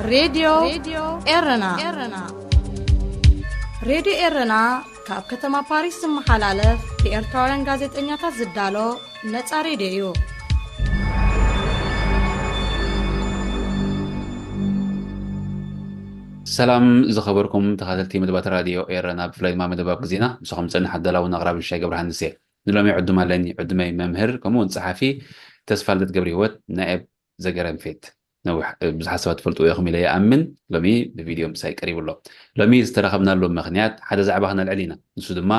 ሬድዮ ኤረና። ሬድዮ ኤረና ካብ ከተማ ፓሪስ ዝመሓላለፍ ብኤርትራውያን ጋዜጠኛታት ዝዳሎ ነጻ ሬድዮ እዩ። ሰላም ዝኸበርኩም ተኸታተልቲ መደባት ራድዮ ኤረና፣ ብፍላይ ድማ መደብ ኣብ ግዜና ምሳኹም ዝጸንሕ ኣዳላውን ኣቕራብን ሻይ ገብረሃንስ እየ። ንሎሚ ዕዱም ኣለኒ። ዕዱመይ መምህር ከምኡ እውን ጸሓፊ ተስፋልደት ገብረህይወት ናይ ኣብ ዘገረንፌት። ነዊሕ ብዙሓት ሰባት ትፈልጥዎ ኢኹም ኢለ ይኣምን። ሎሚ ብቪድዮ ምሳይ ቀሪቡ ኣሎ። ሎሚ ዝተረኸብናሉ ምኽንያት ሓደ ዛዕባ ክነልዕል ኢና። ንሱ ድማ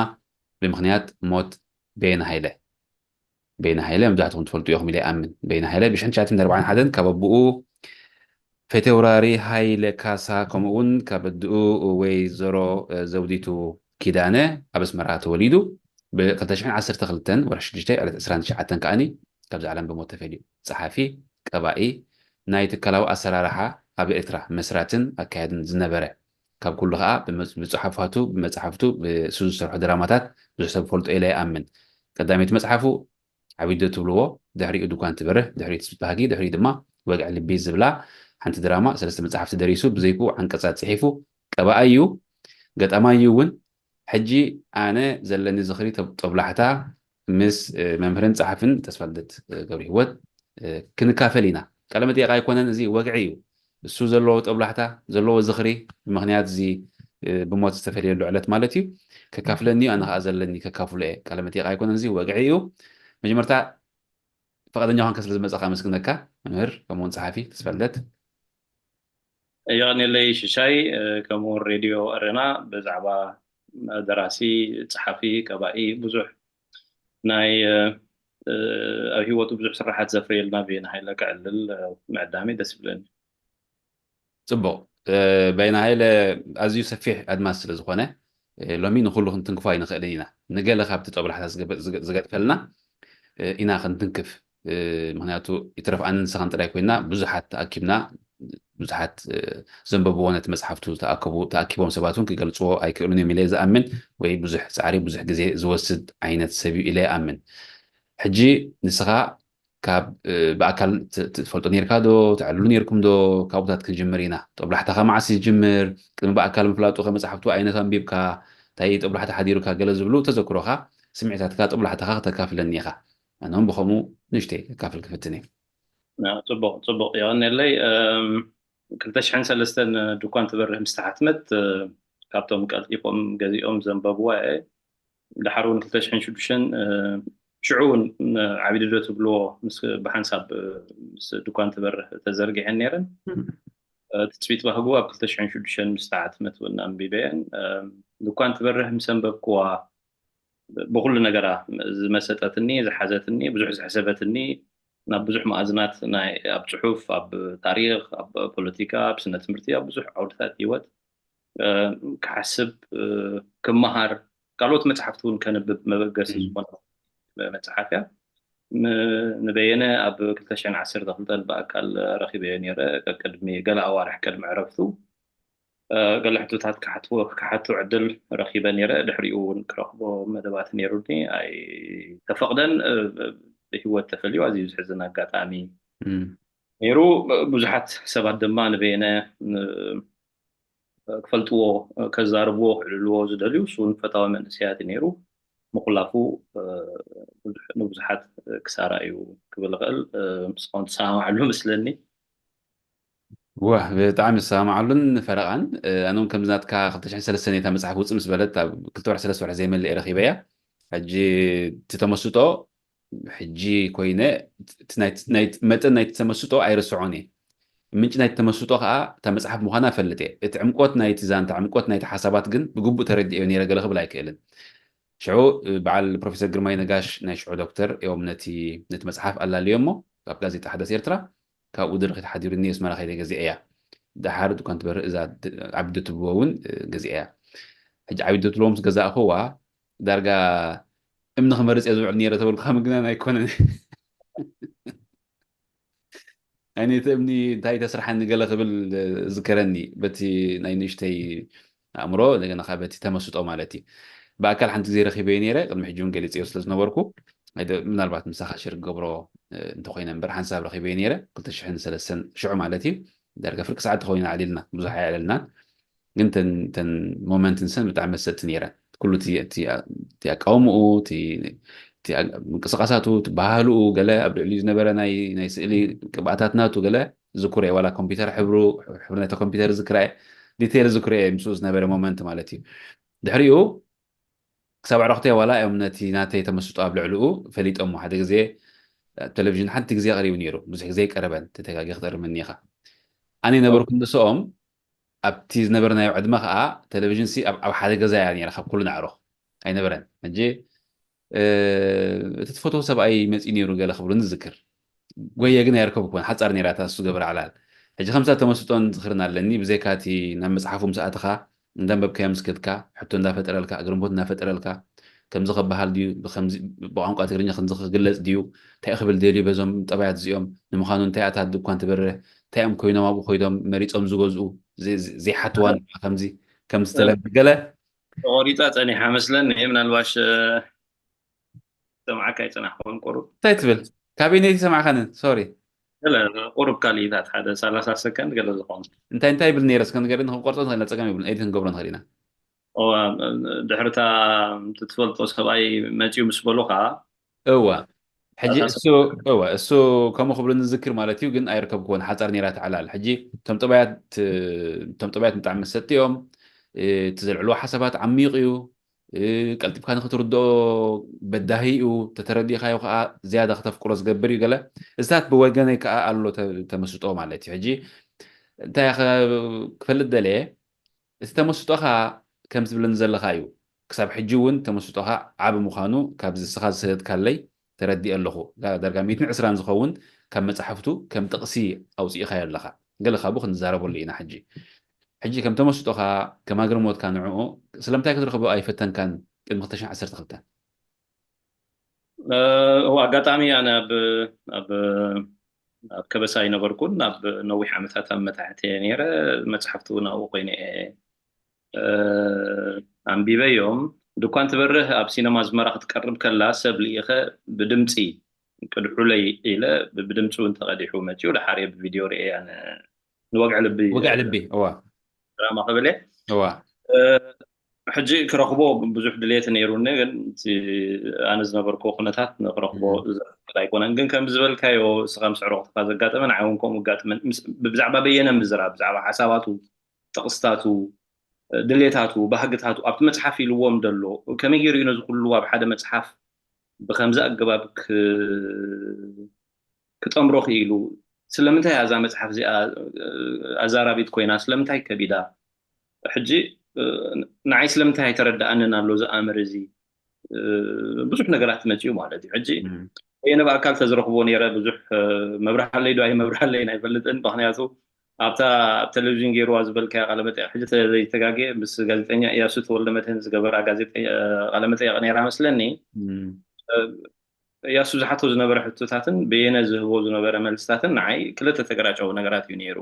ብምኽንያት ሞት በየነ ሃይለ። በየነ ሃይለ መብዛሕትኹም ትፈልጡ ኢኹም ኢለ ይኣምን። በየነ ሃይለ ብሽሕን ትሽዓተ ሚእትን ኣርባዓን ሓደን ካብ ኣቦኡ ፊተውራሪ ሃይለ ካሳ ከምኡ እውን ካብ ኣድኡ ወይዘሮ ዘውዲቱ ኪዳነ ኣብ ኣስመራ ተወሊዱ። ብ ክልተ ሽሕን ዓሰርተ ክልተን ወርሒ ሽዱሽተ ዕለት ዕስራን ትሽዓተን ከኣኒ ካብዛ ዓለም ብሞት ተፈልዩ። ጸሓፊ፣ ቀባኢ፣ ናይ ትካላዊ ኣሰራርሓ ኣብ ኤርትራ መስራትን ኣካያድን ዝነበረ፣ ካብ ኩሉ ከኣ ብመጽ- ብጽሑፋቱ፣ ብመጽሓፍቱ፣ ብሱ ዝሰርሖ ድራማታት ብዙሕ ሰብ ፈልጦ ኢለ ይኣምን። ቀዳመይቲ መጽሓፉ ዓቢዶ ትብልዎ፣ ድሕሪኡ ድኳን ትበርህ፣ ድሕሪኡ ትስብቲ ሃጊ፣ ድሕሪኡ ድማ ወግዒ ልቢ ዝብላ ሓንቲ ድራማ፣ ሰለስተ መጽሓፍቲ ደሪሱ፣ ብዘይክኡ ዓንቀጻት ጽሒፉ፣ ቀባኣይ እዩ፣ ገጣማይ እዩ እውን። ሕጂ ኣነ ዘለኒ ዝኽሪ ተ- ጦብላሕታ ምስ እ፣ መምህርን ጸሓፍን ተስፋልደት እ፣ ገብረህይወት እ፣ ክንካፈል ኢና። ቃለ መጠየቕ ኣይኮነን፣ እዚ ወግዒ እዩ። እሱ ዘለዎ ጦብላሕታ፣ ዘለዎ ዝኽሪ፣ ብምኽንያት እዚ እ፣ ብሞት ዝተፈልየሉ ዕለት ማለት እዩ፣ ከካፍለኒ እዩ፣ ኣነ ኸኣ ዘለኒ ከካፍሎ እየ። ቃለ መጠየቕ ኣይኮነን፣ እዚ ወግዒ እዩ። መጀመርታ ፈቓደኛ ኳንካ ስለ ዝመጻኻ ኣመስግነካ መምህር፣ ከምኡውን ጸሓፊ ተስፋልደት። የቐንየለይ ሽሻይ፣ እ፣ ከምኡውን ሬድዮ ኤረና ብዛዕባ ደራሲ፣ ጸሓፊ፣ ቀባኢ ብዙሕ ናይ እ፣ እ፣ ኣብ ህይወቱ ብዙሕ ስራሓት ዘፍርየልና በየነ ሃይለ ከዕልል እ፣ ምዕዳመይ ደስ ይብለኒ። ጽቡቕ። እ፣ በየነ ሃይለ ኣዝዩ ሰፊሕ ኣድማስ ስለ ዝኾነ እ፣ ሎሚ ንኹሉ ክንትንክፎ ኣይንኽእልን ኢና። ንገለ ካብቲ ጦብላሕታ ዝገበ- ዝገ- ዝገድፈልና እ፣ ኢና ክንትንክፍ። እ፣ ምኽንያቱ ይትረፍ ኣነ ንስኻን ጥራይ ኮይና ብዙሓት ተኣኪብና ብዙሓት እ፣ ዘንበብዎ ነቲ መጽሓፍቱ ዝተኣከቡ ተኣኪቦም ሰባት እውን ክገልጽዎ ኣይክእሉን እዮም ኢለ ዝኣምን፣ ወይ ብዙሕ ጻዕሪ ብዙሕ ግዜ ዝወስድ ዓይነት ሰብ እዩ ኢለ ይኣምን። ሕጂ ንስኻ ካብ እ፣ ብኣካል ት- ትፈልጦ ነርካ ዶ? ተዕልሉ ነርኩም ዶ? ካብኡታት ክንጅምር ኢና። ጦብላሕታኻ መዓስ ይጅምር? ቅድሚ ብኣካል ምፍላጡ ከ መጽሓፍቱ ዓይነት ኣንቢብካ? እንታይ ጦብላሕታ ሓዲሩካ? ገለ ዝብሉ ተዘክሮኻ፣ ስምዒታትካ፣ ጦብላሕታኻ ክተካፍለኒ ኢኻ። ኣነ እውን ብኸምኡ ንእሽተይ ከካፍል ክፍትን እየ። ና፣ ጽቡቕ ጽቡቕ፣ የቐንየለይ። እም፣ ክልተ ሽሕን ሰለስተን ድኳን ትበርህ ምስ ተሓትመት እ፣ ካብቶም ቀልጢፎም ገዚኦም ዘንበብዋ እየ። ደሓር እውን ክልተ ሽሕን ሽዱሽተን እ፣ ሽዑ እውን እ፣ ዓቢዲ ዶ ትብልዎ ምስ ብሓንሳብ እ፣ ምስ ድኳን ትበርህ ተዘርጊሐን ነይረን። እ፣ ትጽቢት ባህጉ ኣብ ክልተ ሽሕን ሽዱሽተን ምስ ተሓትመት እውን ኣንቢበየን። እ፣ ድኳን ትበርህ ምስ ኣንበብክዋ ብኩሉ ነገራ ዝመሰጠትኒ፣ ዝሓዘትኒ፣ ብዙሕ ዘሕሰበትኒ፣ ናብ ብዙሕ መኣዝናት ናይ ኣብ ጽሑፍ፣ ኣብ ታሪኽ፣ ኣብ ፖለቲካ፣ ኣብ ስነ ትምህርቲ፣ ኣብ ብዙሕ ዓውድታት ህይወት እ፣ ክሓስብ እ፣ ክመሃር ካልኦት መጽሓፍቲ እውን ከንብብ መበገሲ ዝኾነ መጽሓፍ እያ። ም- ንበየነ ኣብ ክልተ ሽሕን ዓሰርተ ክልተን ብኣካል ረኺበዮ ነይረ። ቅድሚ ገለ ኣዋርሕ ቅድሚ ዕረፍቱ እ፣ ገለ ሕቶታት ክሓትዎ ክሓቶ ዕድል ረኺበ ነይረ። ድሕሪኡ እውን ክረኽቦ መደባት ነይሩኒ ኣይተፈቕደን። እ፣ ብህይወት ተፈልዩ ኣዝዩ ዝሕዝን ኣጋጣሚ እም። ነይሩ። ብዙሓት ሰባት ድማ ንበየነ ን- ክፈልጥዎ፣ ከዛርብዎ፣ ክዕልልዎ ዝደልዩ እሱ እውን ፈታዊ መንእሰያት እዩ ነይሩ። ምኹላፉ እ፣ ብዙሕ- ንብዙሓት ክሳራ እዩ ክብል እኽእል። እ፣ ንስኻውን ትሰማማዕሉ መስለኒ። ዋ ብጣዕሚ ዝሰማማዓሉን ፈረቓን እ፣ ኣነ እውን ከምዚ ናትካ ክልተ ሽሕን ሰለስተን እታ መፅሓፍ ውፅእ ምስ በለት ኣብ ክልተ ወርሒ ሰለስተ ወርሒ ዘይመልእ እየ ረኺበያ። ሕጂ እቲ ተመስጦ ሕጂ ኮይነ እቲ ናይ- ናይ- መጠን ናይቲ ተመስጦ ኣይርስዖን እየ። ምንጪ ናይቲ ተመስጦ ከዓ እታ መፅሓፍ ምዃና እፈልጥ እየ። እቲ ዕምቆት ናይቲ ዛንታ፣ ዕምቆት ናይቲ ሓሳባት ግን ብግቡእ ተረዲኤዮ ነይረ ገለ ክብል ኣይክእልን። ሽዑ በዓል ፕሮፌሰር ግርማይ ነጋሽ ናይ ሽዑ ዶክተር እዮም ነቲ ነቲ መፅሓፍ ኣላልዮ እሞ ካብ ጋዜጣ ሓዳስ ኤርትራ ካብኡ ድርኺት ሓዲሩኒ ኣስመራ ከይደ ገዚአ እያ። ደሓር ድኳን ትበርህ እዛ ዓቢዶ ትብልዎ እውን ገዚአ እያ። ሕጂ ዓቢዶ ትብልዎ ምስ ገዛእኽዋ ዳርጋ እምኒ ክመርፅ እየ ዝውዕል ነይረ ተበልኩኻ ምግናን ኣይኮነን። ዓይነይቲ እምኒ እንታይ ተስርሓኒ ገለ ክብል ዝከረኒ በቲ ናይ ንእሽተይ ኣእምሮ እንደገና ከዓ በቲ ተመስጦ ማለት እዩ። ብኣካል ሓንቲ ግዜ ረኪበዮ ነይረ ቅድሚ ሕጂ እውን ገሊፀዮ ስለ ዝነበርኩ ኣይደ- ምናልባት ምሳኻ ሽር ክገብሮ እ፣ እንተኮይነ እምበር ሓንሳብ ረኪበዮ ነይረ ክልተ ሽሕን ሰለስተን ሽዑ ማለት እዩ። ዳርጋ ፍርቂ ሰዓት ተኾይና ኣዕሊልና ብዙሕ ኣየዕለልናን። ግን ተን ተን ሞመንት ንሰን ብጣዕሚ መሰጥቲ ነይረን። ኩሉ እቲ እቲ እቲ ኣቃውምኡ፣ እቲ እቲ ምንቅስቃሳቱ፣ እቲ ባህልኡ፣ ገለ ኣብ ልዕሊኡ ዝነበረ ናይ ናይ ስእሊ ቅብኣታት ናቱ ገለ ዝክሮ እየ። ዋላ ኮምፒውተር ሕብሩ፣ ሕብሪ ናይታ ኮምፒውተር ዝክራ እየ። ዲቴይል ዝክሮ እየ ምስኡ ዝነበረ ሞመንት ማለት እዩ። ድሕሪኡ ክሳብ ኣዕሩኽተይ ዋላ እዮም ነቲ ናተይ ተመስጦ ኣብ ልዕሊኡ ፈሊጦሞ። ሓደ ግዜ ኣብ ቴሌቪዥን ሓንቲ ግዜ ቀሪቡ ነይሩ። ብዙሕ ግዜ ኣይቀረበን፣ ተተጋጊ ክትእርምኒ ኢኻ። ኣነ ነበርኩ ንሶኦም ኣብቲ ዝነበርናዮ ዕድመ ከዓ ቴሌቪዥን ሲ ኣብ ኣብ ሓደ ገዛ እያ ነይራ ካብ ኩሉ ኣዕሩኽ ኣይነበረን። ሕጂ እቲ ትፈትዎ ሰብኣይ መፂኡ ነይሩ ገለ ክብሉኒ ዝዝክር። ጎየ ግን ኣይርከብኩን፣ ሓፃር ነይራ እታ እሱ ገበረ ዕላል። ሕጂ ከምሳ ተመስጦን ዝኽርን ኣለኒ። ብዘይካ እቲ ናብ መፅሓፉ ምስ ኣተኻ እንዳንበብካዮ ምስ ከድካ፣ ሕቶ እንዳፈጠረልካ፣ ኣግርሞት እንዳፈጠረልካ፣ ከምዚ ከበሃል ድዩ፣ ብኸምዚ ብቋንቋ ትግርኛ ከምዚ ክግለፅ ድዩ፣ እንታይ ክብል ደልዩ በዞም ጠባያት እዚኦም፣ ንምዃኑ እንታይ ኣታ ድኳን ትበርህ፣ እንታይ እዮም ኮይኖም ኣብኡ ኮይዶም መሪፆም ዝገዝኡ፣ ዘይ- ዘይሓትዋ ንዓ ከምዚ ከም ዝተለምደ ገለ ተቆሪፃ ፀኒሓ መስለኒ። ምናልባሽ ሰማዕካ ይፅናሕኮን ቁሩብ እንታይ ትብል? ካበይ ነይቲ ሰማዕካንን ሶሪ። ገለ ቁሩብ ካልኢታት ሓደ ሰላሳ ሰከንድ ገለ ዝኾኑ እንታይ እንታይ ይብል ነይረ እስከ ንገሪ ንክንቆርፆ ንኽእል ኢና። ፀገም ይብሉን ኤዲት ክንገብሮ ንኽእል ኢና። ድሕርታ ትትፈልጦ ሰብኣይ መፅኡ ምስ በሉኻ እወ ሕጂ እሱ እወ እሱ ከምኡ ክብሉ ንዝክር ማለት እዩ፣ ግን ኣይርከብክዎን። ሓፃር ነይራ ትዓላል። ሕጂ እቶም ጠባያት እቶም ጠባያት ብጣዕሚ መሰጥቲ እዮም። እቲ ዘልዕልዎ ሓሳባት ዓሚቕ እዩ። ቀልጢፍካ ንክትርድኦ በዳሂ እዩ። ተተረዲእካዮ ከዓ ዝያዳ ክተፍቅሮ ዝገብር እዩ። ገለ እዚታት ብወገነይ ከዓ ኣሎ ተመስጦ ማለት እዩ። ሕጂ እንታይ ክፈልጥ ደለየ እቲ ተመስጦኻ ከም ዝብለኒ ዘለኻ እዩ። ክሳብ ሕጂ እውን ተመስጦኻ ዓቢ ምዃኑ ካብዚ ንስኻ ዝሰደድካለይ ተረዲኤ ኣለኹ። ዳርጋ ሚእትን ዕስራን ዝኸውን ካብ መጻሕፍቱ ከም ጥቕሲ ኣውጺእኻዮ ኣለኻ። ገለ ካብኡ ክንዛረበሉ ኢና ሕጂ። ሕጂ ከም ተመስጦኻ ከም ኣግርሞትካ ንዕኡ ስለምንታይ ክትረኽቦ ኣይፈተንካን ቅድሚ ክልተ ሽሕን ዓሰርተ ክልተን? እው ኣጋጣሚ ኣነ ኣብ ኣብ ኣብ ከበሳ ኣይነበርኩን። ኣብ ነዊሕ ዓመታት ኣብ መታሕት እየ ነይረ። መፅሓፍቲ እውን ኣብኡ ኮይነ እየ ኣንቢበዮም። ድኳን ትበርህ ኣብ ሲነማ ኣዝመራ ክትቀርብ ከላ ሰብ ልኢኸ ብድምፂ ቅድሑለይ ኢለ ብድምፂ እውን ተቐዲሑ መፂኡ። ደሓር እየ ብቪድዮ ርእየ ኣነ ንወግዒ ልቢ ወግዒ ልቢ እዋ ድራማ ክብል እየ እዋ ሕጂ ክረኽቦ ብዙሕ ድሌት ነይሩኒ፣ ግን ኣነ ዝነበርኩ ኩነታት ንክረኽቦ ዘፍቅድ ኣይኮነን። ግን ከም ዝበልካዮ እስኻ ምስ ዕሩኽትኻ ዘጋጠመ ንዓይ እውን ከምኡ ኣጋጥመን። ብዛዕባ በየነ ምዝራብ፣ ብዛዕባ ሓሳባቱ፣ ጥቕስታቱ፣ ድሌታቱ፣ ባህግታቱ ኣብቲ መፅሓፍ ኢልዎም ደሎ ከመይ ገይሩ እዩ ነዚ ኩሉ ኣብ ሓደ መፅሓፍ ብከምዚ ኣገባብ ክጠምሮ ክኢሉ? ስለምንታይ እዛ መፅሓፍ እዚኣ ኣዛራቢት ኮይና? ስለምንታይ ከቢዳ? ሕጂ ንዓይ ስለምንታይ ኣይተረድኣንን ኣሎ እዚ ኣምር እዚ? ብዙሕ ነገራት መፅኡ ማለት እዩ። ሕጂ በየነ ብኣካል ተዝረኽቦ ነይረ ብዙሕ መብርሃለይ ዶ ኣይመብርሃለይን ኣይፈልጥን። ምክንያቱ ኣብታ ኣብ ቴሌቪዥን ገይርዋ ዝበልካያ ቃለመጠይቅ ሕጂ ዘይተጋግየ ምስ ጋዜጠኛ እያሱ ተወልደ መድህን ዝገበራ ቃለመጠይቅ ነይራ መስለኒ። እያሱ ዝሓቶ ዝነበረ ሕቶታትን በየነ ዝህቦ ዝነበረ መልስታትን ንዓይ ክልተ ተገራጨዊ ነገራት እዩ ነይሩ።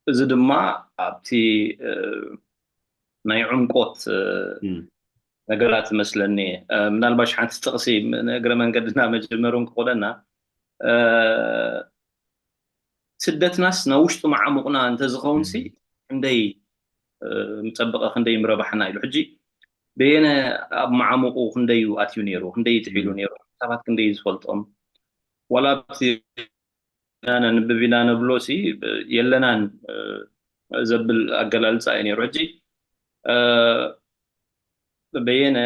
እዚ ድማ ኣብቲ ናይ ዕምቆት ነገራት መስለኒ። ምናልባሽ ሓንቲ ጥቕሲ ንእግረ መንገድና መጀመሩ እንክኾነና ስደትናስ ናብ ውሽጡ መዓሙቕና እንተዝኸውን ሲ ክንደይ ምፀበቐ ክንደይ ምረባሕና ኢሉ። ሕጂ በየነ ኣብ መዓሙቑ ክንደይ እዩ ኣትዩ ነይሩ፣ ክንደይ ጥሒሉ ነይሩ፣ ሰባት ክንደይ እዩ ዝፈልጦም ዋላ ኣብቲ ኢና ነንብብ ኢና ነብሎ ሲ የለናን ዘብል ኣገላልፃ እዩ ነይሩ። ሕጂ በየነ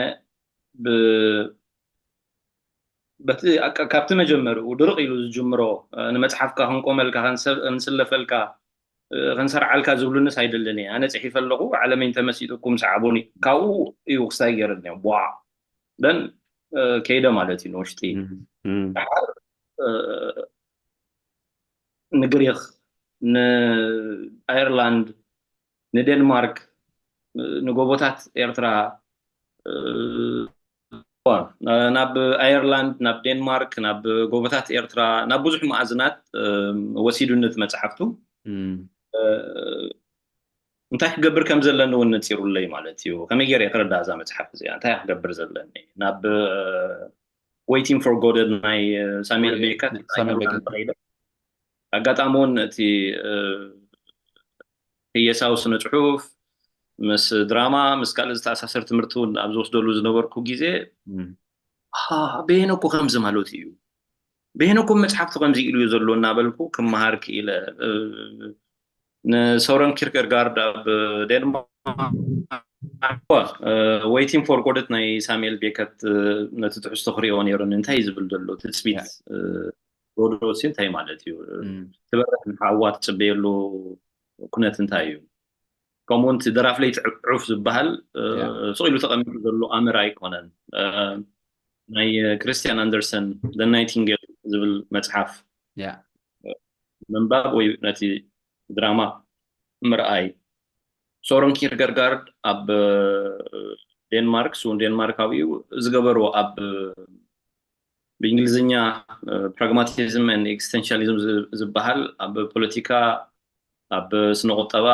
በቲ ካብቲ መጀመርኡ ድርቕ ኢሉ ዝጅምሮ ንመፅሓፍካ ክንቆመልካ ክንስለፈልካ ክንሰርዓልካ ዝብሉንስ ኣይደልን እየ። ኣነ ፅሒፈ ኣለኹ ዓለመይ እንተመሲጥኩም ሰዓቡኒ። ካብኡ እዩ ክስታይ ገይረኒ ቧዕ ደን ከይደ ማለት እዩ ንውሽጢ። ደሓር ንግሪክ፣ ንኣየርላንድ፣ ንዴንማርክ፣ ንጎቦታት ኤርትራ፣ ናብ ኣየርላንድ፣ ናብ ዴንማርክ፣ ናብ ጎቦታት ኤርትራ፣ ናብ ብዙሕ መኣዝናት ወሲዱኒ እቲ መፅሓፍቱ። እንታይ ክገብር ከም ዘለኒ እውን ነፂሩለይ ማለት እዩ። ከመይ ገይረ ክረዳ እዛ መፅሓፍ እዚኣ እንታይ ክገብር ዘለኒ ናብ Waiting for Godot ናይ ሳሙኤል ቤከት ኣጋጣሚ እውን እቲ ህየሳዊ ስነ ፅሑፍ ምስ ድራማ ምስ ካልእ ዝተኣሳሰር ትምህርቲ እውን ኣብ ዝወስደሉ ዝነበርኩ ግዜ በየነ እኮ ከምዚ ማለት እዩ፣ በየነ እኮ መፅሓፍቲ ከምዚ ኢሉ እዩ ዘሎ እናበልኩ ክመሃር ክኢለ። ንሶረን ኪርኬርጋርድ ኣብ ዴንማርክ፣ Waiting for Godot ናይ ሳሙኤል ቤከት፣ ነቲ ትሕዝቶ ክሪኦ ነይሩኒ። እንታይ እዩ ዝብል ዘሎ ትፅቢት ጎዶሲ እንታይ ማለት እዩ? ትበርሕ ንሓዋ ትፅበየሉ ኩነት እንታይ እዩ? ከምኡ እውን እቲ ደራፍ ለይቲ ዕፍ ዝበሃል ስቕ ኢሉ ተቐሚጡ ዘሎ ኣምር ኣይኮነን። ናይ ክርስቲያን ኣንደርሰን The Nightingale ዝብል መፅሓፍ ምንባብ ወይ ነቲ ድራማ ምርኣይ። ሶረን ኪርገርጋርድ ኣብ ዴንማርክ፣ ስውን ዴንማርካዊ እዩ፣ ዝገበርዎ ኣብ ብእንግሊዝኛ pragmatism and existentialism ዝበሃል ኣብ ፖለቲካ፣ ኣብ ስነ ቁጠባ፣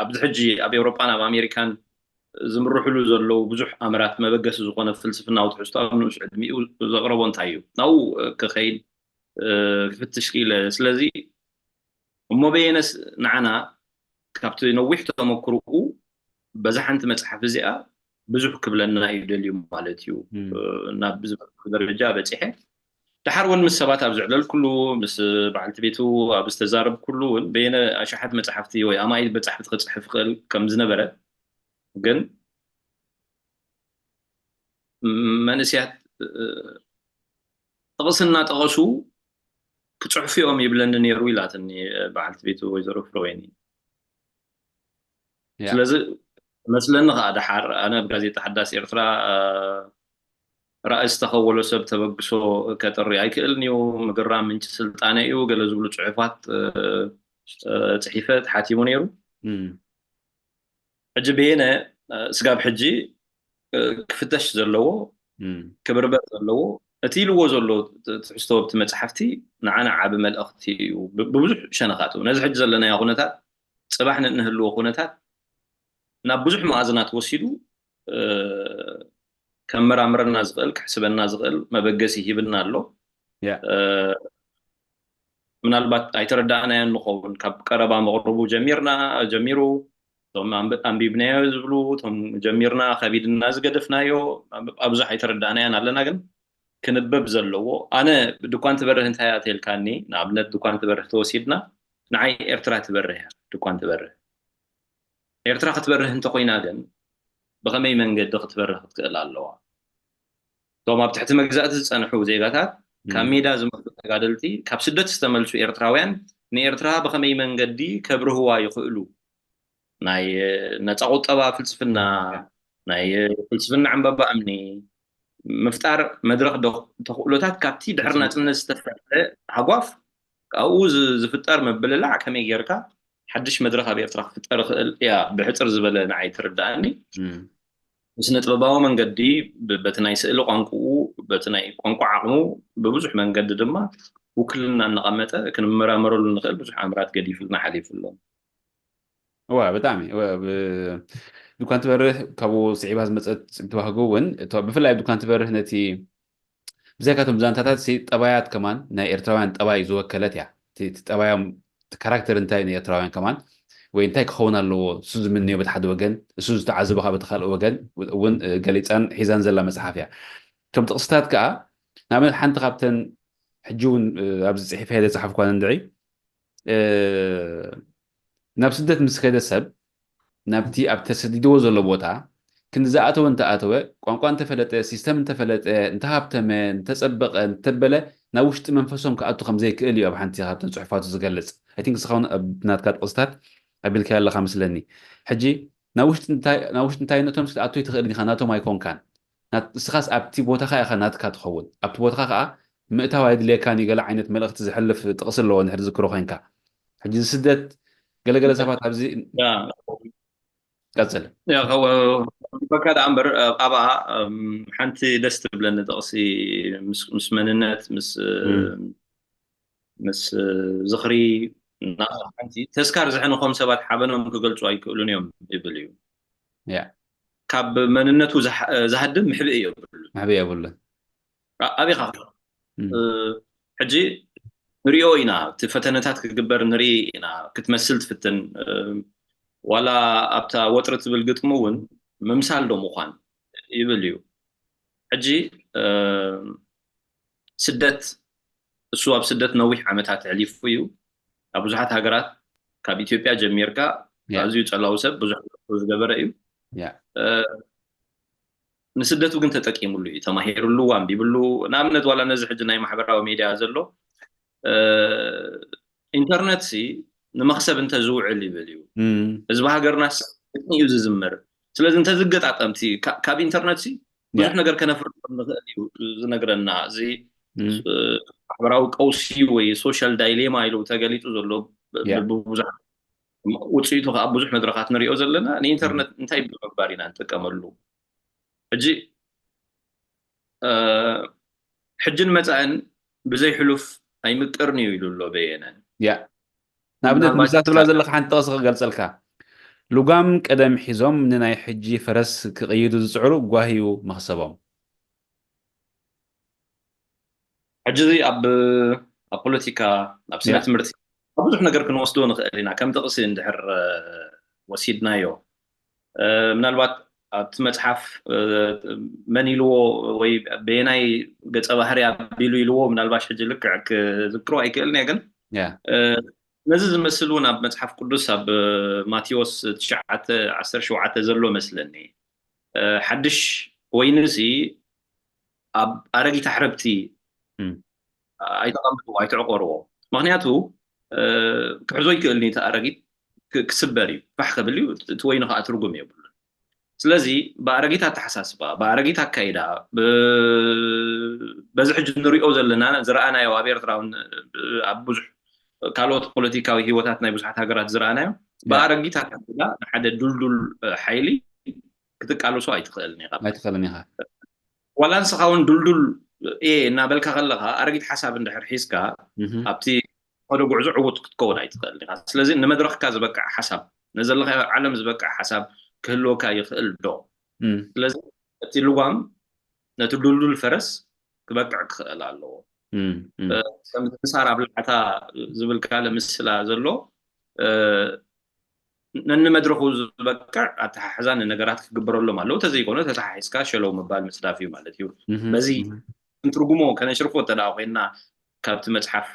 ኣብዚ ሕጂ ኣብ ኤውሮጳን ኣብ ኣሜሪካን ዝምርሕሉ ዘለዉ ብዙሕ ኣምራት መበገሲ ዝኾነ ፍልስፍናዊ ትሕዝቶ ኣብ ንኡሽ ዕድሚኡ ዘቕረቦ እንታይ እዩ ናብኡ ክኸይድ ክፍትሽ ክኢለ። ስለዚ እሞ በየነስ ንዓና ካብቲ ነዊሕ ተመክርኡ በዛ ሓንቲ መፅሓፍ እዚኣ ብዙሕ ክብለና እዩ ደልዩ ማለት እዩ። ናብ ዝበልኩ ደረጃ በፂሐ ድሓር እውን ምስ ሰባት ኣብ ዝዕለልኩሉ ምስ በዓልቲ ቤቱ ኣብ ዝተዛረብኩሉ እውን በየነ ኣሽሓት መፅሓፍቲ ወይ ኣማኢት መፅሓፍቲ ክፅሕፍ ክእል ከም ዝነበረ ግን መንእስያት ጥቕሲ እናጠቐሱ ክፅሕፉ እዮም ይብለኒ ነይሩ ኢላትኒ በዓልቲ ቤቱ ወይዘሮ ፍረወይኒ። ስለዚ መስለኒ ከዓ ደሓር ኣነ ኣብ ጋዜጣ ሓዳስ ኤርትራ ራእይ ዝተኸወሎ ሰብ ተበግሶ ከጥሪ ኣይክእልን እዩ፣ ምግራም ምንጪ ስልጣነ እዩ፣ ገለ ዝብሉ ፅሑፋት ፅሒፈ ተሓቲሙ ነይሩ። ሕጂ በየነ ስጋብ ሕጂ ክፍተሽ ዘለዎ ክብርበር ዘለዎ እቲ ኢልዎ ዘሎ ትሕዝቶ ኣብቲ መፅሓፍቲ ንዓና ዓቢ መልእኽቲ እዩ። ብብዙሕ ሸነኻት ነዚ ሕጂ ዘለናዮ ኩነታት ፅባሕ ንህልዎ ኩነታት ናብ ብዙሕ መኣዝናት ወሲዱ ከመራምረና ዝኽእል ክሕስበና ዝኽእል መበገሲ ሂብና ኣሎ። ምናልባት ኣይተረዳእናዮን ንኸውን ካብ ቀረባ መቕርቡ ጀሚርና ጀሚሩ እቶም ኣንቢብናዮ ዝብሉ እቶም ጀሚርና ከቢድና ዝገደፍናዮ ኣብዙሕ ኣይተረዳእናዮን ኣለና። ግን ክንበብ ዘለዎ ኣነ ድኳን ትበርህ እንታይ እያ ተልካኒ ንኣብነት ድኳን ትበርህ ተወሲድና ንዓይ ኤርትራ ትበርህ እያ። ድኳን ትበርህ ኤርትራ ክትበርህ እንተኮይና ግን ብኸመይ መንገዲ ክትበርህ ክትክእል ኣለዋ? እቶም ኣብ ትሕቲ መግዛእቲ ዝጸንሑ ዜጋታት ካብ ሜዳ ዝመጹ ተጋደልቲ ካብ ስደት ዝተመልሱ ኤርትራውያን ንኤርትራ ብኸመይ መንገዲ ከብርህዋ ይኽእሉ? ናይ ነጻ ቁጠባ ፍልስፍና ናይ ፍልስፍና ዕምባባ እምኒ ምፍጣር መድረኽ ተኽእሎታት ካብቲ ድሕሪ ናጽነት ዝተፈጠረ ሃጓፍ ካብኡ ዝፍጠር ምብልላዕ ከመይ ጌርካ ሓድሽ መድረኽ ኣብ ኤርትራ ክፍጠር ይኽእል እያ ብሕፅር ዝበለ ንዓይ ትርድኣኒ ብስነ ጥበባዊ መንገዲ በቲ ናይ ስእሊ ቋንቋኡ በቲ ናይ ቋንቋ ዓቕሙ ብብዙሕ መንገዲ ድማ ውክልና እናቐመጠ ክንመራመረሉ ንኽእል ብዙሕ ኣምራት ገዲፉልና ሓሊፉ ኣሎ። እዋ ብጣዕሚ ድኳን ትበርህ ካብኡ ስዒባ ዝመፀት ፅብቲ ባህጉ እውን ብፍላይ ድኳን ትበርህ ነቲ ብዛይካቶም ዛንታታት ሲ ጠባያት ከማን ናይ ኤርትራውያን ጠባይ ዝወከለት እያ። እቲ ጠባዮም ካራክተር እንታይ ናይ ኤርትራውያን ከማን ወይ እንታይ ክኸውን ኣለዎ እሱ ዝምንዮ በቲ ሓደ ወገን እሱ ዝተዓዘቦ ካብ በቲ ካልእ ወገን እውን ገሊፃን ሒዛን ዘላ መፅሓፍ እያ። ከም ጥቕስታት ከዓ ንኣብነት ሓንቲ ካብተን ሕጂ እውን ኣብዚ ፅሒፈ ዝፀሓፍኳን እንድዒ ናብ ስደት ምስ ከደ ሰብ ናብቲ ኣብ ተሰዲድዎ ዘሎ ቦታ ክንዲ ዝኣተወ እንተኣተወ ቋንቋ እንተፈለጠ ሲስተም እንተፈለጠ እንተሃብተመ እንተፀበቐ እንተበለ ናብ ውሽጢ መንፈሶም ክኣቱ ከም ዘይክእል እዩ ኣብ ሓንቲ ካብተን ፅሑፋቱ ዝገልፅ። I think እስኻ እውን ኣብ ናትካ ጥቕስታት ኣቢልካዮ ኣለኻ መስለኒ። ሕጂ ናብ ውሽጢ እንታይነቶም ክትኣቱ ኣይትኽእልን ኢኻ፣ ናቶም ኣይኮንካን። እስኻስ ኣብቲ ቦታኻ ኢኻ ናትካ ትኸውን። ኣብቲ ቦታኻ ከዓ ምእታው ኣየድልየካን እዩ ገለ ዓይነት መልእኽቲ ዘሕልፍ ጥቕሲ ኣለዎ እንድሕር ትዝክሮ ኮይንካ። ሕጂ እዚ ስደት ገለገለ ሰባት ኣብዚ ቀፅል ፈካ ደኣ እምበር ኣብኣ ሓንቲ ደስ ትብለኒ ጥቕሲ ምስ መንነት ምስ ምስ ዝኽሪ ሓንቲ ተስካር ዘሕንኾም ሰባት ሓበኖም ክገልፁ ኣይክእሉን እዮም ይብል እዩ። ካብ መንነቱ ዝሃድም ምሕብኢ የብሉ። ምሕብኢ የብሉን። ኣበይ ኢኻ ሕጂ ንሪኦ ኢና፣ እቲ ፈተነታት ክግበር ንርኢ ኢና። ክትመስል ትፍትን፣ ዋላ ኣብታ ወጥሪ ትብል ግጥሙ እውን ምምሳል ዶ ምዃን ይብል እዩ። ሕጂ ስደት፣ እሱ ኣብ ስደት ነዊሕ ዓመታት ኣሕሊፉ እዩ። ኣብ ብዙሓት ሃገራት፣ ካብ ኢትዮጵያ ጀሚርካ፣ ኣዝዩ ጸላዊ ሰብ፣ ብዙሕ ዝገበረ እዩ። ንስደቱ ግን ተጠቂምሉ እዩ፣ ተማሂርሉ፣ ኣንቢብሉ። ንኣብነት ዋላ ነዚ ሕጂ ናይ ማሕበራዊ ሜድያ ዘሎ ኢንተርነት ሲ ንመኽሰብ እንተዝውዕል ይብል እዩ። ህዝቢ ሃገርና ሲ እዩ ዝዝምር። ስለዚ እንተዝገጣጠምቲ ካብ ኢንተርነት ሲ ብዙሕ ነገር ከነፍርም ንኽእል እዩ ዝነግረና። እዚ ማሕበራዊ ቀውሲ ወይ ሶሻል ዳይሌማ ኢሉ ተገሊጹ ዘሎ ብብዙሕ ውፅኢቱ ከዓ ብዙሕ መድረኻት ንሪኦ ዘለና። ንኢንተርነት እንታይ ብምግባር ኢና ንጥቀመሉ? ሕጂ ሕጅን መፃእን ብዘይ ሕሉፍ ኣይምቅርን እዩ ኢሉ ኣሎ በየነ። ያ ንኣብነት ምናልባት ምስዛ ትብላ ዘለካ ሓንቲ ጥቕሲ ክገልፀልካ። ልጓም ቀደም ሒዞም ንናይ ሕጂ ፈረስ ክቕይዱ ዝፅዕሩ ጓሂ እዩ መኽሰቦም። ሕጂ እዚ ኣብ ኣብ ፖለቲካ፣ ኣብ ስነ ትምህርቲ፣ ኣብ ብዙሕ ነገር ክንወስዶ ንኽእል ኢና። ከም ጥቕሲ እንድሕር ወሲድናዮ፣ ምናልባት ኣብቲ መፅሓፍ መን ኢልዎ ወይ በየናይ ገፀ ባህሪ ኣቢሉ ኢልዎ ምናልባሽ ሕጂ ልክዕ ክዝክሮ ኣይክእልን እየ፣ ግን ነዚ ዝመስል እውን ኣብ መፅሓፍ ቅዱስ ኣብ ማቴዎስ ትሽዓተ ዓሰርተ ሸውዓተ ዘሎ መስለኒ። ሓድሽ ወይኒ ሲ ኣብ ኣረጊት ኣሕረብቲ ኣይተቐምጥዎ፣ ኣይትዕቆርዎ። ምክንያቱ ክሕዞ ይክእል፣ ነቲ ኣረጊት ክስበር እዩ፣ ፋሕ ከብል እዩ፣ እቲ ወይኒ ከዓ ትርጉም የብሉን። ስለዚ ብኣረጊት ኣተሓሳስባ፣ ብኣረጊት ኣካይዳ፣ በዚ ሕጂ ንሪኦ ዘለና፣ ዝረኣናዮ ኣብ ኤርትራ እውን ኣብ ብዙሕ ካልኦት ፖለቲካዊ ህይወታት ናይ ብዙሓት ሃገራት ዝረኣናዮ፣ ብኣረጊት ኣካይዳ ንሓደ ዱልዱል ሓይሊ ክትቃልሶ ኣይትኽእልን ኢኻ። ኣይትኽእልን ኢኻ። ዋላ ንስኻ እውን ዱልዱል እየ እናበልካ ከለኻ ኣረጊት ሓሳብ እንድሕር ሒዝካ ኣብቲ ኸዶ ጉዕዞ ዕዉት ክትከውን ኣይትኽእልን ኢኻ። ስለዚ ንመድረኽካ ዝበቅዕ ሓሳብ፣ ነዘለኻዮ ዓለም ዝበቅዕ ሓሳብ ክህልወካ ይኽእል ዶ? ስለዚ እቲ ልጓም ነቲ ዱልዱል ፈረስ ክበቅዕ ክኽእል ኣለዎ። ከምዚ ምሳር ኣብ ልዓታ ዝብል ካልእ ምስላ ዘሎ ነንመድረኹ ዝበቅዕ ኣተሓሕዛ ንነገራት ክግበረሎም ኣለዉ። ተዘይኮነ ተተሓሒዝካ ሸለው ምባል ምፅዳፍ እዩ ማለት እዩ። በዚ ክንትርጉሞ ከነሽርፎ እንተ ደኣ ኮይንና ካብቲ መፅሓፍ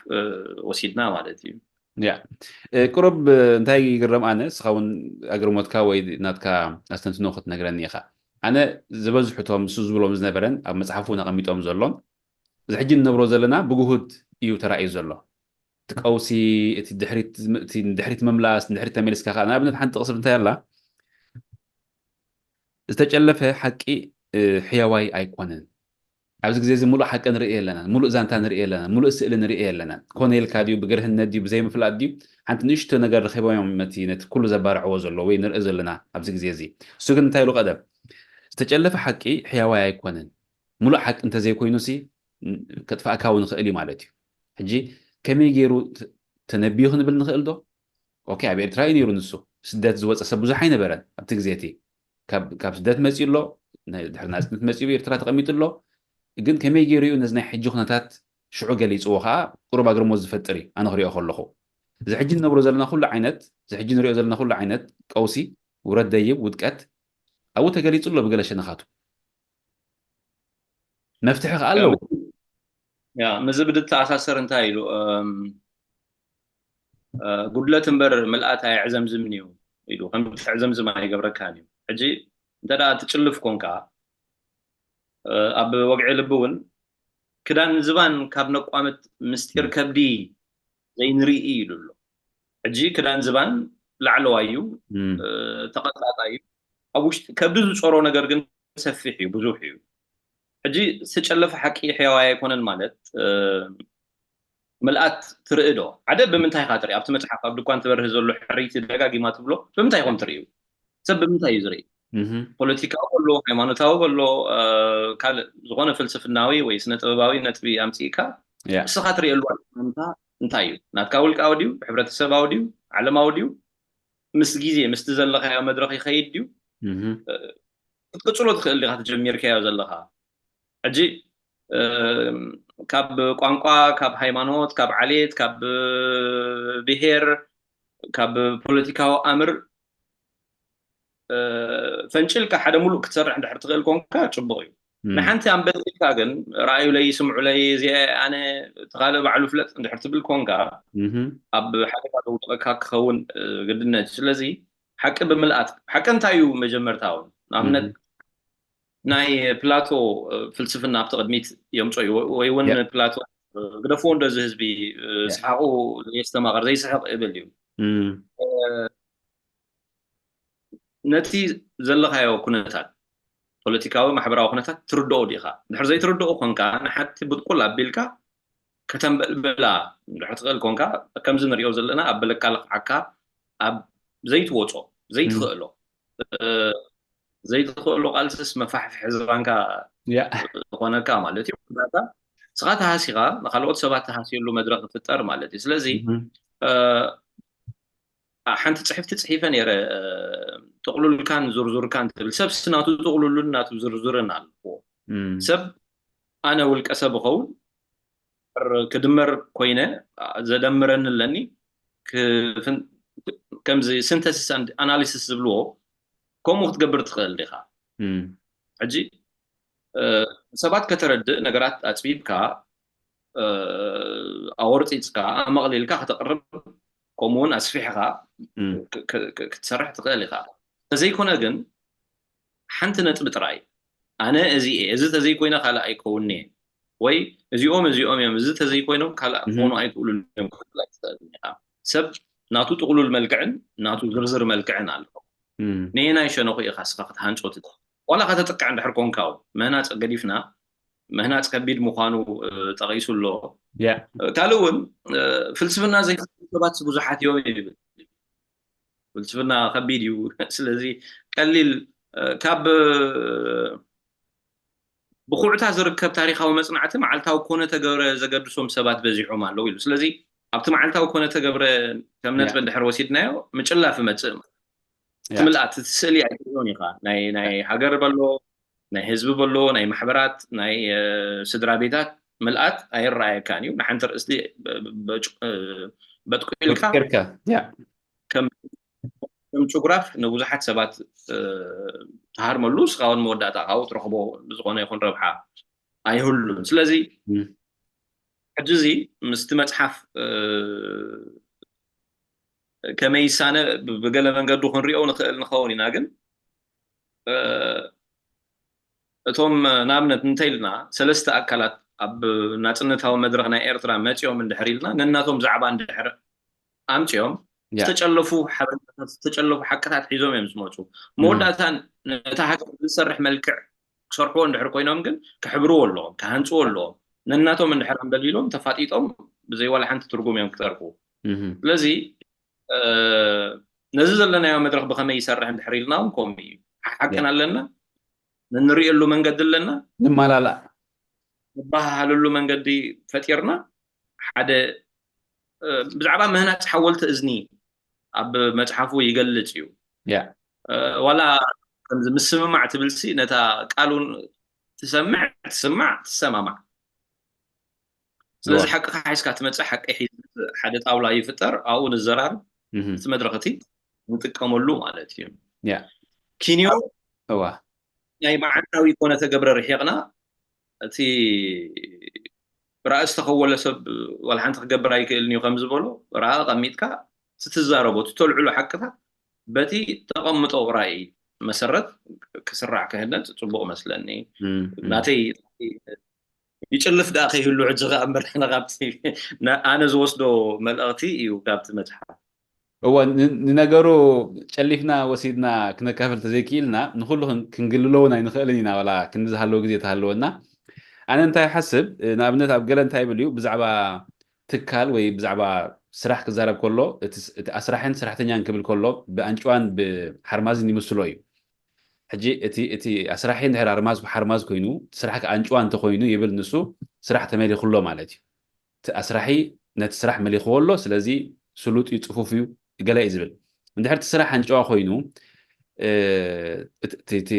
ወሲድና ማለት እዩ። ያ ቁሩብ እንታይ ይግረም ኣነ እስኻ እውን ኣግርሞትካ ወይ ናትካ ኣስተንትኖ ክትነግረኒ ኢኻ። ኣነ ዝበዝሑ እቶም ንሱ ዝብሎም ዝነበረን ኣብ መፅሓፉ እውን ኣቐሚጦም ዘሎን እዚ ሕጂ ንነብሮ ዘለና ብግሁድ እዩ ተራእዩ ዘሎ። እቲ ቀውሲ፣ እቲ ድሕሪት ምምላስ፣ ንድሕሪት ተመሊስካ ከዓ ንኣብነት ሓንቲ ጥቕሲ እንታይ ኣላ? ዝተጨለፈ ሓቂ ሕያዋይ ኣይኮነን። ኣብዚ ግዜ እዚ ሙሉእ ሓቂ ንርኢ ኣለናን፣ ሙሉእ ዛንታ ንርኢ ኣለናን፣ ሙሉእ ስእሊ ንርኢ ኣለናን። ኮነ ኢልካ ድዩ፣ ብግርህነት ድዩ፣ ብዘይምፍላጥ ድዩ፣ ሓንቲ ንእሽቶ ነገር ረኺቦም እዮም ነቲ ነቲ ኩሉ ዘባርዕዎ ዘሎ ወይ ንርኢ ዘለና ኣብዚ ግዜ እዚ። እሱ ግን እንታይ ኢሉ ቀደም? ዝተጨለፈ ሓቂ ሕያዋይ ኣይኮነን። ሙሉእ ሓቂ እንተዘይኮይኑ ሲ ከጥፋእካ እውን ይኽእል እዩ ማለት እዩ። ሕጂ ከመይ ገይሩ ተነቢዩ ክንብል ንኽእል ዶ? ኦኬ፣ ኣብ ኤርትራ እዩ ነይሩ ንሱ። ስደት ዝወፀ ሰብ ብዙሕ ኣይነበረን ኣብቲ ግዜ እቲ። ካብ ስደት መፂኡ ኣሎ፣ ድሕሪ ናፅነት መፂኡ ኤርትራ ተቐሚጡ ኣሎ። ግን ከመይ ገይሩ እዩ ነዚ ናይ ሕጂ ኩነታት ሽዑ ገሊፅዎ ከዓ ቁሩብ ኣግርሞት ዝፈጥር እዩ ኣነ ክሪኦ ከለኹ። እዚ ሕጂ ንነብሮ ዘለና ኩሉ ዓይነት፣ እዚ ሕጂ ንሪኦ ዘለና ኩሉ ዓይነት ቀውሲ፣ ውረድ ደይብ፣ ውድቀት ኣብኡ ተገሊፁ ኣሎ ብገለ ሸነኻቱ። መፍትሒ ከዓ ኣለዎ። ያ ምስዚ ብድተኣሳሰር እንታይ ኢሉ ጉድለት እምበር ምልኣት ኣየዕዘምዝምን እዩ ኢሉ። ከም ትዕዘምዝም ኣይገብረካን እዩ። ሕጂ እንተ ደኣ ትጭልፍ ኮንካ ኣብ ወግዒ ልቢ እውን ክዳን ዝባን ካብ ነቋምት ምስጢር ከብዲ ዘይንርኢ ኢሉ ኣሎ። ሕጂ ክዳን ዝባን ላዕለዋይ እዩ፣ ተቐጣጣይ እዩ። ኣብ ውሽጢ ከብዲ ዝፀሮ ነገር ግን ሰፊሕ እዩ፣ ብዙሕ እዩ። ሕጂ ዝተጨለፈ ሓቂ ሕያዋይ ኣይኮነን ማለት ምልኣት ትርኢ ዶ? ሓደ ብምንታይ ኢኻ ትርኢ? ኣብቲ መፅሓፍ ኣብ ድኳን ትበርህ ዘሎ ሕርይቲ ደጋጊማ ትብሎ ብምንታይ ኢኹም ትርእዩ? ሰብ ብምንታይ እዩ ዝርኢ? ፖለቲካዊ በሎ፣ ሃይማኖታዊ በሎ፣ ካልእ ዝኾነ ፍልስፍናዊ ወይ ስነ ጥበባዊ ነጥቢ ኣምፂእካ እስኻ ትርእየሉ ኣጠማምታ እንታይ እዩ? ናትካ ውልቃዊ ድዩ? ሕብረተሰባዊ ድዩ? ዓለማዊ ድዩ? ምስ ግዜ ምስቲ ዘለኻዮ መድረኽ ይኸይድ ድዩ? ክትቅፅሎ ትኽእል ዲኻ ትጀሚርካዮ ዘለኻ? ሕጂ ካብ ቋንቋ፣ ካብ ሃይማኖት፣ ካብ ዓሌት፣ ካብ ብሄር፣ ካብ ፖለቲካዊ ኣምር ፈንጭልካ ሓደ ሙሉእ ክትሰርሕ እንድሕር ትኽእል ኮንካ ጽቡቕ እዩ። ንሓንቲ ኣንበልካ ግን ረኣዩለይ፣ ስምዑለይ፣ እዚኣ ኣነ፣ እቲ ካልእ ባዕሉ ፍለጥ እንድሕር ትብል ኮንካ፣ ኣብ ሓደጋ ዘውድቐካ ክኸውን ግድነት እዩ። ስለዚ ሓቂ ብምልኣት፣ ሓቂ እንታይ እዩ? መጀመርታ እውን ንኣብነት ናይ ፕላቶ ፍልስፍና ኣብቲ ቅድሚት የምጾ እዩ፣ ወይ እውን ፕላቶ ግደፍዎ እንዶ እዚ ህዝቢ፣ ስሓቑ የስተማቕር ዘይስሕቕ እብል እዩ። ነቲ ዘለኻዮ ኩነታት፣ ፖለቲካዊ ማሕበራዊ ኩነታት ትርድኦ ዲኻ? እንድሕር ዘይትርድኦ ኮንካ፣ ንሓንቲ ብጥቁል ኣቢልካ ከተንበልብላ እንድሕር ትኽእል ኮንካ፣ ከምዚ ንሪኦ ዘለና ኣብ በለካ ልኽዓካ፣ ኣብ ዘይትወጾ ዘይትኽእሎ ዘይትኽእሎ ቃልስስ መፋሕፍሒ ዝባንካ ዝኾነካ ማለት እዩ። ንስኻ ተሃሲኻ ንካልኦት ሰባት ተሃስየሉ መድረክ ይፍጠር ማለት እዩ። ስለዚ ሓንቲ ፅሕፍቲ ፅሒፈ ነይረ፣ ጥቕሉልካን ዝርዙርካን ትብል። ሰብስ ናቱ ጥቕሉልን ናቱ ዝርዙርን ኣለዎ። ሰብ ኣነ ውልቀ ሰብ እኸውን ክድመር ኮይነ ዘደምረኒ ኣለኒ፣ ከምዚ synthesis and analysis ዝብልዎ ከምኡ ክትገብር ትኽእል ዲኻ? ሕጂ ሰባት ከተረድእ ነገራት ኣፅቢብካ፣ ኣወርፂፅካ፣ ኣመቕሊልካ ከተቕርብ፣ ከምኡውን ኣስፊሕኻ ክትሰርሕ ትኽእል ኢኻ። ተዘይኮነ ግን ሓንቲ ነጥቢ ጥራይ፣ ኣነ እዚ እየ፣ እዚ ተዘይኮይነ ካልእ ኣይከውንየ፣ ወይ እዚኦም እዚኦም እዮም፣ እዚ ተዘይኮይኖም ካልእ ክኾኑ ኣይክእሉን እዮም ክትብል ኣይትኽእልን ኢኻ። ሰብ ናቱ ጥቕሉል መልክዕን ናቱ ዝርዝር መልክዕን ኣለዎ። ነየናይ ሸነኹ ኢኻ እስኻ ክትሃንጾ ትደሊ? ዋላ ከተጥቅዕ እንድሕር ኮንካ እውን፣ ምህናጽ ገዲፍና፣ ምህናጽ ከቢድ ምዃኑ ጠቒሱ ኣሎ። ካልእ እውን ፍልስፍና ዘይፈልጡ ሰባት ብዙሓት እዮም ይብል። ፍልስፍና ከቢድ እዩ። ስለዚ ቀሊል ካብ ብኩዕታ ዝርከብ ታሪኻዊ መጽናዕቲ መዓልታዊ ኮነ ተገብረ ዘገድሶም ሰባት በዚሖም ኣለዉ ኢሉ። ስለዚ ኣብቲ መዓልታዊ ኮነ ተገብረ ከም ነጥቢ እንድሕር ወሲድናዮ ምጭላፍ ይመጽእ። እቲ ምልኣት እቲ ስእሊ ኣይትሪኦን ኢኻ። ናይ ናይ ሃገር በሎ፣ ናይ ህዝቢ በሎ፣ ናይ ማሕበራት፣ ናይ ስድራ ቤታት ምልኣት ኣይረኣየካን እዩ። ንሓንቲ ርእስቲ በጥቂልካ ከም ጭጉራፍ ንብዙሓት ሰባት ትሃርመሉ፣ እስኻ እውን መወዳእታ ካብኡ ትረኽቦ ዝኾነ ይኹን ረብሓ ኣይህሉን። ስለዚ ሕጂ እዚ ምስቲ መፅሓፍ ከመይ ይሳነ ብገለ መንገዱ ክንሪኦ ንኽእል ንኸውን ኢና። ግን እቶም ንኣብነት እንተኢልና ሰለስተ ኣካላት ኣብ ናፅነታዊ መድረኽ ናይ ኤርትራ መፂኦም እንድሕር ኢልና ነናቶም ዛዕባ እንድሕር ኣምፂኦም ዝተጨለፉ ሓበሬታታት ዝተጨለፉ ሓቅታት ሒዞም እዮም ዝመፁ። መወዳእታ ነታ ሃገር ብዝሰርሕ መልክዕ ክሰርሕዎ እንድሕር ኮይኖም ግን ክሕብርዎ ኣለዎም፣ ክሃንፅዎ ኣለዎም። ነናቶም እንድሕር ኣንበልቢሎም ተፋጢጦም ብዘይ ዋላ ሓንቲ ትርጉም እዮም ክተርፉ። ስለዚ ነዚ ዘለናዮ መድረኽ ብኸመይ ይሰርሕ እንድሕር ኢልና እውን ከምኡ እዩ። ሓቅን ኣለና፣ ንንሪእሉ መንገዲ ኣለና፣ ንመላላእ ንበሃሃለሉ መንገዲ ፈጢርና ሓደ ብዛዕባ ምህናፅ ሓወልቲ እዝኒ ኣብ መፅሓፉ ይገልፅ እዩ። ዋላ ከምዚ ምስምማዕ ትብልሲ ነታ ቃል እውን ትሰምዕ ትስማዕ ትሰማማዕ። ስለዚ ሓቅኻ ሒዝካ ትመፅእ ሓቂ ሒዝ ሓደ ጣውላ ይፍጠር ኣብኡ ንዘራርብ እቲ መድረኽ እቲ ንጥቀመሉ ማለት እዩ። ኪንዮ እዋ ናይ መዓልታዊ ኮነ ተገብረ ርሒቕና እቲ ራእሲ ተኸወለ ሰብ ዋላ ሓንቲ ክገብር ኣይክእልን እዩ ከም ዝበሎ ራእ ቀሚጥካ እቲ ትዛረቦ እቲ ተልዕሎ ሓቅታት በቲ ተቐምጦ ራእይ መሰረት ክስራዕ ክህነፅ ፅቡቕ መስለኒ። ናተይ ይጭልፍ ደኣ ከይህሉ ሕጂ ከኣ እምበር ንኻብቲ ኣነ ዝወስዶ መልእኽቲ እዩ ካብቲ መፅሓፍ። እወ ንነገሩ ጨሊፍና ወሲድና ክነካፍል ተዘይክኢልና ንኩሉ ክንግልሎ እውን ኣይንኽእልን ኢና ዋላ ክንዲ ዝሃለወ ግዜ ተሃለወና። ኣነ እንታይ ሓስብ ንኣብነት ኣብ ገለ እንታይ ይብል እዩ ብዛዕባ ትካል ወይ ብዛዕባ ስራሕ ክዛረብ ከሎ እቲ ኣስራሕን ሰራሕተኛን ክብል ከሎ ብኣንጭዋን ብሓርማዝን ይምስሎ እዩ። ሕጂ እቲ እቲ ኣስራሒ እንድሕር ኣርማዝ ሓርማዝ ኮይኑ እቲ ስራሕ ከዓ ኣንጭዋ እንተኮይኑ ይብል ንሱ ስራሕ ተመሊኽሎ ማለት እዩ። እቲ ኣስራሒ ነቲ ስራሕ መሊኽዎ ኣሎ። ስለዚ ስሉጥ እዩ፣ ፅፉፍ እዩ፣ ገለ እዩ ዝብል። እንድሕር እቲ ስራሕ ኣንጭዋ ኮይኑ እቲ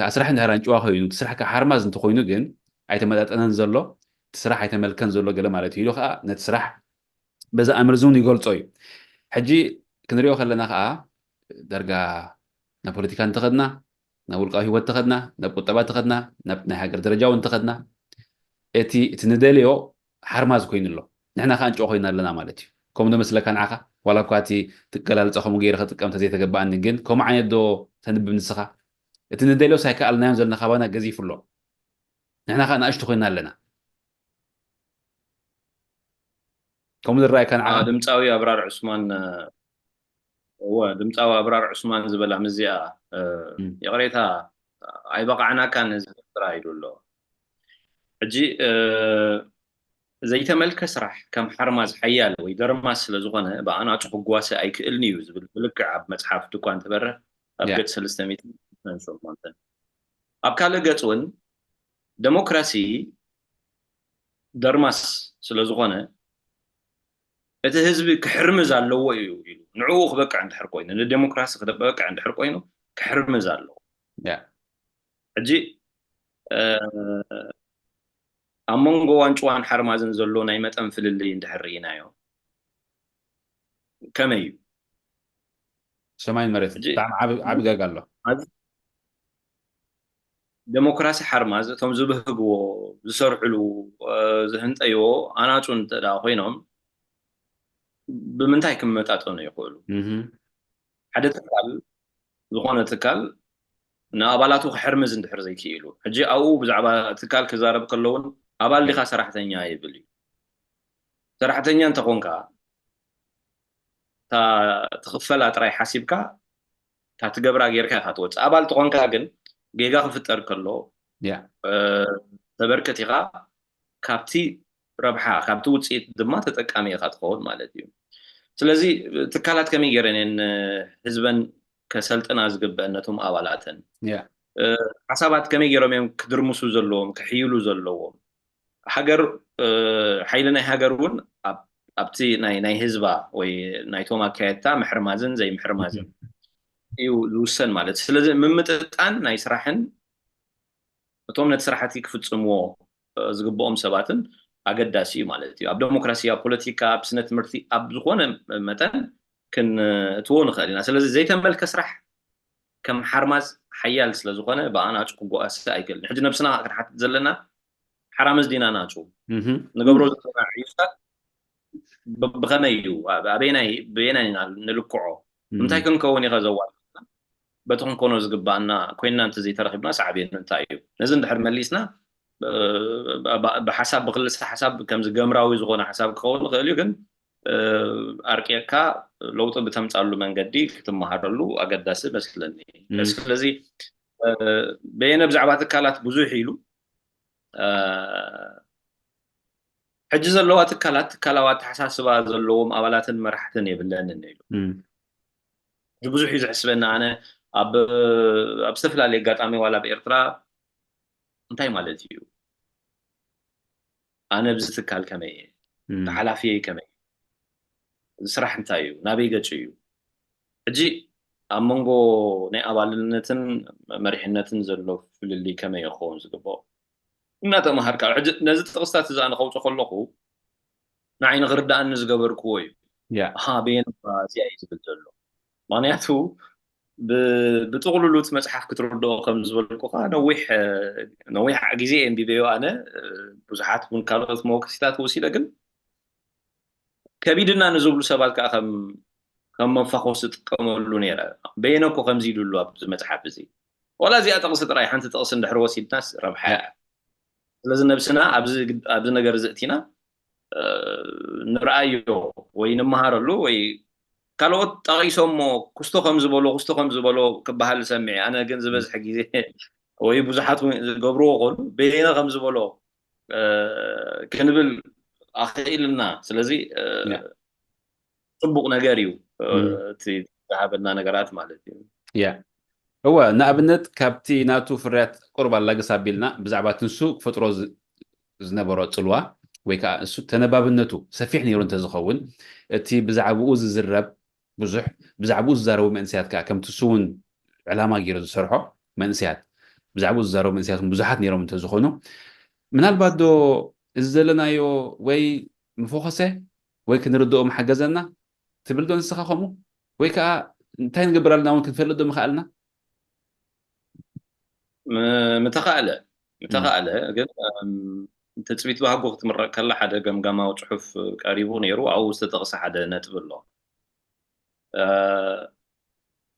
ኣስራሒ እንድሕር ኣንጭዋ ኮይኑ እቲ ስራሕ ከዓ ሓርማዝ እንተኮይኑ ግን ኣይተመጣጠነን ዘሎ እቲ ስራሕ ኣይተመልከን ዘሎ ገለ ማለት እዩ ኢሉ ከዓ ነቲ ስራሕ በዚ ኣምር እውን ይገልጾ እዩ። ሕጂ ክንሪኦ ከለና ከዓ ደርጋ ናብ ፖለቲካ እንተኸድና፣ ናብ ውልቃዊ ህይወት ተኸድና፣ ናብ ቁጠባ ተኸድና፣ ናብ ናይ ሃገር ደረጃ እውን ተኸድና፣ እቲ እቲ ንደልዮ ሓርማዝ ኮይኑ ኣሎ። ንሕና ከዓ እንጭኦ ኮይና ኣለና ማለት እዩ። ከምኡ ዶ መስለካ ንዓኻ? ዋላ እኳ እቲ ትገላልፃ ከምኡ ገይረ ክጥቀም ተዘይተገባኣኒ፣ ግን ከምኡ ዓይነት ዶ ተንብብ ንስኻ? እቲ ንደልዮ ሳይከኣልናዮን ዘለና ካባና ገዚፉ ኣሎ። ንሕና ከዓ ንኣሽቱ ኮይና ኣለና። ከምኡ ዝረኣየካ ንዓኻ? ድምፃዊ ኣብራር ዑስማን እወ ድምፃዊ ኣብራር ዑስማን ዝበላ ምዚኣ ይቕሬታ ኣይበቃዕናካን ህዝቢ ኤርትራ ኢሉ ኣሎ። ሕጂ ዘይተመልከ ስራሕ ከም ሓርማዝ ሓያል ወይ ደርማስ ስለ ዝኾነ ብኣናጹ ክጓሰ ኣይክእልን እዩ ዝብል ብልክዕ ኣብ መጽሓፍ ድኳ እንተበረ ኣብ ገጽ ሰለስተ ሚእትን ሸሞንተን። ኣብ ካልእ ገጽ እውን ደሞክራሲ ደርማስ ስለ ዝኾነ እቲ ህዝቢ ክሕርምዝ ኣለዎ እዩ ኢሉ ንዕኡ ክበቅዕ እንድሕር ኮይኑ ንደሞክራሲ ክበቅዕ እንድሕር ኮይኑ ክሕርምዝ ኣለዎ። ሕጂ ኣብ መንጎ ዋንጭዋን ሓርማዝን ዘሎ ናይ መጠን ፍልልይ እንድሕር ርኢናዮ ከመይ እዩ? ሰማይን መሬት ብጣዕሚ ዓቢ ጋጋ ኣሎ። ደሞክራሲ ሓርማዝ እቶም ዝብህግዎ ዝሰርሕሉ ዝህንጠይዎ ኣናፁ እንተ ኮይኖም ብምንታይ ክመጣጠኑ ይኽእሉ? ሓደ ትካል ዝኾነ ትካል ንኣባላቱ ክሕርምዝ እንድሕር ዘይክኢሉ ሕጂ ኣብኡ ብዛዕባ ትካል ክዛረብ ከለውን ኣባል ዲኻ ሰራሕተኛ ይብል እዩ። ሰራሕተኛ እንተኾንካ እታ ትኽፈላ ጥራይ ሓሲብካ እታ ትገብራ ጌርካ ኢኻ ትወፅእ። ኣባል ተኾንካ ግን ጌጋ ክፍጠር ከሎ ተበርከት ኢኻ ካብቲ ረብሓ ካብቲ ውፅኢት ድማ ተጠቃሚ ኢኻ ትኸውን ማለት እዩ። ስለዚ ትካላት ከመይ ገይረን እየን ህዝበን ከሰልጥና ዝግበአን ነቶም ኣባላተን ሓሳባት ከመይ ገይሮም እዮም ክድርምሱ ዘለዎም ክሕይሉ ዘለዎም ሃገር ሓይሊ ናይ ሃገር እውን ኣብቲ ናይ ህዝባ ወይ ናይቶም ኣካየድታ ምሕርማዝን ዘይምሕርማዝን እዩ ዝውሰን ማለት ስለዚ ምምጥጣን ናይ ስራሕን እቶም ነቲ ስራሕቲ ክፍፅምዎ ዝግብኦም ሰባትን ኣገዳሲ እዩ ማለት እዩ ኣብ ደሞክራሲ ኣብ ፖለቲካ ኣብ ስነ ትምህርቲ ኣብ ዝኾነ መጠን ክንእትዎ ንኽእል ኢና ስለዚ ዘይተመልከ ስራሕ ከም ሓርማዝ ሓያል ስለ ዝኾነ ብኣናፁ ክጓኣሰ ኣይክእልን ሕጂ ነብስና ክንሓትት ዘለና ሓራምዝ ዲና ናፁ ንገብሮ ዘለና ዕዩታት ብኸመይ እዩ ኣበየናይ ብየናይ ኢና ንልክዖ እንታይ ክንከውን ኢኸ ዘዋል በቲ ክንኮኖ ዝግባኣና ኮይንና እንተዘይተረኺብና ሳዕቤኑ እንታይ እዩ ነዚ እንድሕር መሊስና ብሓሳብ ብክልሰ ሓሳብ ከምዚ ገምራዊ ዝኾነ ሓሳብ ክኸውን ይኽእል እዩ ግን ኣርቂቕካ ለውጢ ብተምፃሉ መንገዲ ክትመሃረሉ ኣገዳሲ መስለኒ ስለዚ በየነ ብዛዕባ ትካላት ብዙሕ ኢሉ ሕጂ ዘለዋ ትካላት ትካላዊ ኣተሓሳስባ ዘለዎም ኣባላትን መራሕትን የብለንን ኢሉ ብዙሕ እዩ ዝሕስበና ኣነ ኣብ ዝተፈላለዩ ኣጋጣሚ ዋላ ኣብ ኤርትራ እንታይ ማለት እዩ ኣነ ብዚ ትካል ከመይ እየ ሓላፊየይ ከመይ ስራሕ እንታይ እዩ ናበይ ገጭ እዩ ሕጂ ኣብ መንጎ ናይ ኣባልነትን መሪሕነትን ዘሎ ፍልልይ ከመይ ይኸውን ዝግብኦ እናተምሃርካ ሕጂ ነዚ ጥቕስታት እዛ ንኸውፅ ከለኹ ንዓይ ንኽርዳእኒ ዝገበርክዎ እዩ በየን እዚኣ እዩ ዝብል ዘሎ ምክንያቱ ብጥቕሉሉ እቲ መፅሓፍ ክትርድኦ ከም ዝበልኩኻ ነዊሕ ነዊሕ ግዜ ኣንቢበዮ ኣነ ብዙሓት እውን ካልኦት መወከሲታት ወሲደ ግን ከቢድና ንዝብሉ ሰባት ከዓ ከም ከም መፋኾስ ዝጥቀመሉ ነይረ በየነ እኮ ከምዚ ኢሉ ኣሎ ኣብዚ መፅሓፍ እዚ ዋላ እዚኣ ጥቕሲ ጥራይ ሓንቲ ጥቕሲ እንድሕር ወሲድናስ ረብሓ እያ ስለዚ ነብስና ኣብዚ ነገር እዚ እቲና ንርኣዮ ወይ ንምሃረሉ ወይ ካልኦት ጠቒሶሞ ክስቶ ከም ዝበሎ ክስቶ ከም ዝበሎ ክበሃል ዝሰምዕ ኣነ ግን ዝበዝሐ ግዜ ወይ ብዙሓት ዝገብርዎ ከሉ በየነ ከም ዝበሎ ክንብል ኣኽኢልና ስለዚ ፅቡቕ ነገር እዩ እቲ ዝሃበና ነገራት ማለት እዩ እወ ንኣብነት ካብቲ ናቱ ፍርያት ቁርብ ኣላግስ ኣቢልና ብዛዕባ ትንሱ ክፈጥሮ ዝነበሮ ፅልዋ ወይ ከዓ እሱ ተነባብነቱ ሰፊሕ ነይሩ እንተዝኸውን እቲ ብዛዕባኡ ዝዝረብ ብዙሕ ብዛዕባኡ ዝዛረቡ መንእሰያት ከዓ ከምቲ እሱ እውን ዕላማ ገይሩ ዝሰርሖ መንእሰያት ብዛዕባኡ ዝዛረቡ መንእሰያት ብዙሓት ነይሮም እንተዝኾኑ ምናልባት ዶ እዚ ዘለናዮ ወይ ምፈኾሰ ወይ ክንርድኦ ምሓገዘና ትብል ዶ ንስኻ ከምኡ? ወይ ከዓ እንታይ ንገብር ኣለና እውን ክንፈልጥ ዶ ምኸኣልና? ም- ምተኻእለ ምተኻእለ ግን እም፣ ትጽቢት ባህጎ ክትምረቕ ከላ ሓደ ገምጋማዊ ጽሑፍ ቀሪቡ ነይሩ። ኣብኡ ዝተጠቕሰ ሓደ ነጥቢ ኣሎ። እ፣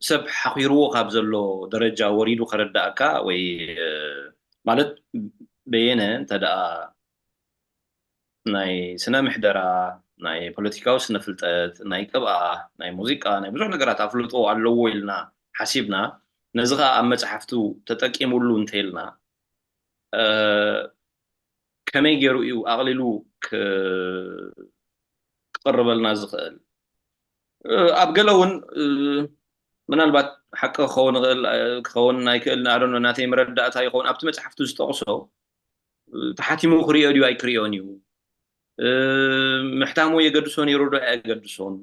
ሰብ ሓኺርዎ ካብ ዘሎ ደረጃ ወሪዱ ከረዳእካ ወይ እ፣ ማለት በየነ እንተ ደኣ ናይ ስነ ምሕደራ፣ ናይ ፖለቲካዊ ስነ ፍልጠት፣ ናይ ቅብኣ፣ ናይ ሙዚቃ፣ ናይ ብዙሕ ነገራት ኣፍልጦ ኣለዎ ኢልና ሓሲብና፣ ነዚ ኸኣ ኣብ መጽሓፍቱ ተጠቂሙሉ እንተኢልና እ፣ ከመይ ገይሩ እዩ ኣቕሊሉ ክ- ክቕርበልና ዝኽእል? እ፣ ኣብ ገለ እውን እ፣ ምናልባት ሓቂ ክኸውን ይኽእል እ፣ ክኸውን ኣይክእል ንኣዶኖ ናተይ መረዳእታ ይኸውን ኣብቲ መጽሓፍቱ ዝጠቕሶ እ፣ ተሓቲሙ ክሪኦ ድዩ ኣይክሪኦን እዩ እ፣ ምሕታሙ የገድሶ ነይሩ ዶ ኣየገድሶን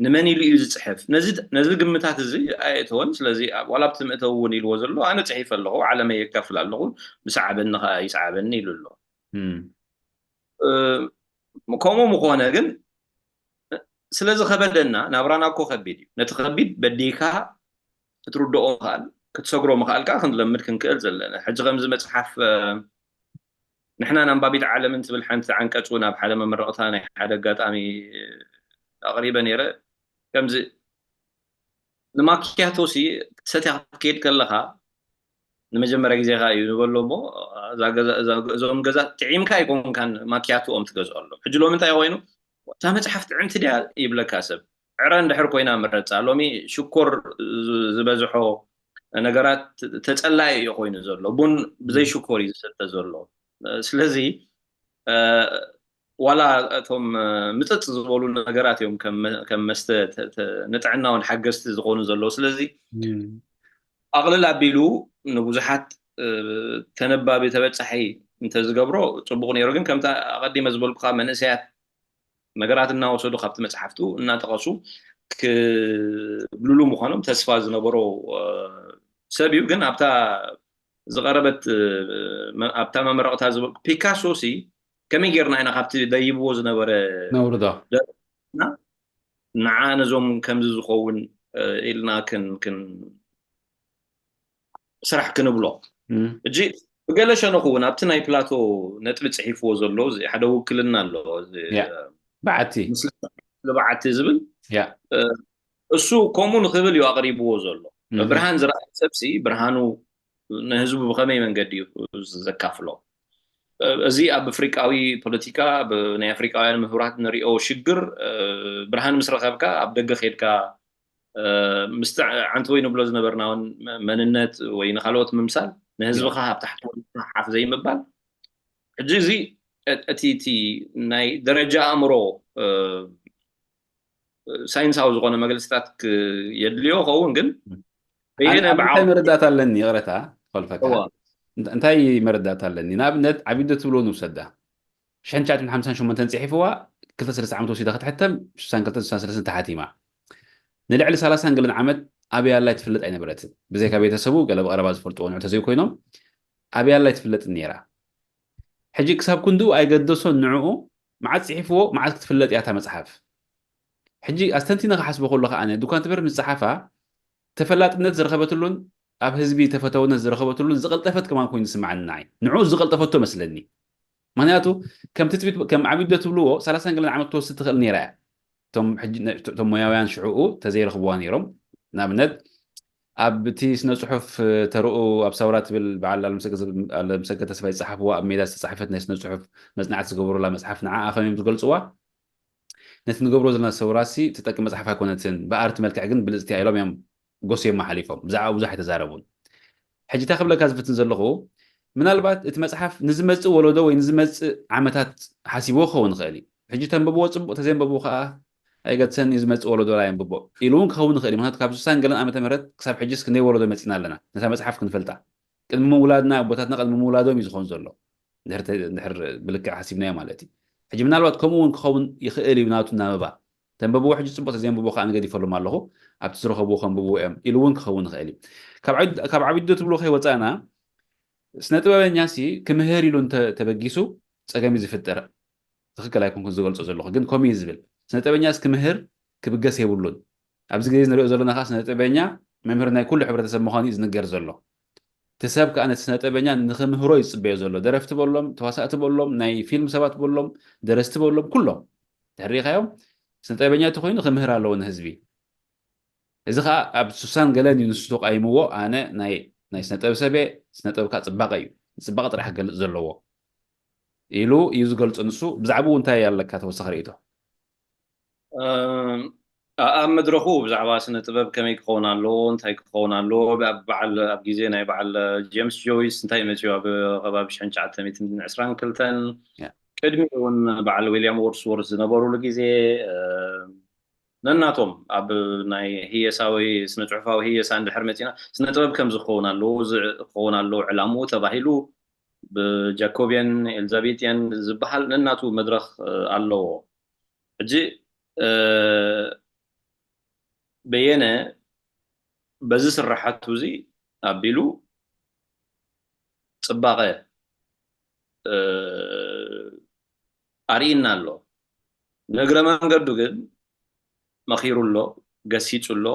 ንመን ኢሉ እዩ ዝፅሕፍ ነዚ ነዚ ግምታት እዚ ኣየእተወን። ስለዚ ኣብ- ዋላ ኣብቲ መእተዊ እውን ኢልዎ ዘሎ ኣነ ፅሒፈ ኣለኹ፣ ዓለመይ የካፍል ኣለኹ፣ ብሰዓበኒ ከዓ ይሰዓበኒ ኢሉ ኣሎ። እም፣ እ፣ ከምኡ ምኾነ ግን ስለ ዝኸበደና ናብራና እኮ ከቢድ እዩ። ነቲ ከቢድ በዲካ ክትርድኦ ምኽኣል ክትሰግሮ ምኽኣል ከዓ ክንለምድ ክንክእል ዘለና። ሕጂ ከምዚ መፅሓፍ እ፣ ንሕና ንኣንባቢት ዓለምን ትብል ሓንቲ ዓንቀፅ እውን ኣብ ሓደ መመረቕታ ናይ ሓደ ኣጋጣሚ ኣቕሪበ ነይረ። ከምዚ ንማኪያቶ ሲ ክትሰትያ ክትከይድ ከለኻ ንመጀመርያ ግዜኻ እዩ ንበሎ እሞ እዛ ገዛ- እዛ- እዞም ገዛ ጥዒምካ ኣይኮንካን ማኪያቶኦም ትገዝኦ ኣሎ። ሕጂ ሎሚ እንታይ ኮይኑ እታ መፅሓፍ ጥዕምቲ ድያ ይብለካ ሰብ ዕረ እንድሕር ኮይና ምረፃ። ሎሚ ሽኮር ዝ- ዝበዝሖ ነገራት ተፀላኢ እዩ ኮይኑ ዘሎ። ቡን ብዘይ ሽኮር እዩ ዝሰተ ዘሎ። ስለዚ እ፣ ዋላ እቶም እ፣ ምፅፅ ዝበሉ ነገራት እዮም ከም መ- ከም መስተ ተ- ተ- ንጥዕና እውን ሓገዝቲ ዝኾኑ ዘለዉ። ስለዚ ኣቕልል ኣቢሉ ንብዙሓት እ፣ ተነባቢ ተበፃሒ እንተዝገብሮ ፅቡቕ ነይሩ። ግን ከምታ ኣቐዲመ ዝበልኩኻ መንእሰያት ነገራት እናወሰዱ ካብቲ መፅሓፍቱ እናጠቐሱ ክብልሉ ምዃኖም ተስፋ ዝነበሮ እ፣ ሰብ እዩ። ግን ኣብታ ዝቐረበት እ፣ መ- ኣብታ መመረቕታ ዝበልኩ ፒካሶ ሲ ከመይ ጌርና ኢና ካብቲ ደይብዎ ዝነበረ ነውርዶ ንዓ ነዞም ከምዚ ዝኸውን እ፣ ኢልና ክን ክን ስራሕ ክንብሎ እም፣ እጂ ብገለ ሸነኹ እውን ኣብቲ ናይ ፕላቶ ነጥቢ ፅሒፍዎ ዘሎ እዚ ሓደ ውክልና ኣሎ። እዚ ያ። በዓቲ ስለ በዓቲ ዝብል ያ። እ፣ እሱ ከምኡ ንክብል እዩ ኣቕሪብዎ ዘሎ። እም፣ ብርሃን ዝረኣየ ሰብሲ ብርሃኑ ንህዝቡ ብኸመይ መንገዲ እዩ ዘካፍሎ? እ፣ እዚ ኣብ ኣፍሪቃዊ ፖለቲካ ብ- ናይ ኣፍሪቃውያን ምሁራት ንሪኦ ሽግር እ፣ ብርሃን ምስ ረኸብካ ኣብ ደገ ከድካ እ፣ ምስቲ ዓንተወይ ንብሎ ዝነበርና እውን መ- መንነት ወይ ንካልኦት ምምሳል ንህዝብኻ ኣብ ታሕቲ ሓፍ ዘይምባል። ሕጂ እዚ እ- እቲ እቲ ናይ ደረጃ ኣእምሮ እ፣ ሳይንሳዊ ዝኾነ መግለፅታት ክ- የድልዮ ኸውን ግን በየነ ኣነ- ኣነ ብዓው እንታይ መረዳእታ ኣለኒ ይቕረታ ፈልፈካ እዋ። እንት- እንታይ መረዳእታ ኣለኒ ንኣብነት ዓቢዶ ትብሎ ንውሰዳ ሽሕን ትሽዓትን ሓምሳን ሸሞንተን ፅሒፍዋ ክልተ ሰለስተ ዓመት ወሲዳ ክትሕተም ሽሳን ክልተ ሽሳን ሰለስተ ተሓቲማ ንልዕሊ ሰላሳን ገለን ዓመት ኣበይ ኣላ ትፍለጥ ኣይነበረትን ብዘይካ ቤተሰቡ ገለ ብቐረባ ዝፈልጥዎ ንዑ ተዘይኮይኖም ኣበይ ኣላ ትፍለጥን ነይራ ሕጂ ክሳብ ክንድኡ ኣይገደሶን ንዕኡ መዓት ፅሒፍዎ መዓት ክትፍለጥ እያ እታ መፅሓፍ ሕጂ ኣስተንቲነ ክሓስቦ ከለኹ ኣነ ድኳን ትምህርቲ ምስ ፀሓፋ ተፈላጥነት ዝረኸበትሉን ኣብ ህዝቢ ተፈተውነት ዝረኸበትሉን ዝቐልጠፈት ከማን ኮይኑ ዝስምዓኒ ንዓይ ንዕኡ ዝቐልጠፈቶ መስለኒ ምክንያቱ ከም ትፅቢት ከም ዓቢዶ ትብልዎ ሰላሳን ገለን ዓመት ክትወስድ ትኽእል ነይራ እያ እቶም ሕጂ ነ- እቶም ሞያውያን ሽዕኡ ተዘይረኽብዋ ነይሮም ንኣብነት ኣብ እቲ ስነ ፅሑፍ ተርኡ ኣብ ሰውራ ትብል በዓል ኣለምሰገ ተስፋ ዝፀሓፍዋ ኣብ ሜዳ ዝተፃሕፈት ናይ ስነ ፅሑፍ መፅናዕቲ ዝገበሩላ መፅሓፍ ንዓ ከመዮም ዝገልፅዋ ነቲ ንገብሮ ዘለና ሰውራሲ ትጠቅም መፅሓፍ ኣይኮነትን ብኣርቲ መልክዕ ግን ብልፅቲ ኢሎም እዮም ጎስዮም ሓሊፎም ብዛዕባ ብዙሕ ኣይተዛረቡን ሕጂ እንታይ ክብለካ ዝፍትን ዘለኹ ምናልባት እቲ መፅሓፍ ንዝመፅእ ወለዶ ወይ ንዝመፅእ ዓመታት ሓሲብዎ ክኸውን ይኽእል እዩ ሕጂ ተንብብዎ ፅቡቅ ተዘንበብዎ ከዓ ኣይገድሰን እዩ ዝመፅእ ወለዶ ላይ ኣንብቦ ኢሉ እውን ክኸውን ይኽእል እዩ ምክንያቱ ካብ ስሳን ገለን ዓመተ ምህረት ክሳብ ሕጂስ ክንደይ ወለዶ መፂና ኣለና ነታ መፅሓፍ ክንፈልጣ ቅድሚ ምውላድና ኣቦታትና ቅድሚ ምውላዶም እዩ ዝኾን ዘሎ እንድሕር ብልክዕ ሓሲብናዮ ማለት እዩ ሕጂ ምናልባት ከምኡ እውን ክኸውን ይኽእል እዩ ናቱ ናበባ ተንበብዎ ሕጂ ፅቡቅ ተዘንብቦ ከዓ ንገዲፈሎም ኣለኹ ኣብቲ ዝረኸብዎ ከንብብዎ እዮም ኢሉ እውን ክኸውን ይኽእል እዩ ካብ ዓቢዶ ትብሎ ከይወፃእና ስነ ጥበበኛ ሲ ክምህር ኢሉ ተበጊሱ ጸገም እዩ ዝፍጠር። ትኽክል ኣይኮንኩን ዝገልጾ ዘለኹ፣ ግን ከምኡ እዩ ዝብል። ስነ ጥበበኛ ክምህር ክብገስ የብሉን። ኣብዚ ግዜ ንሪኦ ዘለና ከዓ ስነ ጥበበኛ መምህር ናይ ኩሉ ሕብረተሰብ ምዃኑ እዩ ዝንገር ዘሎ። እቲ ሰብ ከዓ ነቲ ስነ ጥበበኛ ንክምህሮ እዩ ዝፅበዮ ዘሎ። ደረፍቲ በሎም፣ ተዋሳእቲ በሎም፣ ናይ ፊልም ሰባት በሎም፣ ደረስቲ በሎም፣ ኩሎም ድሕር ሪኢኻዮም ስነ ጥበበኛ ተኮይኑ ክምህር ኣለዎ ንህዝቢ። እዚ ከዓ ኣብ ሱሳን ገለን እዩ ንሱ ተቃይምዎ። ኣነ ናይ ናይ ስነ ጥበብ ሰበ፣ ስነ ጥበብ ከዓ ፅባቐ እዩ፣ ፅባቐ ጥራሕ ክገልፅ ዘለዎ ኢሉ እዩ ዝገልፆ ንሱ። ብዛዕባኡ እንታይ ኣለካ ተወሳኺ ርእይቶ? ኣብ መድረኹ ብዛዕባ ስነ ጥበብ ከመይ ክኸውን ኣለዎ፣ እንታይ ክኸውን ኣለዎ፣ ኣብ በዓል ኣብ ግዜ ናይ በዓል ጀምስ ጆይስ እንታይ መፅዩ ኣብ ከባቢ ሽሕን ትሽዓተ ሚእትን ዕስራን ክልተን ቅድሚ እውን በዓል ዊልያም ዎርስወርት ዝነበሩሉ ግዜ ነናቶም ኣብ ናይ ህየሳዊ ስነ ጽሑፋዊ ህየሳ እንድሕር መፂና ስነ ጥበብ ከምዚ ክኸውን ኣለዎ፣ እዚ ክኸውን ኣለዎ ዕላምኡ ተባሂሉ ብጃኮብየን ኤልዛቤትየን ዝበሃል ነናቱ መድረኽ ኣለዎ። ሕጂ በየነ በዚ ስራሓቱ እዚ ኣቢሉ ፅባቐ ኣርእና ኣሎ። ንእግረ መንገዱ ግን መኺሩ ኣሎ፣ ገሲፁ ኣሎ፣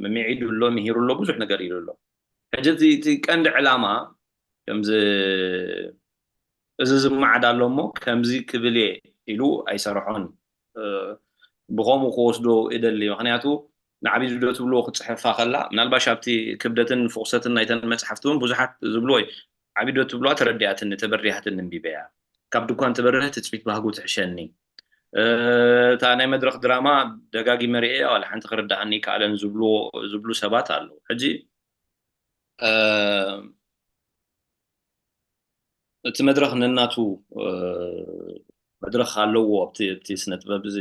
ምምዒዱ ኣሎ፣ ምሂሩ ኣሎ፣ ብዙሕ ነገር ኢሉ ኣሎ። ሕጂ እቲ ቀንዲ ዕላማ ከምዚ እዚ ዝመዓድ ኣሎ እሞ ከምዚ ክብል እየ ኢሉ ኣይሰርሖን። ብኸምኡ ክወስዶ እደሊ። ምክንያቱ ንዓቢዱ ዶ ትብልዎ ክፅሕፋ ከላ ምናልባሽ ኣብቲ ክብደትን ፍቑሰትን ናይተን መፅሓፍቲ እውን ብዙሓት ዝብልዎ እዩ። ዓቢዶ ትብልዋ ተረዲኣትኒ፣ ተበሪሃትኒ፣ እንቢበያ። ካብ ድኳን ትበርህ ትፅቢት ባህጉ ትሕሸኒ። እታ ናይ መድረኽ ድራማ ደጋጊመ ርእየ ዋላ ሓንቲ ክርድኣኒ ይከኣለን ዝብልዎ ዝብሉ ሰባት ኣለዉ። ሕጂ እቲ መድረኽ ነናቱ መድረኽ ኣለዎ። ኣብቲ ኣብቲ ስነ ጥበብ እዚ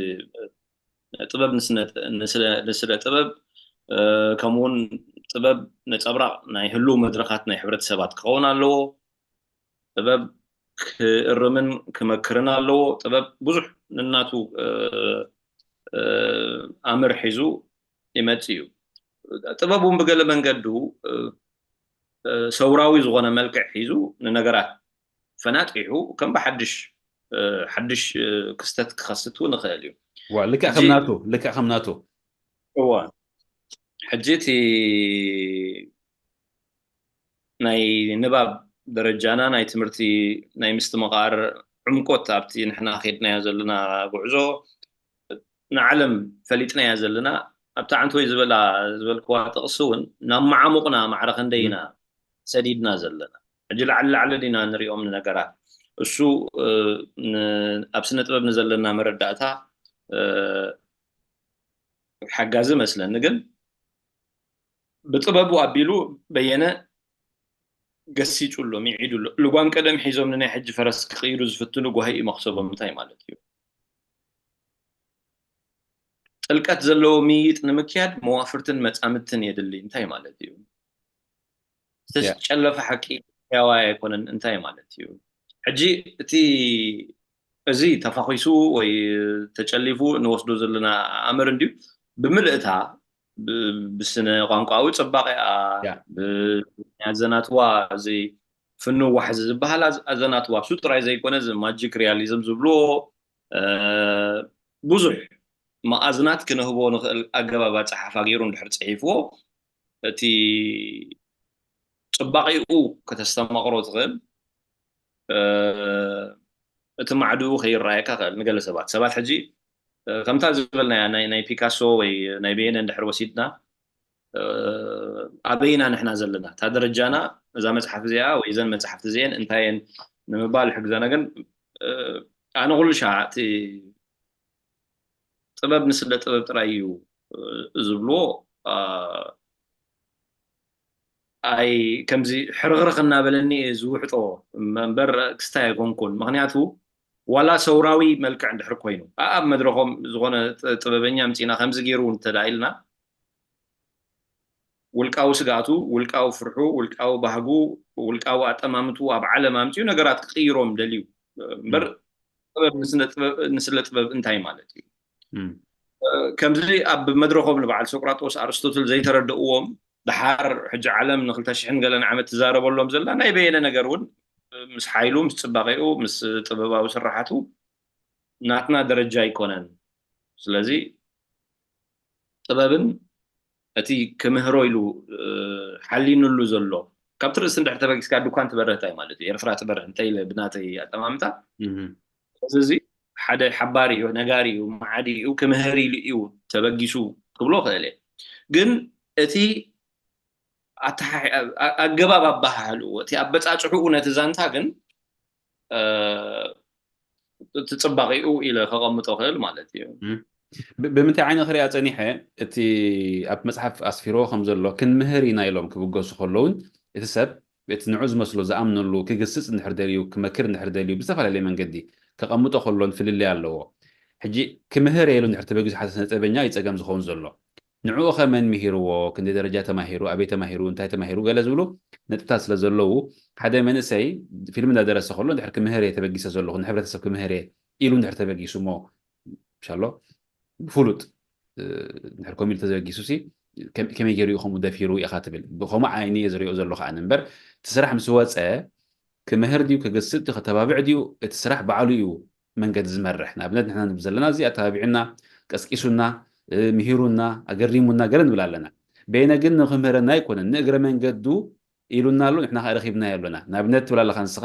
ጥበብ ንስነ ጥበብ ከምኡውን ጥበብ ነፀብራቕ ናይ ህልው መድረኻት ናይ ሕብረተሰባት ክኸውን ኣለዎ። ጥበብ ክእርምን ክመክርን ኣለዎ። ጥበብ ብዙሕ ነናቱ ኣምር ሒዙ ይመጽእ እዩ። ጥበብ እውን ብገለ መንገዱ ሰውራዊ ዝኾነ መልክዕ ሒዙ ንነገራት ፈናጢሑ ከም ብሓድሽ ሓድሽ ክስተት ክኸስት እውን ይኽእል እዩ። ልክዕ ከም ናቱ ልክዕ ከም ናቱ እዋ ሕጂ እቲ ናይ ንባብ ደረጃና ናይ ትምህርቲ ናይ ምስትምቓር ዕምቆት ኣብቲ ንሕና ከድናዮ ዘለና ጉዕዞ ንዓለም ፈሊጥናያ ዘለና ኣብታ ዓንተወይ ዝበላ ዝበልክዋ ጥቕሲ እውን ናብ መዓሙቕና ማዕረ ክንደይ ኢና ሰዲድና ዘለና። ሕጂ ላዕሊ ላዕሊ ዲና ንሪኦም ነገራት እሱ ኣብ ስነ ጥበብ ንዘለና መረዳእታ ሓጋዚ መስለኒ ግን ብጥበቡ ኣቢሉ በየነ ገሲጹ ኣሎ፣ ሚዒዱ ኣሎ። ልጓም ቀደም ሒዞም ንናይ ሕጂ ፈረስ ክቕይሩ ዝፍትኑ ጓሂ እዩ መኽሰቦም። እንታይ ማለት እዩ? ጥልቀት ዘለዎ ምይይጥ ንምክያድ መዋፍርትን መጻምድትን የድሊ። እንታይ ማለት እዩ? ዝተጨለፈ ሓቂ ሕያዋይ ኣይኮነን። እንታይ ማለት እዩ? ሕጂ እቲ እዚ ተፋኺሱ ወይ ተጨሊፉ ንወስዶ ዘለና ኣምር እንድዩ ብምልእታ ብስነ ቋንቋዊ ፅባቐኣ ብኣዘናትዋ እዚ ፍንው ዋሕዚ ዝበሃል ኣዘናትዋ እሱ ጥራይ ዘይኮነ እዚ ማጂክ ሪያሊዝም ዝብልዎ ብዙሕ መኣዝናት ክነህቦ ንኽእል ኣገባብ ኣፀሓሕፋ ገይሩ እንድሕር ፅሒፍዎ እቲ ፅባቐኡ ከተስተማቕሮ ትኽእል እቲ ማዕድኡ ከይረኣየካ ክእል ንገለ ሰባት ሰባት ሕጂ ከምታ ዝበልናያ ናይ ፒካሶ ወይ ናይ ቤየነ እንድሕር ወሲድና ኣበይና ንሕና ዘለና እታ ደረጃና እዛ መፅሓፍ እዚኣ ወይ እዘን መፅሓፍቲ እዚአን እንታየን ንምባል ይሕግዘና ግን ኣነ ኩሉ ሻዕ እቲ ጥበብ ንስለ ጥበብ ጥራይ እዩ ዝብልዎ ኣይ ከምዚ ሕርኽርኽ እናበለኒ እየ ዝውሕጦ እምበር ክስታይ ኣይኮንኩን ምክንያቱ ዋላ ሰውራዊ መልክዕ እንድሕር ኮይኑ ኣብ መድረኾም ዝኾነ ጥበበኛ ምፅና ከምዚ ገይሩ እውን እንተዳ ኢልና ውልቃዊ ስግኣቱ ውልቃዊ ፍርሑ ውልቃዊ ባህጉ ውልቃዊ ኣጠማምቱ ኣብ ዓለም ኣምፅኡ ነገራት ክቅይሮም ደልዩ እምበር ጥበብ ንስለ ጥበብ እንታይ ማለት እዩ ከምዚ ኣብ መድረኾም ንበዓል ሶቅራጦስ ኣርስቶትል ዘይተረድእዎም ደሓር ሕጂ ዓለም ንክልተ ሽሕን ገለን ዓመት ትዛረበሎም ዘላ ናይ በየነ ነገር እውን ምስ ሓይሉ፣ ምስ ጽባቐኡ፣ ምስ ጥበባዊ ስራሓቱ ናትና ደረጃ ኣይኮነን። ስለዚ ጥበብን እቲ ክምህሮ ኢሉ ሓሊኑሉ ዘሎ፣ ካብቲ ርእሲ እንድሕር ተበጊስካ ድኳን ትበርህ እንታይ ማለት እዩ? ኤርትራ ትበርህ እንታይ ኢለ ብናተይ ኣጠማምታ። እዚ ሓደ ሓባሪ እዩ፣ ነጋሪ እዩ፣ መዓዲ እዩ፣ ክምህር ኢሉ እዩ ተበጊሱ ክብሎ ክእል እየ። ግን እቲ ኣገባብ ኣበሃህልኡ፣ እቲ ኣበፃፅሕኡ ነቲ ዛንታ ግን እቲ ፅባቂኡ ኢለ ከቐምጦ ክእል ማለት እዩ። ብምንታይ ዓይነ ክሪኣ ፀኒሐ፣ እቲ ኣብ መፅሓፍ ኣስፊርዎ ከም ዘሎ ክንምህር ኢና ኢሎም ክብገሱ ከለውን፣ እቲ ሰብ እቲ ንዑ ዝመስሎ ዝኣምነሉ ክግስፅ እንድሕር ደልዩ፣ ክመክር እንድሕር ደልዩ ብዝተፈላለየ መንገዲ ከቐምጦ ከሎን ፍልልይ ኣለዎ። ሕጂ ክምህር ኢሉ እንድሕር ተበጊሱ ሓደ ስነ ጥበበኛ እዩ ፀገም ዝኸውን ዘሎ። ንዕኡ ከ መን ምሂርዎ፣ ክንደይ ደረጃ ተማሂሩ፣ ኣበይ ተማሂሩ፣ እንታይ ተማሂሩ ገለ ዝብሉ ነጥብታት ስለ ዘለዉ፣ ሓደ መንእሰይ ፊልም እንዳደረሰ ከሎ እንድሕር ክምህር እየ ተበጊሰ ዘለኹ፣ ንሕብረተሰብ ክምህር እየ ኢሉ እንድሕር ተበጊሱ እሞ ሻሎ ብፍሉጥ እንድሕር ኮሚሉ ተዘበጊሱ ሲ ከመይ ገይሩ እዩ ከምኡ ደፊሩ ኢኻ ትብል። ብከምኡ ዓይኒ እየ ዝሪኦ ዘለኹ ኣነ እምበር እቲ ስራሕ ምስ ወፀ ክምህር ድዩ ክግስጥ ድዩ ከተባብዕ ድዩ እቲ ስራሕ ባዕሉ እዩ መንገዲ ዝመርሕ። ንኣብነት ንሕና ንብል ዘለና እዚ ኣተባቢዑና፣ ቀስቂሱና፣ ምሂሩና፣ ኣገሪሙና ገለ ንብል ኣለና። በይነ ግን ንክምህረና ኣይኮነን፣ ንእግረ መንገዱ ኢሉና ኣሎ፣ ንሕና ከዓ ረኺብናዮ ኣሎና። ንኣብነት ትብል ኣለኻ ንስኻ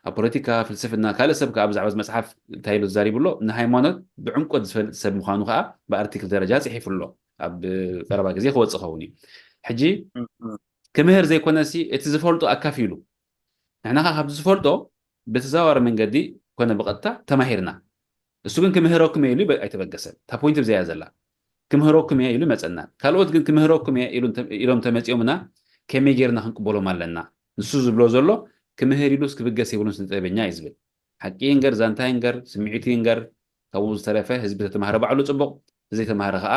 ኣብ ፖለቲካ፣ ፍልስፍና፣ ካልእ ሰብ ከዓ ብዛዕባ መፅሓፍ እንታይ ኢሉ ተዛሪቡ ኣሎ፣ ንሃይማኖት ብዕምቆት ዝፈልጥ ሰብ ምዃኑ ከዓ ብኣርቲክል ደረጃ ፅሒፉ ኣሎ። ኣብ ቀረባ ግዜ ክወፅእ ኸውን እዩ። ሕጂ ክምህር ዘይኮነሲ እቲ ዝፈልጦ ኣካፊሉ ንሕና ከዓ ካብቲ ዝፈልጦ ብተዘዋዋሪ መንገዲ ኮነ ብቐጥታ ተማሂርና። እሱ ግን ክምህረኩም እየ ኢሉ ኣይተበገሰን። እታ ፖይንት ብዘያ ዘላ ክምህረኩም እየ ኢሉ መፀና። ካልኦት ግን ክምህረኩም እየ ኢሎም ተመፂኦምና ከመይ ጌርና ክንቅበሎም ኣለና? ንሱ ዝብሎ ዘሎ ክምህር ኢሉስ ክብገስ የብሉን ስነ ጥበበኛ እዩ ዝብል። ሓቂ ይንገር፣ ዛንታ ይንገር፣ ስምዒቱ ይንገር፣ ካብኡ ዝተረፈ ህዝቢ ተተማህረ ባዕሉ ፅቡቕ፣ ዘይተማህረ ከዓ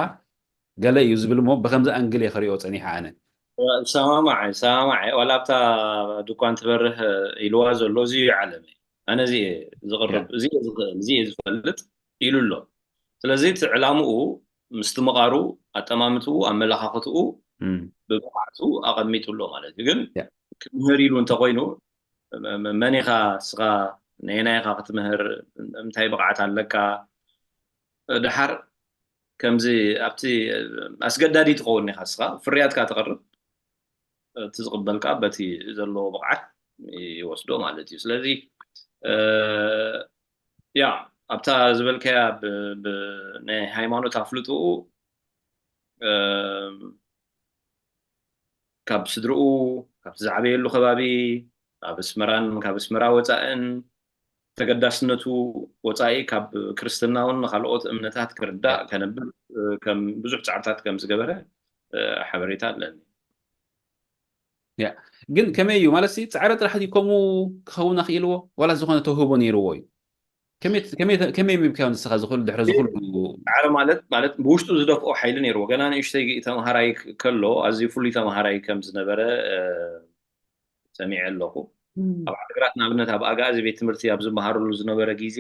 ገለ እዩ ዝብል እሞ ብከምዚ ኣንግል እየ ከሪኦ ፀኒሐ ኣነ። ሰማማዕ ሰማማዕ ዋላ ኣብታ ድኳን ትበርህ ኢልዋ ዘሎ እዚ እዩ ዓለመይ። ኣነ እዚ እየ ዝቕርብ፣ እዚ እየ ዝኽእል፣ እዚ እየ ዝፈልጥ ኢሉ ኣሎ። ስለዚ እቲ ዕላምኡ ምስቲ ምቓሩ፣ ኣጠማምትኡ፣ ኣመለኻኽትኡ ብብቕዓቱ ኣቐሚጡ ኣሎ ማለት እዩ። ግን ክምህር ኢሉ እንተኮይኑ መን ኢኻ እስኻ፣ ነየናይ ኢኻ ክትምህር፣ እንታይ ብቕዓት ኣለካ፣ ድሓር ከምዚ ኣብቲ ኣስገዳዲ ትኸውን ኢኻ እስኻ ፍርያትካ ተቕርብ፣ እቲ ዝቕበልካ በቲ ዘለዎ ብቕዓት ይወስዶ ማለት እዩ። ስለዚ ያ ኣብታ ዝበልካያ ናይ ሃይማኖት ኣፍልጥኡ ካብ ስድርኡ፣ ካብቲ ዝዓበየሉ ከባቢ፣ ኣብ ኣስመራን ካብ ኣስመራ ወፃእን ተገዳስነቱ ወፃኢ ካብ ክርስትና እውን ንካልኦት እምነታት ክርዳእ ከነብር ከም ብዙሕ ፃዕርታት ከም ዝገበረ ሓበሬታ ኣለኒ። ያ ግን ከመይ እዩ ማለት ፃዕሪ ጥራሕ ከምኡ ክኸውን ኣኽኢልዎ ዋላ ዝኾነ ተውህቦ ነይርዎ እዩ? ከመይ ምብካዮ ንስኻ ዝኽሉ ድሕሪ ዝኽሉ ፃዕሪ ማለት ማለት ብውሽጡ ዝደፍኦ ሓይሊ ነይርዎ። ገና ንእሽተይ ተምሃራይ ከሎ ኣዝዩ ፍሉይ ተምሃራይ ከም ዝነበረ ሰሚዐ ኣለኹ። ኣብ ዓድግራት ንኣብነት ኣብ ኣጋዚ ቤት ትምህርቲ ኣብ ዝመሃረሉ ዝነበረ ግዜ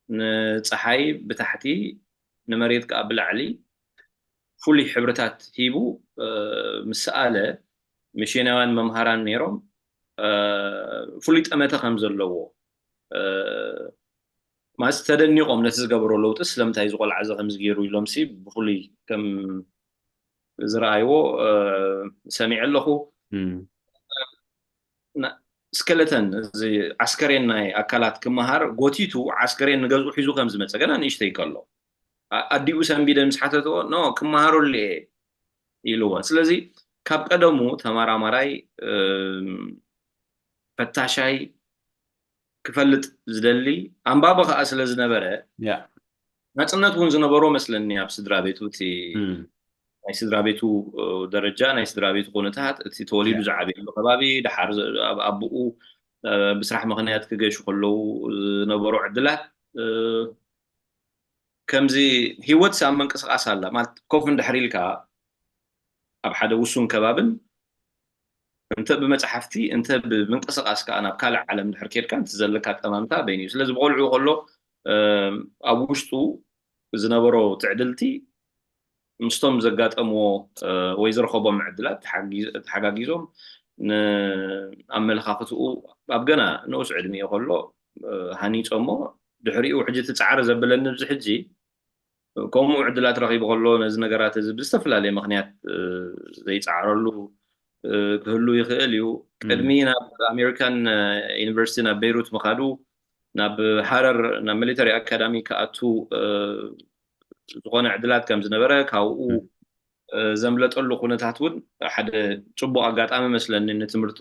ንፀሓይ ብታሕቲ ንመሬት ከዓ ብላዕሊ ፍሉይ ሕብርታት ሂቡ ምስ ሰኣለ፣ ሚሽናውያን መምሃራን ነይሮም፣ ፍሉይ ጠመተ ከም ዘለዎ ማለት ተደኒቖም፣ ነቲ ዝገበሮ ለውጢ ስለምንታይ እዚ ቆልዓ እዚ ከምዚ ገይሩ ኢሎም ሲ ብፍሉይ ከም ዝረኣይዎ ሰሚዐ ኣለኹ። ስከለተን፣ እዚ ዓስከሬን ናይ ኣካላት ክመሃር ጎቲቱ ዓስከሬን ንገዝኡ ሒዙ ከም ዝመፀ ገና ንእሽተይ ከሎ ኣዲኡ ሰንቢደ ምስ ሓተትዎ፣ ኖ ክመሃረሉ እየ ኢልዎ። ስለዚ ካብ ቀደሙ ተመራማራይ፣ ፈታሻይ፣ ክፈልጥ ዝደሊ ኣንባቢ ከዓ ስለ ዝነበረ ናፅነት እውን ዝነበሮ መስለኒ ኣብ ስድራ ቤቱ። እቲ ናይ ስድራ ቤቱ ደረጃ፣ ናይ ስድራ ቤቱ ኩነታት፣ እቲ ተወሊዱ ዝዓበየሉ ከባቢ፣ ድሓር ኣቦኡ ብስራሕ ምክንያት ክገሹ ከለዉ ዝነበሩ ዕድላት፣ ከምዚ ህይወት ኣብ ምንቅስቃስ ኣላ ማለት ኮፍ እንድሕር ኢልካ ኣብ ሓደ ውሱን ከባብን እንተ ብመፅሓፍቲ እንተ ብምንቅስቃስ ከዓ ናብ ካልእ ዓለም ድሕር ኬድካ እቲ ዘለካ ጠማምታ በይኑ እዩ። ስለዚ ብቆልዑ ከሎ ኣብ ውሽጡ ዝነበሮ ትዕድልቲ ምስቶም ዘጋጠምዎ ወይ ዝረኸቦም ዕድላት ተሓጋጊዞም ንኣመለኻኽትኡ ኣብ ገና ንኡስ ዕድሚኡ ከሎ ሃኒጾሞ፣ ድሕሪኡ ሕጂ ትጻዕር ዘብለኒ ኣብዚ ሕጂ ከምኡ ዕድላት ረኺቡ ከሎ ነዚ ነገራት እዚ ብዝተፈላለየ ምኽንያት ዘይጻዕረሉ ክህሉ ይኽእል እዩ። ቅድሚ ናብ ኣሜሪካን ዩኒቨርሲቲ ናብ ቤይሩት ምኻዱ፣ ናብ ሃረር ናብ ሚሊተሪ ኣካዳሚ ክኣቱ ዝኾነ ዕድላት ከም ዝነበረ፣ ካብኡ ዘምለጠሉ ኩነታት እውን ሓደ ጽቡቕ ኣጋጣሚ መስለኒ። ንትምህርቱ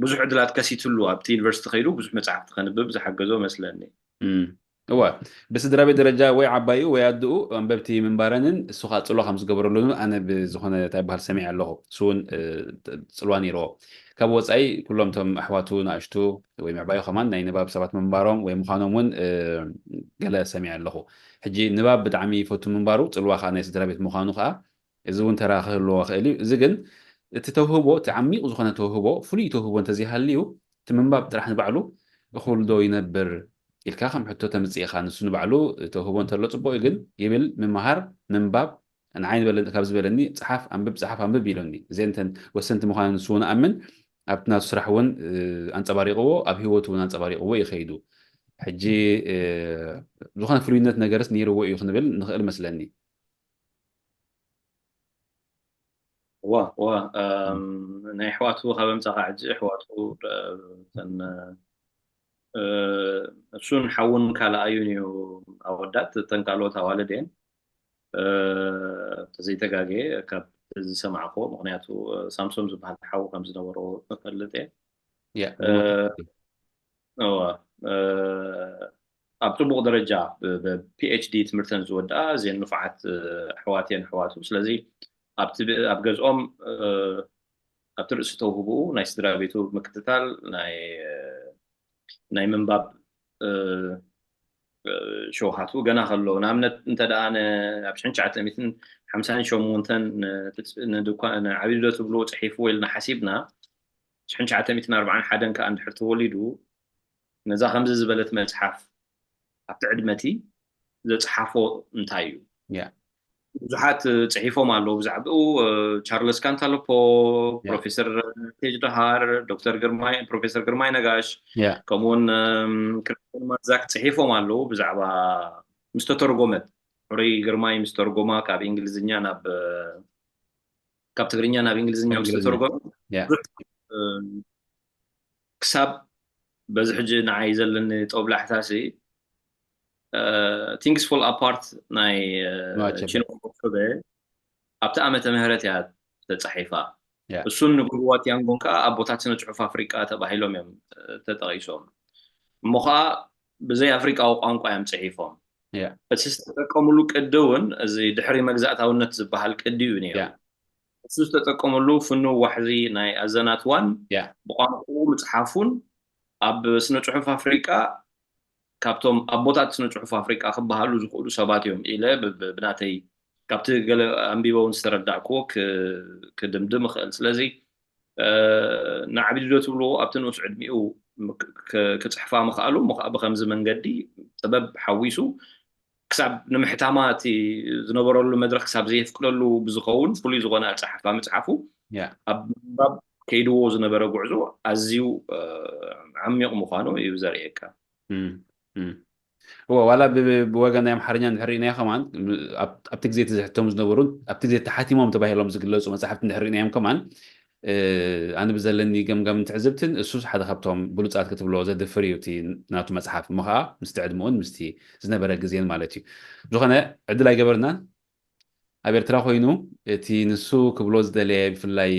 ብዙሕ ዕድላት ከሲትሉ፣ ኣብቲ ዩኒቨርሲቲ ከይዱ ብዙሕ መጽሓፍቲ ከንብብ ዝሓገዞ መስለኒ። እወ፣ ብስድራ ቤት ደረጃ ወይ ዓባዩ ወይ ኣድኡ ኣንበብቲ ምንባረንን እሱ ከዓ ጽልዋ ከም ዝገበረሉን ኣነ ብዝኾነ እንታይ በሃል ሰሚዐ ኣለኹ። እሱ እውን ጽልዋ ነይርዎ። ካብ ወፃኢ ኩሎም እቶም ኣሕዋቱ ንኣሽቱ ወይ ምዕባዩ ከማን ናይ ንባብ ሰባት ምንባሮም ወይ ምዃኖም እውን ገለ ሰሚዐ ኣለኹ። ሕጂ ንባብ ብጣዕሚ ይፈቱ ምንባሩ ጽልዋ ከዓ ናይ ስድራ ቤት ምዃኑ ከዓ እዚ እውን ተራ ክህልዎ ክእል እዩ። እዚ ግን እቲ ተውህቦ፣ እቲ ዓሚቕ ዝኾነ ተውህቦ፣ ፍሉይ ተውህቦ እንተዘይሃልዩ እቲ ምንባብ ጥራሕ ንባዕሉ እኹል ዶ ይነብር ኢልካ ከም ሕቶ ተምጽእ ኢኻ። ንሱ ንባዕሉ ተውህቦ እንተሎ ጽቡቕ እዩ ግን ይብል ምምሃር ምንባብ ንዓይ ንበለ ካብ ዝበለኒ ጽሓፍ ኣንብብ ጽሓፍ ኣንብብ ኢሎኒ። እዚአን እተን ወሰንቲ ምዃነን ንሱ እውን ኣምን ኣብቲ ናቱ ስራሕ እውን ኣንጸባሪቕዎ ኣብ ህይወቱ እውን ኣንጸባሪቕዎ እዩ ከይዱ። ሕጂ ዝኾነ ፍሉይነት ነገርስ ነይርዎ እዩ ክንብል ንኽእል መስለኒ። እዋ እዋ ናይ ኣሕዋቱ ካብ ኣምጻኻ ሕጂ ኣሕዋቱ እሱን ሓውን ካልኣዩን እዩ ኣወዳት እተን ካልኦት ኣዋልድ እየን ተዘይተጋግየ ካብ ዝሰማዕኮ ምክንያቱ ሳምሶም ዝበሃል ሓው ከም ዝነበሮ እፈልጥ እየ እዋ ኣብ ጽቡቕ ደረጃ ብ PhD ትምህርተን ዝወድኣ እዚን ንፉዓት ኣሕዋት እየን ኣሕዋቱ ስለዚ ኣብቲ ኣብ ገዝኦም ኣብቲ ርእሲ ተውህብኡ ናይ ስድራ ቤቱ ምክትታል ናይ ናይ ምንባብ ሸውሃቱ ገና ከሎ ንኣብነት እንተ ደኣ ኣብ ሽሕን ትሽዓተ ሚእትን ሓምሳን ሸሞንተን ንዓቢዱ ዶ ትብልዎ ጽሒፍዎ ኢልና ሓሲብና ሽሕን ትሽዓተ ሚእትን ኣርብዓን ሓደን ከዓ እንድሕር ተወሊዱ ነዛ ከምዚ ዝበለት መጽሓፍ ኣብቲ ዕድመቲ ዘጽሓፎ እንታይ እዩ ብዙሓት ጽሒፎም ኣለዉ ብዛዕባኡ ቻርለስ ካንታሎፖ ፕሮፌሰር ቴጅ ደሃር ዶክተር ግርማይ ፕሮፌሰር ግርማይ ነጋሽ ከምኡውን ክርስቲያን ማዛክ ጽሒፎም ኣለዉ ብዛዕባ ምስ ተተርጎመት ሕሩይ ግርማይ ምስ ተርጎማ ካብ እንግሊዝኛ ናብ ካብ ትግርኛ ናብ እንግሊዝኛ ምስ ተተርጎመ ክሳብ በዚ ሕጂ ንዓይ ዘለኒ ጦብላሕታ ሲ ቲንግስ ፎል ኣፓርት ናይ ቺኖ ሞኮበ ኣብቲ ዓመተ ምህረት እያ ተፃሒፋ እሱን ንጉሩዋት ያንጎን ከዓ ኣቦታት ስነ ፅሑፍ ኣፍሪቃ ተባሂሎም እዮም ተጠቂሶም እሞ ከዓ ብዘይ ኣፍሪቃዊ ቋንቋ እዮም ፅሒፎም እቲ ዝተጠቀምሉ ቅዲ እውን እዚ ድሕሪ መግዛእታውነት ዝበሃል ቅዲ እዩ ነይሩ እሱ ዝተጠቀመሉ ፍኑው ዋሕዚ ናይ ኣዘናትዋን ብቋንቋኡ ምፅሓፉን ኣብ ስነ ፅሑፍ ኣፍሪቃ ካብቶም ኣቦታት ስነ ፅሑፍ ኣፍሪቃ ክበሃሉ ዝኽእሉ ሰባት እዮም ኢለ ብናተይ ካብቲ ገለ ኣንቢበ እውን ዝተረዳእክዎ ክድምድም እኽእል ስለዚ ንዓቢዱ ዶ ትብልዎ ኣብቲ ንኡስ ዕድሚኡ ክፅሕፋ ምኽኣሉ እሞ ከዓ ብከምዚ መንገዲ ጥበብ ሓዊሱ ክሳብ ንምሕታማ እቲ ዝነበረሉ መድረክ ክሳብ ዘየፍቅደሉ ብዝኸውን ፍሉይ ዝኾነ ኣፀሓሕፋ ምፅሓፉ ኣብ ምንባብ ከይድዎ ዝነበረ ጉዕዞ ኣዝዩ ዓሚቕ ምዃኑ እዩ ዘርእየካ። እወ ዋላ ብወገን ናይ ኣምሓርኛ እንድሕር ርኢናዮ ከማን ኣብቲ ግዜ እቲ ዝሕተሙ ዝነበሩን ኣብቲ ግዜ ተሓቲሞም ተባሂሎም ዝግለፁ መፅሓፍቲ እንድሕር ርኢናዮም ከማን ኣነ ብዘለኒ ገምጋምን ትዕዝብትን እሱስ ሓደ ካብቶም ብሉፃት ክትብሎ ዘድፍር እዩ እቲ ናቱ መፅሓፍ እሞ ከዓ ምስቲ ዕድምኡን ምስቲ ዝነበረ ግዜን ማለት እዩ ዝኾነ ዕድል ኣይገበርናን ኣብ ኤርትራ ኮይኑ እቲ ንሱ ክብሎ ዝደለየ ብፍላይ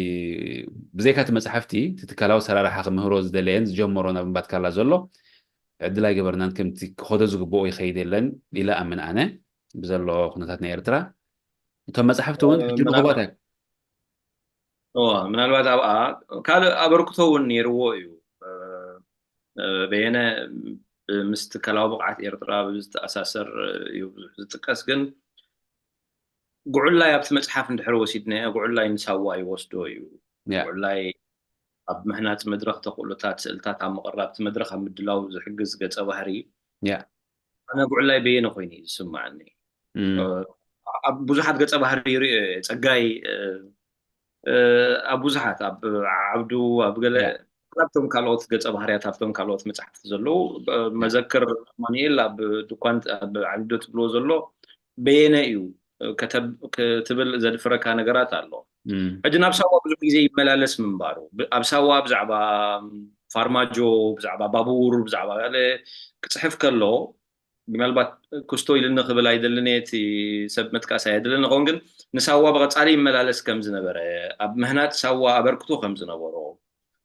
ብዘይካ እቲ መፅሓፍቲ እቲ ትካላዊ ሰራርሓ ክምህሮ ዝደለየን ዝጀመሮ ናብ ምባትካላ ዘሎ ዕድል ኣይገበርናን ከምቲ ክኸዶ ዝግብኦ ይኸይድ የለን ኢለ ኣምን ኣነ ብዘሎ ኩነታት ናይ ኤርትራ እቶም መፅሓፍቲ እውን ሕጂ ንኸቦታ ምናልባት ኣብኣ ካልእ ኣበርክቶ እውን ነይርዎ እዩ በየነ ምስ ትካላዊ ብቕዓት ኤርትራ ዝተኣሳሰር እዩ ብዙሕ ዝጥቀስ ግን ጉዕላይ ኣብቲ መፅሓፍ እንድሕር ወሲድናዮ ጉዕላይ ንሳዋ ይወስዶ እዩ ጉዕላይ ኣብ ምህናፅ መድረኽ ተኽእሎታት ስእልታት ኣብ ምቕራብ እቲ መድረኽ ኣብ ምድላው ዝሕግዝ ገፀ ባህሪ ኣነ ጉዕላይ በየነ ኮይኑ እዩ ዝስማዓኒ ኣብ ብዙሓት ገፀ ባህሪ ይሪኦ ጸጋይ ኣብ ብዙሓት ኣብ ዓብዱ ኣብ ገለ ኣብቶም ካልኦት ገጸ ባህርያት ኣብቶም ካልኦት መጽሓፍቲ ዘለዉ መዘክር ኣማኑኤል ኣብ ድኳን ኣብ ዓብዶ ትብሎ ዘሎ በየነ እዩ ክትብል ዘድፍረካ ነገራት ኣሎ። ሕጂ ናብ ሳዋ ብዙሕ ግዜ ይመላለስ ምንባሩ ኣብ ሳዋ ብዛዕባ ፋርማጆ ብዛዕባ ባቡር ብዛዕባ ገለ ክፅሕፍ ከሎ ምናልባት ክስቶ ኢልኒ ክብል ኣይደልን እየ፣ እቲ ሰብ መጥቃስ ኣይደልን ኸውን ግን ንሳዋ ብቐጻሊ ይመላለስ ከም ዝነበረ ኣብ ምህናጥ ሳዋ ኣበርክቶ ከም ዝነበሮ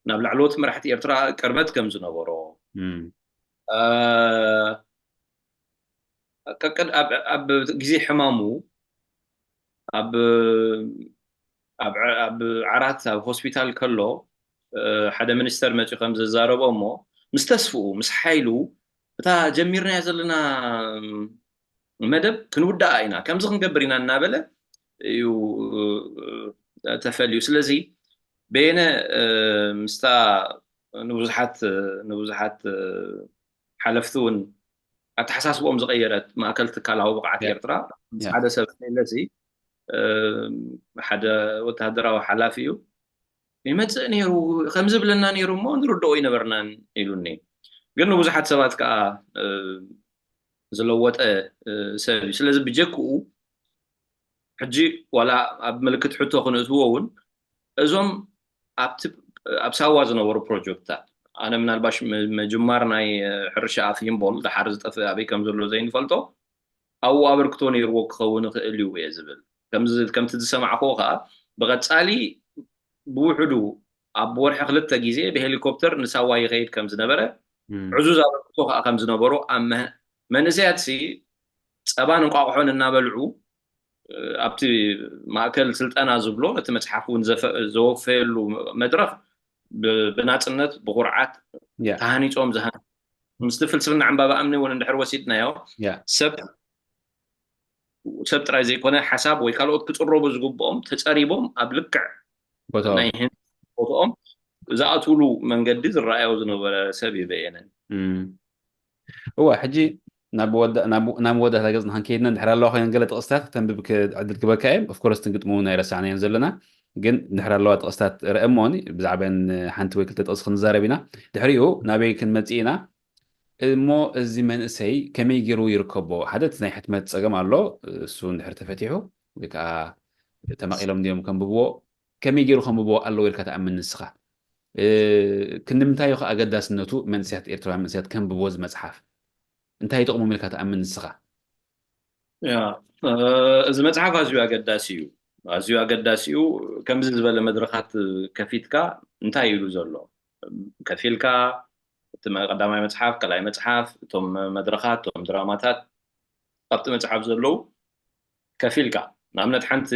ናብ ላዕለዎት መራሕቲ ኤርትራ ቅርበት ከም ዝነበሮ ቀቅድ ኣብ ግዜ ሕማሙ ኣብ ኣብ ዓራት ኣብ ሆስፒታል ከሎ ሓደ ሚኒስተር መፅኡ ከም ዘዛረቦ እሞ ምስ ተስፍኡ ምስ ሓይሉ እታ ጀሚርናያ ዘለና መደብ ክንውዳኣ ኢና ከምዚ ክንገብር ኢና እናበለ እዩ ተፈልዩ። ስለዚ በየነ ምስታ ንብዙሓት ንብዙሓት ሓለፍቲ እውን ኣተሓሳስቦም ዝቐየረት ማእከል ትካላዊ ብቕዓት ኤርትራ ምስ ሓደ ሰብ ተለሲ ሓደ ወተሃደራዊ ሓላፊ እዩ ይመፅእ ነይሩ ከምዚ ብለና ነይሩ እሞ ንርድኦ ይነበርናን ኢሉኒ። ግን ንብዙሓት ሰባት ከዓ ዝለወጠ ሰብ እዩ። ስለዚ ብጀክኡ ሕጂ ዋላ ኣብ ምልክት ሕቶ ክንእትዎ እውን እዞም ኣብቲ ኣብ ሳዋ ዝነበሩ ፕሮጀክትታት ኣነ ምናልባሽ ምጅማር ናይ ሕርሻ ኣፍ ሂምቦል ድሓር ዝጠፍእ ኣበይ ከም ዘሎ ዘይንፈልጦ ኣብኡ ኣበርክቶ ነይርዎ ክኸውን ይኽእል እዩ እየ ዝብል። ከምቲ ዝሰማዕክዎ ከዓ ብቐፃሊ ብውሕዱ ኣብ ወርሒ ክልተ ግዜ ብሄሊኮፕተር ንሳዋ ይኸይድ ከም ዝነበረ ዕዙዝ ኣበርክቶ ከዓ ከም ዝነበሮ ኣብ መንእሰያት ሲ ፀባን እንቋቑሖን እናበልዑ ኣብቲ ማእከል ስልጠና ዝብሎ ነቲ መፅሓፍ እውን ዘወፈየሉ መድረኽ ብናፅነት ብኩርዓት ተሃኒፆም ዝሃ ምስቲ ፍልስፍና ዕምባባ እምኒ እውን እንድሕር ወሲድናዮ ሰብ ሰብ ጥራይ ዘይኮነ ሓሳብ ወይ ካልኦት ክፅረቡ ዝግብኦም ተፀሪቦም ኣብ ልክዕ ናይ ቦትኦም ዝኣትውሉ መንገዲ ዝረኣዮ ዝነበረ ሰብ እዩ በየነን። እወ ሕጂ ናብ መወዳእታ ገጽ ንክንከይድና እንድሕር ኣለዋ ኮይነን ገለ ጥቕስታት ክተንብብ ዕድል ክበካ እየ። ኦፍኮርስ ትንግጥሙ ናይ ረሳዕናየን ዘለና ግን እንድሕር ኣለዋ ጥቕስታት ርአ እሞኒ ብዛዕባን ሓንቲ ወይ ክልተ ጥቕሲ ክንዛረብ ኢና። ድሕሪኡ ናበይ ክንመጽእ ኢና? እሞ እዚ መንእሰይ ከመይ ገይሩ ይርከቦ? ሓደ እቲ ናይ ሕትመት ጸገም ኣሎ። እሱ እንድሕር ተፈቲሑ ወይ ከዓ ተማቒሎም ድዮም ከንብብዎ? ከመይ ገይሩ ከንብብዎ ኣለዎ ኢልካ ትኣምን ንስኻ? ክንምንታይ እዩ ከ ኣገዳስነቱ መንእሰያት ኤርትራውያን መንእሰያት ከንብብዎ እዚ መጽሓፍ? እንታይ ይጠቕሞም ኢልካ ትኣምን ንስኻ? እዚ መጽሓፍ ኣዝዩ ኣገዳሲ እዩ። ኣዝዩ ኣገዳሲ እዩ። ከምዚ ዝበለ መድረኻት ከፊትካ እንታይ ኢሉ ዘሎ ከፊልካ እቲ ቀዳማይ መጽሓፍ፣ ካልኣይ መጽሓፍ፣ እቶም መድረኻት፣ እቶም ድራማታት ኣብቲ መጽሓፍ ዘለዉ ከፊልካ ንኣብነት ሓንቲ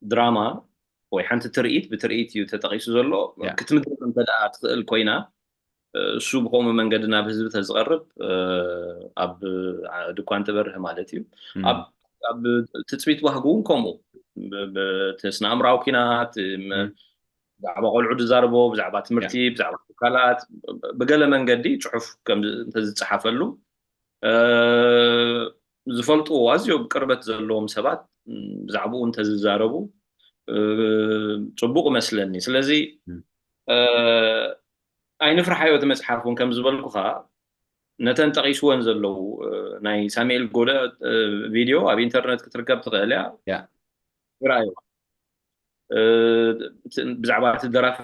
ድራማ ወይ ሓንቲ ትርኢት ብትርኢት እዩ ተጠቒሱ ዘሎ ክትምድር እንተ ትኽእል ኮይና እሱ ብከምኡ መንገዲ ናብ ህዝቢ ተዝቐርብ ኣብ ድኳን ትበርህ ማለት እዩ ኣብ ትፅቢት ባህጉ እውን ከምኡ ብስነ ኣእምራዊ ኪናት ብዛዕባ ቆልዑ ዝዛረቦ ብዛዕባ ትምህርቲ ብዛዕባ ትካላት ብገለ መንገዲ ፅሑፍ እንተዝፀሓፈሉ ዝፈልጥዎ ኣዝዮም ቅርበት ዘለዎም ሰባት ብዛዕባኡ እንተዝዛረቡ ፅቡቅ መስለኒ ስለዚ ኣይንፍርሓዮ እቲ መፅሓፍ እውን ከም ዝበልኩኻ ነተን ጠቂስወን ዘለዉ ናይ ሳሙኤል ጎደ ቪድዮ ኣብ ኢንተርነት ክትርከብ ትኽእል እያ ርኣይዋ ብዛዕባ እቲ ደራፊ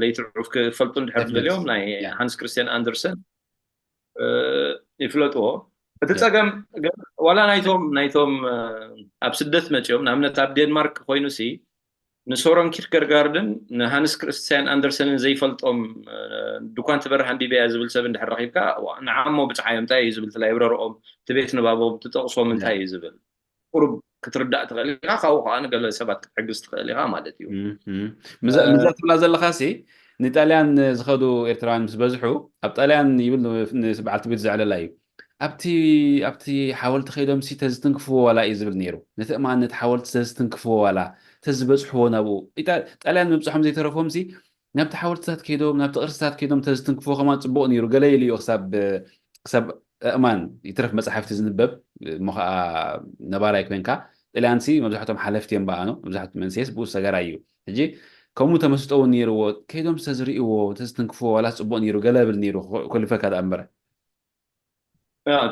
ለይቲ ዕፍ ክፈልጡ እንድሕር ትደልዮም ናይ ሃንስ ክርስቲያን ኣንደርሰን ይፍለጥዎ እቲ ፀገም ዋላ ናይቶም ናይቶም ኣብ ስደት መፂኦም ንኣብነት ኣብ ዴንማርክ ኮይኑ ሲ ንሶረን ኪርገርጋርድን ንሃንስ ክርስቲያን ኣንደርሰንን ዘይፈልጦም ድኳን ትበርህ ኣንቢበያ ዝብል ሰብ እንድሕር ረኺብካ ንዓሞ ብፅሓዮም እንታይ እዩ ዝብል ላይብረርኦም እቲ ቤት ንባቦም ትጠቕሶም እንታይ እዩ ዝብል ቁሩብ ክትርዳእ ትኽእል ኢኻ ካብኡ ከዓ ንገለ ሰባት ክትሕግዝ ትኽእል ኢኻ ማለት እዩ ምዛ ትብላ ዘለኻ ሲ ንጣልያን ዝኸዱ ኤርትራውያን ምስ በዝሑ ኣብ ጣልያን ይብል በዓልቲ ቤት ዘዕለላ እዩ ኣብቲ ኣብቲ ሓወልቲ ከይዶም ሲ ተዝትንክፍዎ ዋላ እዩ ዝብል ነይሩ ነቲ እማን ነቲ ሓወልቲ ተዝትንክፍዎ ዋላ ተዝበፅሕዎ ናብኡ ጣልያን ምብፅሖም ዘይተረፎም ሲ ናብቲ ሓወልትታት ከይዶም ናብቲ ቅርስታት ከይዶም ተዝትንክፍዎ ከማን ፅቡቅ ነይሩ ገለ ኢሉ እዩ ክሳብ ክሳብ እማን ይትረፍ መፅሓፍቲ ዝንበብ እሞ ከዓ ነባራይ ኮይንካ ጥልያንሲ መብዛሕቶም ሓለፍቲ እዮም በኣኑ፣ መብዛሕቱ መንስኤስ ብኡ ዝተገራ እዩ። ሕጂ ከምኡ ተመስጦ እውን ነይርዎ፣ ከይዶም ዝተዝርእዎ ተዝትንክፍዎ ዋላስ ፅቡቅ ነይሩ ገለ ብል ነይሩ ኮልፈካ ደኣ እምበረ።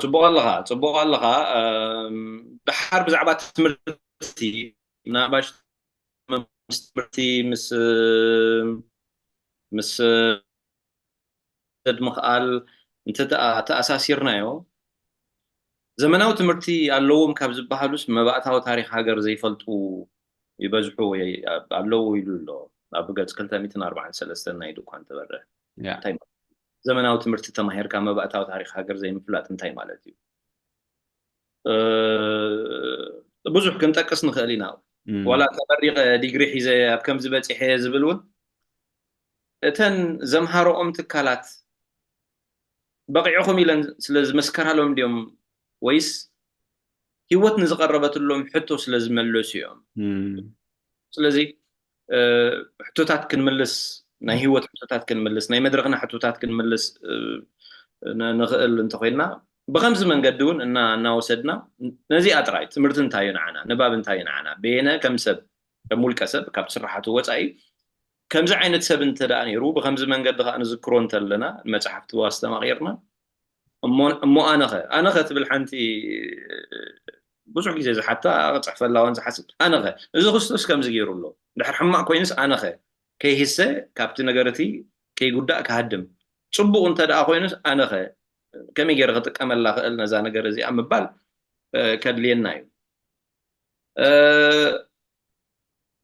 ጽቡቕ ኣለኻ፣ ጽቡቕ ኣለኻ። ደሓር ብዛዕባ ትምህርቲ ምናባሽ ምስ ትምህርቲ ምስ ምስ ምኽኣል እንተ ተኣሳሲርናዮ፣ ዘመናዊ ትምህርቲ ኣለዎም ካብ ዝበሃሉስ መባእታዊ ታሪኽ ሃገር ዘይፈልጡ ይበዝሑ ወይ ኣለዉ ኢሉ ኣሎ ኣብ ገጽ ክልተ ሚእትን ኣርባዓን ሰለስተን ናይ ድኳን ተበረ። እንታይ ማለት እዩ? ዘመናዊ ትምህርቲ ተማሂርካ መባእታዊ ታሪኽ ሃገር ዘይምፍላጥ እንታይ ማለት እዩ? ብዙሕ ክንጠቅስ ንኽእል ኢና። ዋላ ተመሪቐ ዲግሪ ሒዘ ኣብ ከምዚ በፂሐ ዝብል እውን እተን ዘምሃረኦም ትካላት በቂዕኹም ኢለን ስለ ዝመስከራሎም ድዮም ወይስ ህይወት ንዝቐረበትሎም ሕቶ ስለ ዝመለሱ እዮም? ስለዚ ሕቶታት ክንምልስ፣ ናይ ህይወት ሕቶታት ክንምልስ፣ ናይ መድረኽና ሕቶታት ክንምልስ ንኽእል እንተኮይንና፣ ብከምዚ መንገዲ እውን እናወሰድና ነዚኣ ጥራይ፣ ትምህርቲ እንታይ እዩ ንዓና፣ ንባብ እንታይ እዩ ንዓና፣ በየነ ከም ሰብ፣ ከም ውልቀ ሰብ ካብ ስራሓቱ ወፃኢ ከምዚ ዓይነት ሰብ እንተ ደኣ ነይሩ ብከምዚ መንገዲ ከዓ ንዝክሮ እንተለና ንመፅሓፍቲ ኣስተማቒርና እሞ ኣነኸ ኣነኸ ትብል ሓንቲ ብዙሕ ግዜ ዝሓታ ክፅሕፈላ እውን ዝሓስብ ኣነኸ እዚ ክርስቶስ ከምዚ ገይሩ ኣሎ ድሕር ሕማቅ ኮይኑስ ኣነኸ ከይህሰ ካብቲ ነገር እቲ ከይጉዳእ ክሃድም ፅቡቅ እንተ ደኣ ኮይኑስ ኣነኸ ከመይ ገይረ ክጥቀመላ ክእል ነዛ ነገር እዚኣ ምባል ከድልየና እዩ።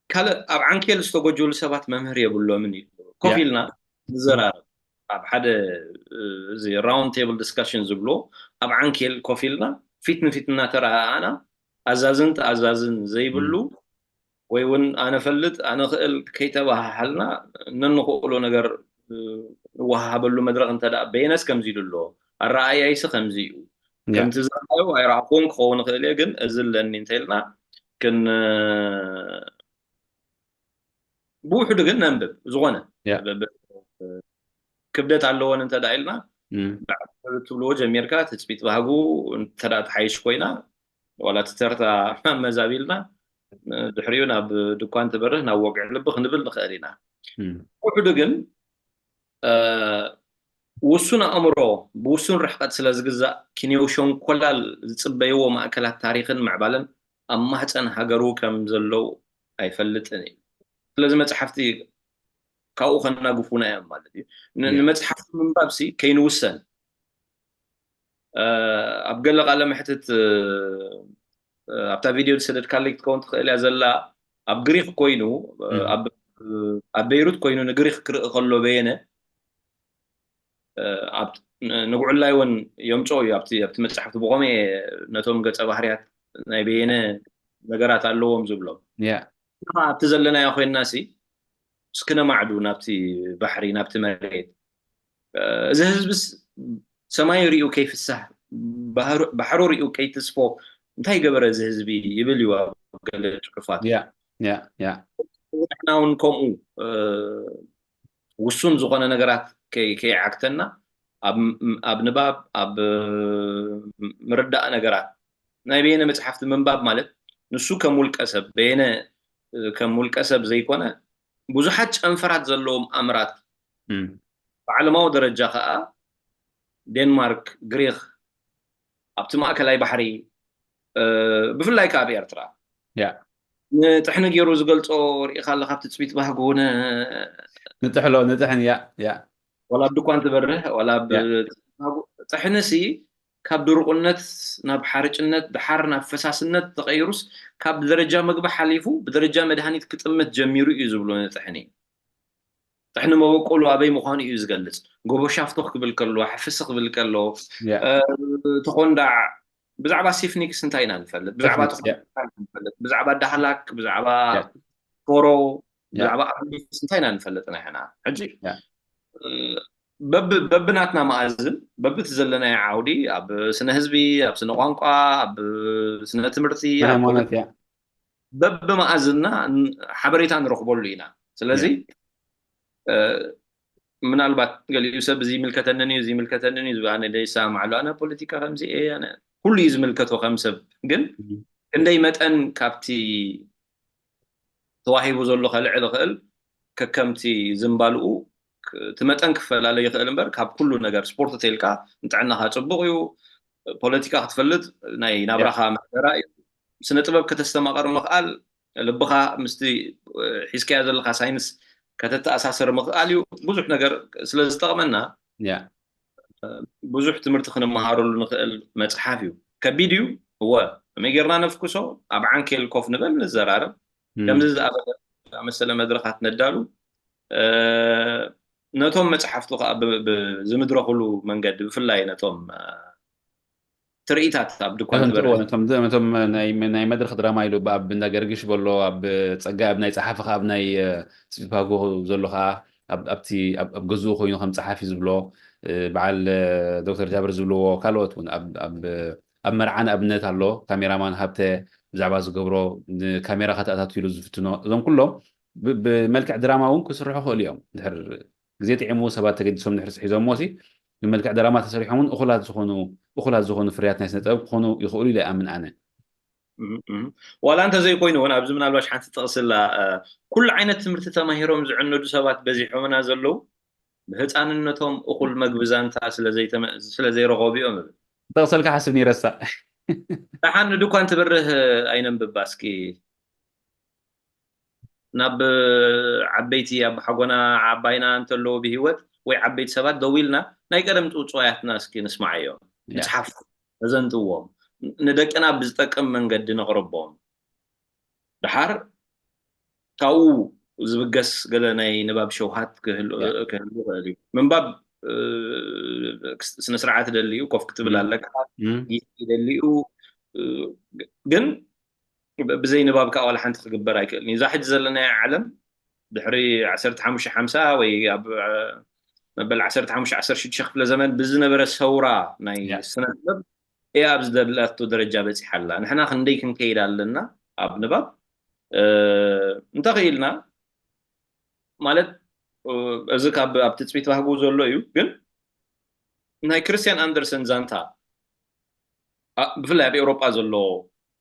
ካልእ ኣብ ዓንኬል ዝተጎጀሉ ሰባት መምህር የብሎምን እዩ። ኮፍ ኢልና ንዘራረብ ኣብ ሓደ እዚ round table discussion ዝብሎ ኣብ ዓንኬል ኮፍ ኢልና ፊት ንፊት እናተረኣኣና ኣዛዝን ተኣዛዝን ዘይብሉ ወይ እውን ኣነ ፈልጥ ኣነ ክእል ከይተባሃሃልና ነንኽእሎ ነገር ንወሃሃበሉ መድረኽ እንተ ደኣ በየነስ ከምዚ ኢሉ ኣሎ ኣረኣእያይሲ ከምዚ እዩ ከምቲ ዝረኣዩ ኣይረኣኹን ክኸውን ይኽእል እየ ግን እዚ ኣለኒ እንተኢልና ክን ብውሕዱ ግን ነንብብ ዝኾነ ክብደት ኣለዎን እንተ ኢልና ትብልዎ ጀሚርካ ትፅቢት ባህጉ እንተ ተሓይሽ ኮይና ዋላ ትተርታ መዛቢልና ድሕሪኡ ናብ ድኳን ትበርህ ናብ ወግዒ ልቢ ክንብል ንኽእል ኢና። ውሕዱ ግን ውሱን ኣእምሮ ብውሱን ርሕቀት ስለ ዝግዛእ ኪንዮው ሸንኮላል ዝፅበይዎ ማእከላት ታሪኽን ምዕባለን ኣብ ማህፀን ሃገሩ ከም ዘለዉ ኣይፈልጥን እዩ። ስለዚ መፅሓፍቲ ካብኡ ከናግፉና እዮም ማለት እዩ። ንመፅሓፍቲ ምንባብ ሲ ከይንውሰን ኣብ ገለ ቃለ መሕትት ኣብታ ቪድዮ ዝሰደድካለይ ክትከውን ትኽእል እያ ዘላ ኣብ ግሪክ ኮይኑ ኣብ ቤይሩት ኮይኑ ንግሪክ ክርኢ ከሎ በየነ ንጉዕላይ እውን የምፅኦ እዩ ኣብቲ መፅሓፍቲ ብኸመይ ነቶም ገፀ ባህርያት ናይ በየነ ነገራት ኣለዎም ዝብሎም ኣብቲ ዘለናዮ ኮይንና ሲ እስኪ ነማዕዱ ናብቲ ባሕሪ ናብቲ መሬት እዚ ህዝብስ ሰማይ ሪኡ ከይፍሳህ ባሕሩ ሪኡ ከይትስፎ እንታይ ገበረ እዚ ህዝቢ ይብል እዩ ኣብ ገለ ፅሑፋት ንሕና እውን ከምኡ ውሱን ዝኾነ ነገራት ከይዓግተና ኣብ ንባብ ኣብ ምርዳእ ነገራት ናይ በየነ መፅሓፍቲ ምንባብ ማለት ንሱ ከም ውልቀ ሰብ በየነ ከም ውልቀ ሰብ ዘይኮነ ብዙሓት ጨንፈራት ዘለዎም ኣምራት ብዓለማዊ ደረጃ ከዓ ዴንማርክ፣ ግሪክ፣ ኣብቲ ማእከላይ ባሕሪ ብፍላይ ከዓ ኣብ ኤርትራ ንጥሕኒ ገይሩ ዝገልፆ ርኢኻ ኣለካ ኣብቲ ፅቢት ባህጉ ንጥሕሎ ንጥሕን ያ ያ ዋላ ኣብ ድኳን ትበርህ ዋላ ጥሕንሲ ካብ ድርቁነት ናብ ሓርጭነት ድሓር ናብ ፈሳስነት ተቐይሩስ ካብ ብደረጃ ምግቢ ሓሊፉ ብደረጃ መድሃኒት ክጥምት ጀሚሩ እዩ ዝብሎ ንጥሕኒ ጥሕኒ መበቆሉ ኣበይ ምዃኑ እዩ ዝገልጽ። ጎቦ ሻፍቶኽ ክብል ከሎ፣ ሕፍስ ክብል ከሎ፣ ተኾንዳዕ ብዛዕባ ሲፍኒክስ እንታይ ኢና ንፈልጥ? ብዛዕባ ተኾንዳዕ ንፈልጥ፣ ብዛዕባ ዳህላክ፣ ብዛዕባ ፎሮ፣ ብዛዕባ ኣርኒስ እንታይ ኢና ንፈልጥ ናይ ሕና? ሕጂ በብናትና መኣዝን በብቲ ዘለናዮ ዓውዲ ኣብ ስነ ህዝቢ ኣብ ስነ ቋንቋ ኣብ ስነ ትምህርቲ በብመኣዝንና ሓበሬታ ንረኽበሉ ኢና ስለዚ ምናልባት ገሊኡ ሰብ እዚ ይምልከተንን እዩ እዚ ይምልከተንን እዩ ኣነ ደይሰማማዓሉ ኣነ ፖለቲካ ከምዚ እየ ኩሉ እዩ ዝምልከቶ ከም ሰብ ግን ክንደይ መጠን ካብቲ ተዋሂቡ ዘሎ ከልዕል ይኽእል፣ ከከምቲ ዝምባልኡ እቲ መጠን ክፈላለ ይኽእል እምበር፣ ካብ ኩሉ ነገር ስፖርት ተልካ ንጥዕናኻ ጽቡቕ እዩ። ፖለቲካ ክትፈልጥ ናይ ናብራኻ መሕደራ እዩ። ስነ ጥበብ ከተስተማቐር ምኽኣል፣ ልብኻ ምስቲ ሒዝካዮ ዘለኻ ሳይንስ ከተተኣሳሰር ምኽኣል እዩ። ብዙሕ ነገር ስለ ዝጠቕመና ብዙሕ ትምህርቲ ክንመሃረሉ ንኽእል መፅሓፍ እዩ። ከቢድ እዩ እወ፣ ከመይ ጌርና ነፍኩሶ? ኣብ ዓንኬል ኮፍ ንበል ንዘራረብ። ከምዚ ዝኣመሰለ መድረኻት ነዳሉ። ነቶም መፅሓፍቱ ከዓ ዝምድረኽሉ መንገዲ ብፍላይ ነቶም ትርኢታት ኣብ ድኳን ትበርህ። እቶም ናይ መድረኽ ድራማ ኢሉ ኣብ እንዳ ገርግሽ በሎ ኣብ ፀጋ ኣብ ናይ ፀሓፊ ኣብ ናይ ፅቢት ፓጎ ዘሎ ከዓ ኣብቲ ኣብ ገዝኡ ኮይኑ ከም ፀሓፊ ዝብሎ በዓል ዶክተር ጃብር ዝብልዎ ካልኦት እውን ኣብ መርዓ ንኣብነት ኣሎ ካሜራማን ሃብተ ብዛዕባ ዝገብሮ ንካሜራ ከተኣታትሉ ዝፍትኖ እዞም ኩሎም ብመልክዕ ድራማ እውን ክስርሑ ክእሉ እዮም ድሕር ግዜ ጥዒሙ ሰባት ተገዲሶም ንድሕር ሒዞሞ ሲ ብመልክዕ ድራማ ተሰሪሖም እውን እኹላት ዝኾኑ እኹላት ዝኾኑ ፍርያት ናይ ስነ ጥበብ ክኾኑ ይኽእሉ ኢለ ይኣምን ኣነ። ዋላ እንተዘይኮይኑ እውን ኣብዚ ምናልባሽ ሓንቲ ጥቕስላ ኩሉ ዓይነት ትምህርቲ ተማሂሮም ዝዕነዱ ሰባት በዚሖምና ዘለዉ ብህፃንነቶም እኹል መግቢ ዛንታ ስለዘይረኸቡ እዮም እብል። ጠቕሰልካ ሓስብ ነይረሳ ደሓን ንድኳን ትበርህ ኣይነንብባ እስኪ ናብ ዓበይቲ ኣባሓጎና ዓባይና እንተለዉ ብሂወት ወይ ዓበይቲ ሰባት ደው ኢልና ናይ ቀደም ፅውፅዋያትና እስኪ ንስማዓዮም። መፅሓፍ ነዘንትዎም፣ ንደቅና ብዝጠቅም መንገዲ ነቕርቦም። ደሓር ካብኡ ዝብገስ ገለ ናይ ንባብ ሸውሃት ክህሉ ይኽእል እዩ። ምንባብ ስነስርዓት ደልዩ ኮፍ ክትብል ኣለካ ይደልዩ ግን ብዘይ ንባብ ከዓ ዋላ ሓንቲ ክግበር ኣይክእልን እዩ። እዛ ሕጂ ዘለናያ ዓለም ድሕሪ ዓሰርተ ሓሙሽተ ሓምሳ ወይ ኣብ መበል ዓሰርተ ሓሙሽተ ዓሰርተ ሽዱሽተ ክፍለ ዘመን ብዝነበረ ሰውራ ናይ ስነ ጥበብ እያ ኣብዚ ዘለቶ ደረጃ በፂሓ ኣላ። ንሕና ክንደይ ክንከይድ ኣለና ኣብ ንባብ እንተኽኢልና ማለት እዚ ካብ ኣብ ትፅቢት ባህጉ ዘሎ እዩ ግን ናይ ክርስቲያን ኣንደርሰን ዛንታ ብፍላይ ኣብ ኤውሮጳ ዘሎ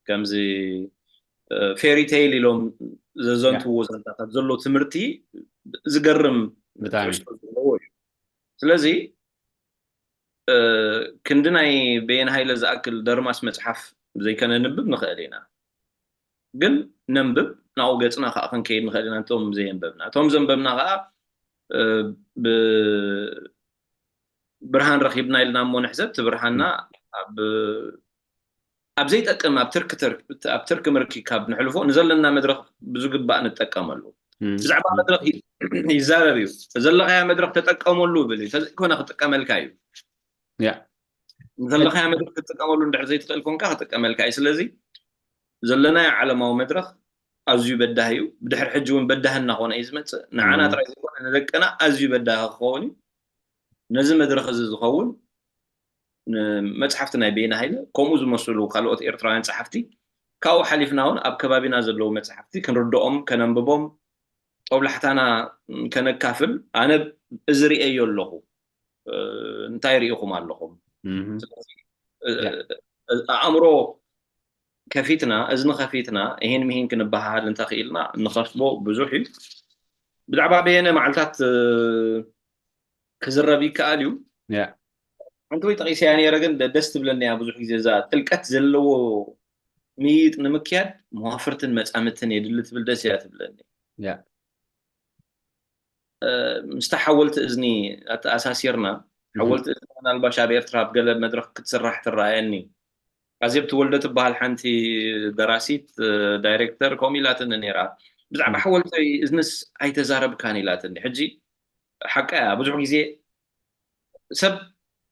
ከምዚ ፌሪ ቴይል ኢሎም ዘዘንትዎ ዛንታታት ዘሎ ትምህርቲ ዝገርም ትሕዝቶ ዘለዎ እዩ። ስለዚ ክንዲ ናይ በየነ ሃይለ ዝኣክል ደርማስ መፅሓፍ ዘይከነንብብ ንኽእል ኢና። ግን ነንብብ ናብኡ ገፅና ከዓ ክንከይድ ንኽእል ኢና። እቶም ዘየንበብና እቶም ዘንበብና ከዓ ብርሃን ረኺብና ኢልና እሞ ንሕሰብ። እቲ ብርሃንና ኣብ ዘይጠቅም ኣብ ትርኪ ምርኪ ካብ ንሕልፎ ንዘለና መድረኽ ብዝግባእ ንጠቀመሉ። ብዛዕባ መድረኽ ይዛረብ እዩ። ዘለኻያ መድረኽ ተጠቀመሉ ብል እዩ። ተዘይኮነ ክጥቀመልካ እዩ። ዘለኻያ መድረኽ ክትጥቀመሉ እንድሕር ዘይትኽእል ኮንካ ክጥቀመልካ እዩ። ስለዚ ዘለናዮ ዓለማዊ መድረኽ ኣዝዩ በዳህ እዩ። ብድሕሪ ሕጂ እውን በዳህ እናኾነ እዩ ዝመፅእ። ንዓና ጥራይ ዘይኮነ ንደቅና ኣዝዩ በዳህ ክኸውን እዩ። ነዚ መድረኽ እዚ ዝኸውን ንመፅሓፍቲ ናይ በየነ ሃይለ ከምኡ ዝመስሉ ካልኦት ኤርትራውያን ፀሓፍቲ ካብኡ ሓሊፍና እውን ኣብ ከባቢና ዘለዉ መፅሓፍቲ ክንርድኦም ከነንብቦም ጦብላሕታና ከነካፍል ኣነ እዚ ርእየዮ ኣለኹ። እንታይ ርኢኹም ኣለኹም? ኣእምሮ ከፊትና እዝኒ ከፊትና ይሄን ምሂን ክንበሃሃል እንተኽኢልና እንኸስቦ ብዙሕ እዩ። ብዛዕባ በየነ መዓልታት ክዝረብ ይከኣል እዩ። ሓንቲ ወይ ጠቒሰያ ነይረ ግን ደስ ትብለኒ እያ። ብዙሕ ግዜ እዛ ጥልቀት ዘለዎ ምይጥ ንምክያድ መዋፍርትን መፃምትን የድሊ ትብል ደስ እያ ትብለኒ። ምስታ ሓወልቲ እዝኒ ኣተኣሳሲርና ሓወልቲ እዝኒ ምናልባሽ ኣብ ኤርትራ ኣብ ገለ መድረኽ ክትስራሕ ትረኣየኒ። ኣዜብ ትወልደ ትበሃል ሓንቲ ደራሲት ዳይሬክተር ከምኡ ኢላትኒ ነይራ። ብዛዕባ ሓወልቲ እዝንስ ኣይተዛረብካን ኢላትኒ። ሕጂ ሓቃ እያ። ብዙሕ ግዜ ሰብ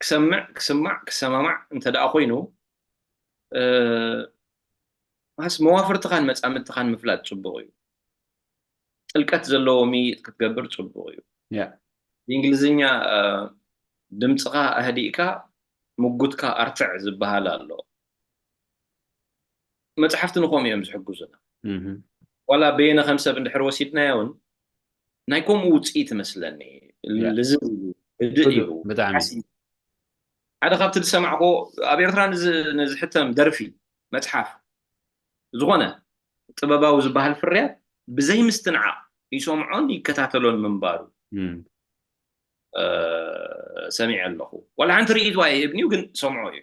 ክሰምዕ ክስማዕ ክሰማማዕ እንተ ደኣ ኮይኑ መዋፍርትኻን መጻምድትኻን ምፍላጥ ጽቡቕ እዩ። ጥልቀት ዘለዎ ምይጥ ክትገብር ጽቡቕ እዩ። ብእንግሊዝኛ ድምፅኻ ኣህዲእካ ምጉትካ ኣርትዕ ዝበሃል ኣሎ። መፅሓፍቲ ንኸምኡ እዮም ዝሕግዙና። ዋላ በየነ ከም ሰብ እንድሕር ወሲድናዮ እውን ናይ ከምኡ ውፅኢት ይመስለኒ። ልዝብ ኢሉ ህድእ ኢሉ ሓደ ካብቲ ዝሰማዕኮ ኣብ ኤርትራ ንዝሕተም ደርፊ መፅሓፍ ዝኾነ ጥበባዊ ዝበሃል ፍርያት ብዘይ ምስትንዓቕ ይሰምዖን ይከታተሎን ምንባሩ ሰሚዐ ኣለኹ። ዋላ ሓንቲ ርእይቶ ኣይህብን እዩ፣ ግን ሰምዖ እዩ።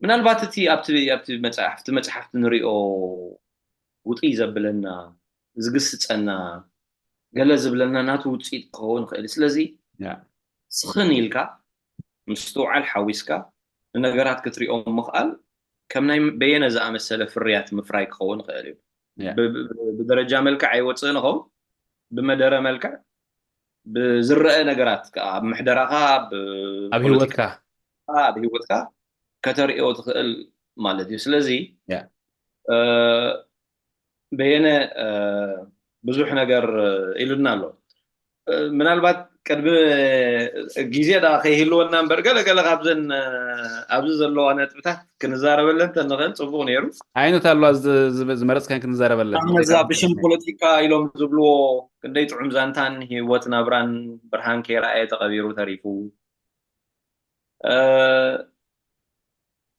ምናልባት እቲ ኣብቲ ኣብቲ መጽሓፍቲ መጽሓፍቲ ንሪኦ ውጥይ ዘብለና፣ ዝግስጸና፣ ገለ ዝብለና ናቱ ውጽኢት ክኸውን ይኽእል። ስለዚ ስኽን ኢልካ ምስትውዓል ሓዊስካ ንነገራት ክትሪኦም ምኽኣል ከም ናይ በየነ ዝኣመሰለ ፍርያት ምፍራይ ክኸውን ይኽእል እዩ። ብደረጃ መልክዕ ኣይወፅእን ይኸውን፣ ብመደረ መልክዕ ብዝረአ ነገራት ኣብ ምሕደራኻ፣ ኣብ ህይወትካ፣ ኣብ ህይወትካ ከተርእዮ ትኽእል ማለት እዩ። ስለዚ በየነ ብዙሕ ነገር ኢሉና ኣሎ። ምናልባት ቅድሚ ግዜ ዳ ከይህልወና እምበር፣ ገለ ገለ ካብዘን ኣብዚ ዘለዋ ነጥብታት ክንዛረበለን ተንኽእል ፅቡቕ ነይሩ። ዓይነት ኣለዋ ዝመረፅካን ክንዛረበለን። ነዛ ብሽም ፖለቲካ ኢሎም ዝብልዎ ክንደይ ጥዑም ዛንታን ህይወት ናብራን ብርሃን ከይረኣየ ተቐቢሩ ተሪፉ።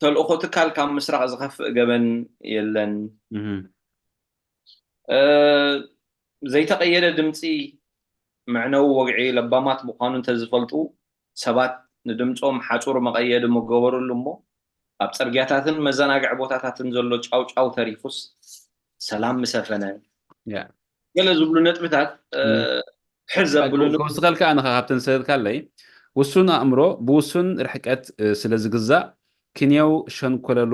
ተልእኾ ትካል ካብ ምስራቕ ዝኸፍእ ገበን የለን። ዘይተቐየደ ድምፂ መዕነዊ ወግዒ ለባማት ምዃኑ እንተዝፈልጡ ሰባት ንድምፆም ሓፁር መቐየዲ ምገበሩሉ እሞ ኣብ ፅርግያታትን መዘናግዒ ቦታታትን ዘሎ ጫውጫው ተሪፉስ ሰላም ምሰፈነ። ገለ ዝብሉ ነጥብታት ሕር ዘብሉ ክወስኸልካ ኣነ ካብተን ዝሰደድካለይ ውሱን ኣእምሮ ብውሱን ርሕቀት ስለ ዝግዛእ ክንየው ሸንኮለሉ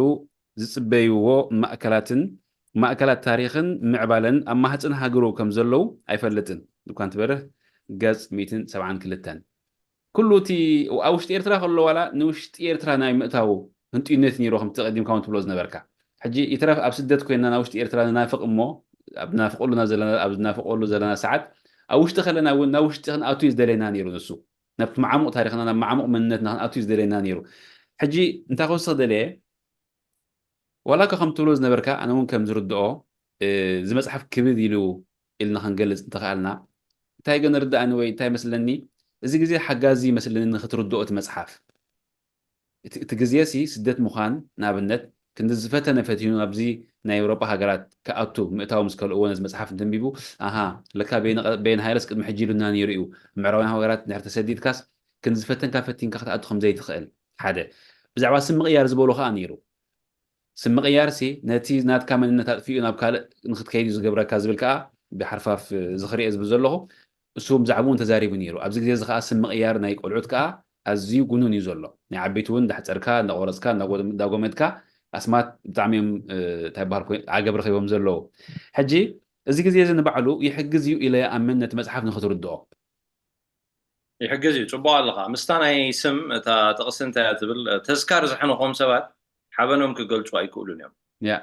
ዝፅበይዎ ማእከላትን ማእከላት ታሪኽን ምዕባለን ኣብ ማህፅን ሃገሩ ከም ዘለዉ ኣይፈልጥን እኳ እንትበርህ ገፅ ሚእትን ሰብዓን ክልተን ኩሉ እቲ ኣብ ውሽጢ ኤርትራ ከሎ ዋላ ንውሽጢ ኤርትራ ናይ ምእታው ህንጥዩነት ነይሩ ከምቲ ቀዲምካ እውን ትብሎ ዝነበርካ ሕጂ ይትረፍ ኣብ ስደት ኮይና ናብ ውሽጢ ኤርትራ ንናፍቕ እሞ ኣብ ናፍቀሉ ናብ ዘለና ኣብ ዝናፍቀሉ ዘለና ሰዓት ኣብ ውሽጢ ከለና እውን ናብ ውሽጢ ክንኣቱ እዩ ዝደለየና ነይሩ ንሱ ናብቲ መዓሙቕ ታሪኽና ናብ መዓሙቕ መንነትና ክንኣቱ እዩ ዝደለየና ነይሩ ሕጂ እንታይ ክወስኽ ደለየ ዋላ እኳ ከም ትብሎ ዝነበርካ ኣነ እውን ከም ዝርድኦ እዚ መፅሓፍ ክብድ ኢሉ ኢልና ክንገልፅ እንተኽኣልና እንታይ ግን ርዳእኒ ወይ እንታይ መስለኒ እዚ ግዜ ሓጋዚ ይመስለኒ ንክትርድኦ እቲ መፅሓፍ እቲ ግዜ ሲ ስደት ምዃን ንኣብነት ክንዲ ዝፈተነ ፈቲኑ ኣብዚ ናይ ኤውሮጳ ሃገራት ክኣቱ ምእታው ምስ ከልእዎ ነዚ መፅሓፍ እንተንቢቡ ኣሃ ለካ በየን ሃይለስ ቅድሚ ሕጂ ኢሉና ነይሩ እዩ ምዕራባውያን ሃገራት እንድሕር ተሰዲድካስ ክንዲ ዝፈተንካ ፈቲንካ ክትኣቱ ከምዘይትኽእል ሓደ ብዛዕባ ስም ምቕያር ዝበሎ ከዓ ነይሩ ስም ምቕያር ሲ ነቲ ናትካ መንነት ኣጥፊኡ ናብ ካልእ ንክትከይድ እዩ ዝገብረካ ዝብል ከዓ ብሓርፋፍ ዝኽርኤ ዝብል ዘለኹ እሱ ብዛዕባኡ ተዛሪቡ ነይሩ ኣብዚ ግዜ እዚ ከዓ ስም ምቕያር ናይ ቆልዑት ከዓ ኣዝዩ ጉኑን እዩ ዘሎ ናይ ዓበይቲ እውን እንዳሕፀርካ እንዳቆረፅካ እንዳጎመድካ ኣስማት ብጣዕሚ እዮም እንታይ በሃል ዓገብ ረኺቦም ዘለዉ ሕጂ እዚ ግዜ እዚ ንባዕሉ ይሕግዝ እዩ ኢለ ይኣምን ነቲ መፅሓፍ ንክትርድኦ ይሕግዝ እዩ ፅቡቅ ኣለካ ምስታ ናይ ስም እታ ጥቕሲ እንታይ እያ ትብል ተዝካር ዝሕንኾም ሰባት ሓበኖም ክገልፁ ኣይክእሉን እዮም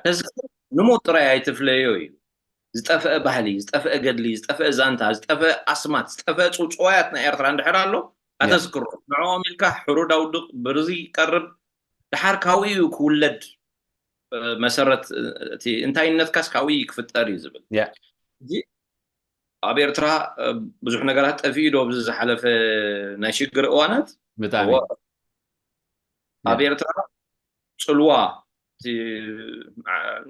ተዝካር ንሞት ጥራይ ኣይትፍለዮ እዩ ዝጠፍአ ባህሊ ዝጠፍአ ገድሊ ዝጠፍአ ዛንታ ዝጠፍአ ኣስማት ዝጠፍአ ፅውፅዋያት ናይ ኤርትራ እንድሕር ኣሎ ኣተዝክሮ ንዕኦም ኢልካ ሕሩድ ኣውድቕ ብርዚ ቀርብ ድሓር ካብኡ እዩ ክውለድ መሰረት እቲ እንታይነትካስ ካብኡ እዩ ክፍጠር እዩ ዝብል ኣብ ኤርትራ ብዙሕ ነገራት ጠፊኡ ዶ ኣብዚ ዝሓለፈ ናይ ሽግር እዋናት ብጣዕሚ ኣብ ኤርትራ ፅልዋ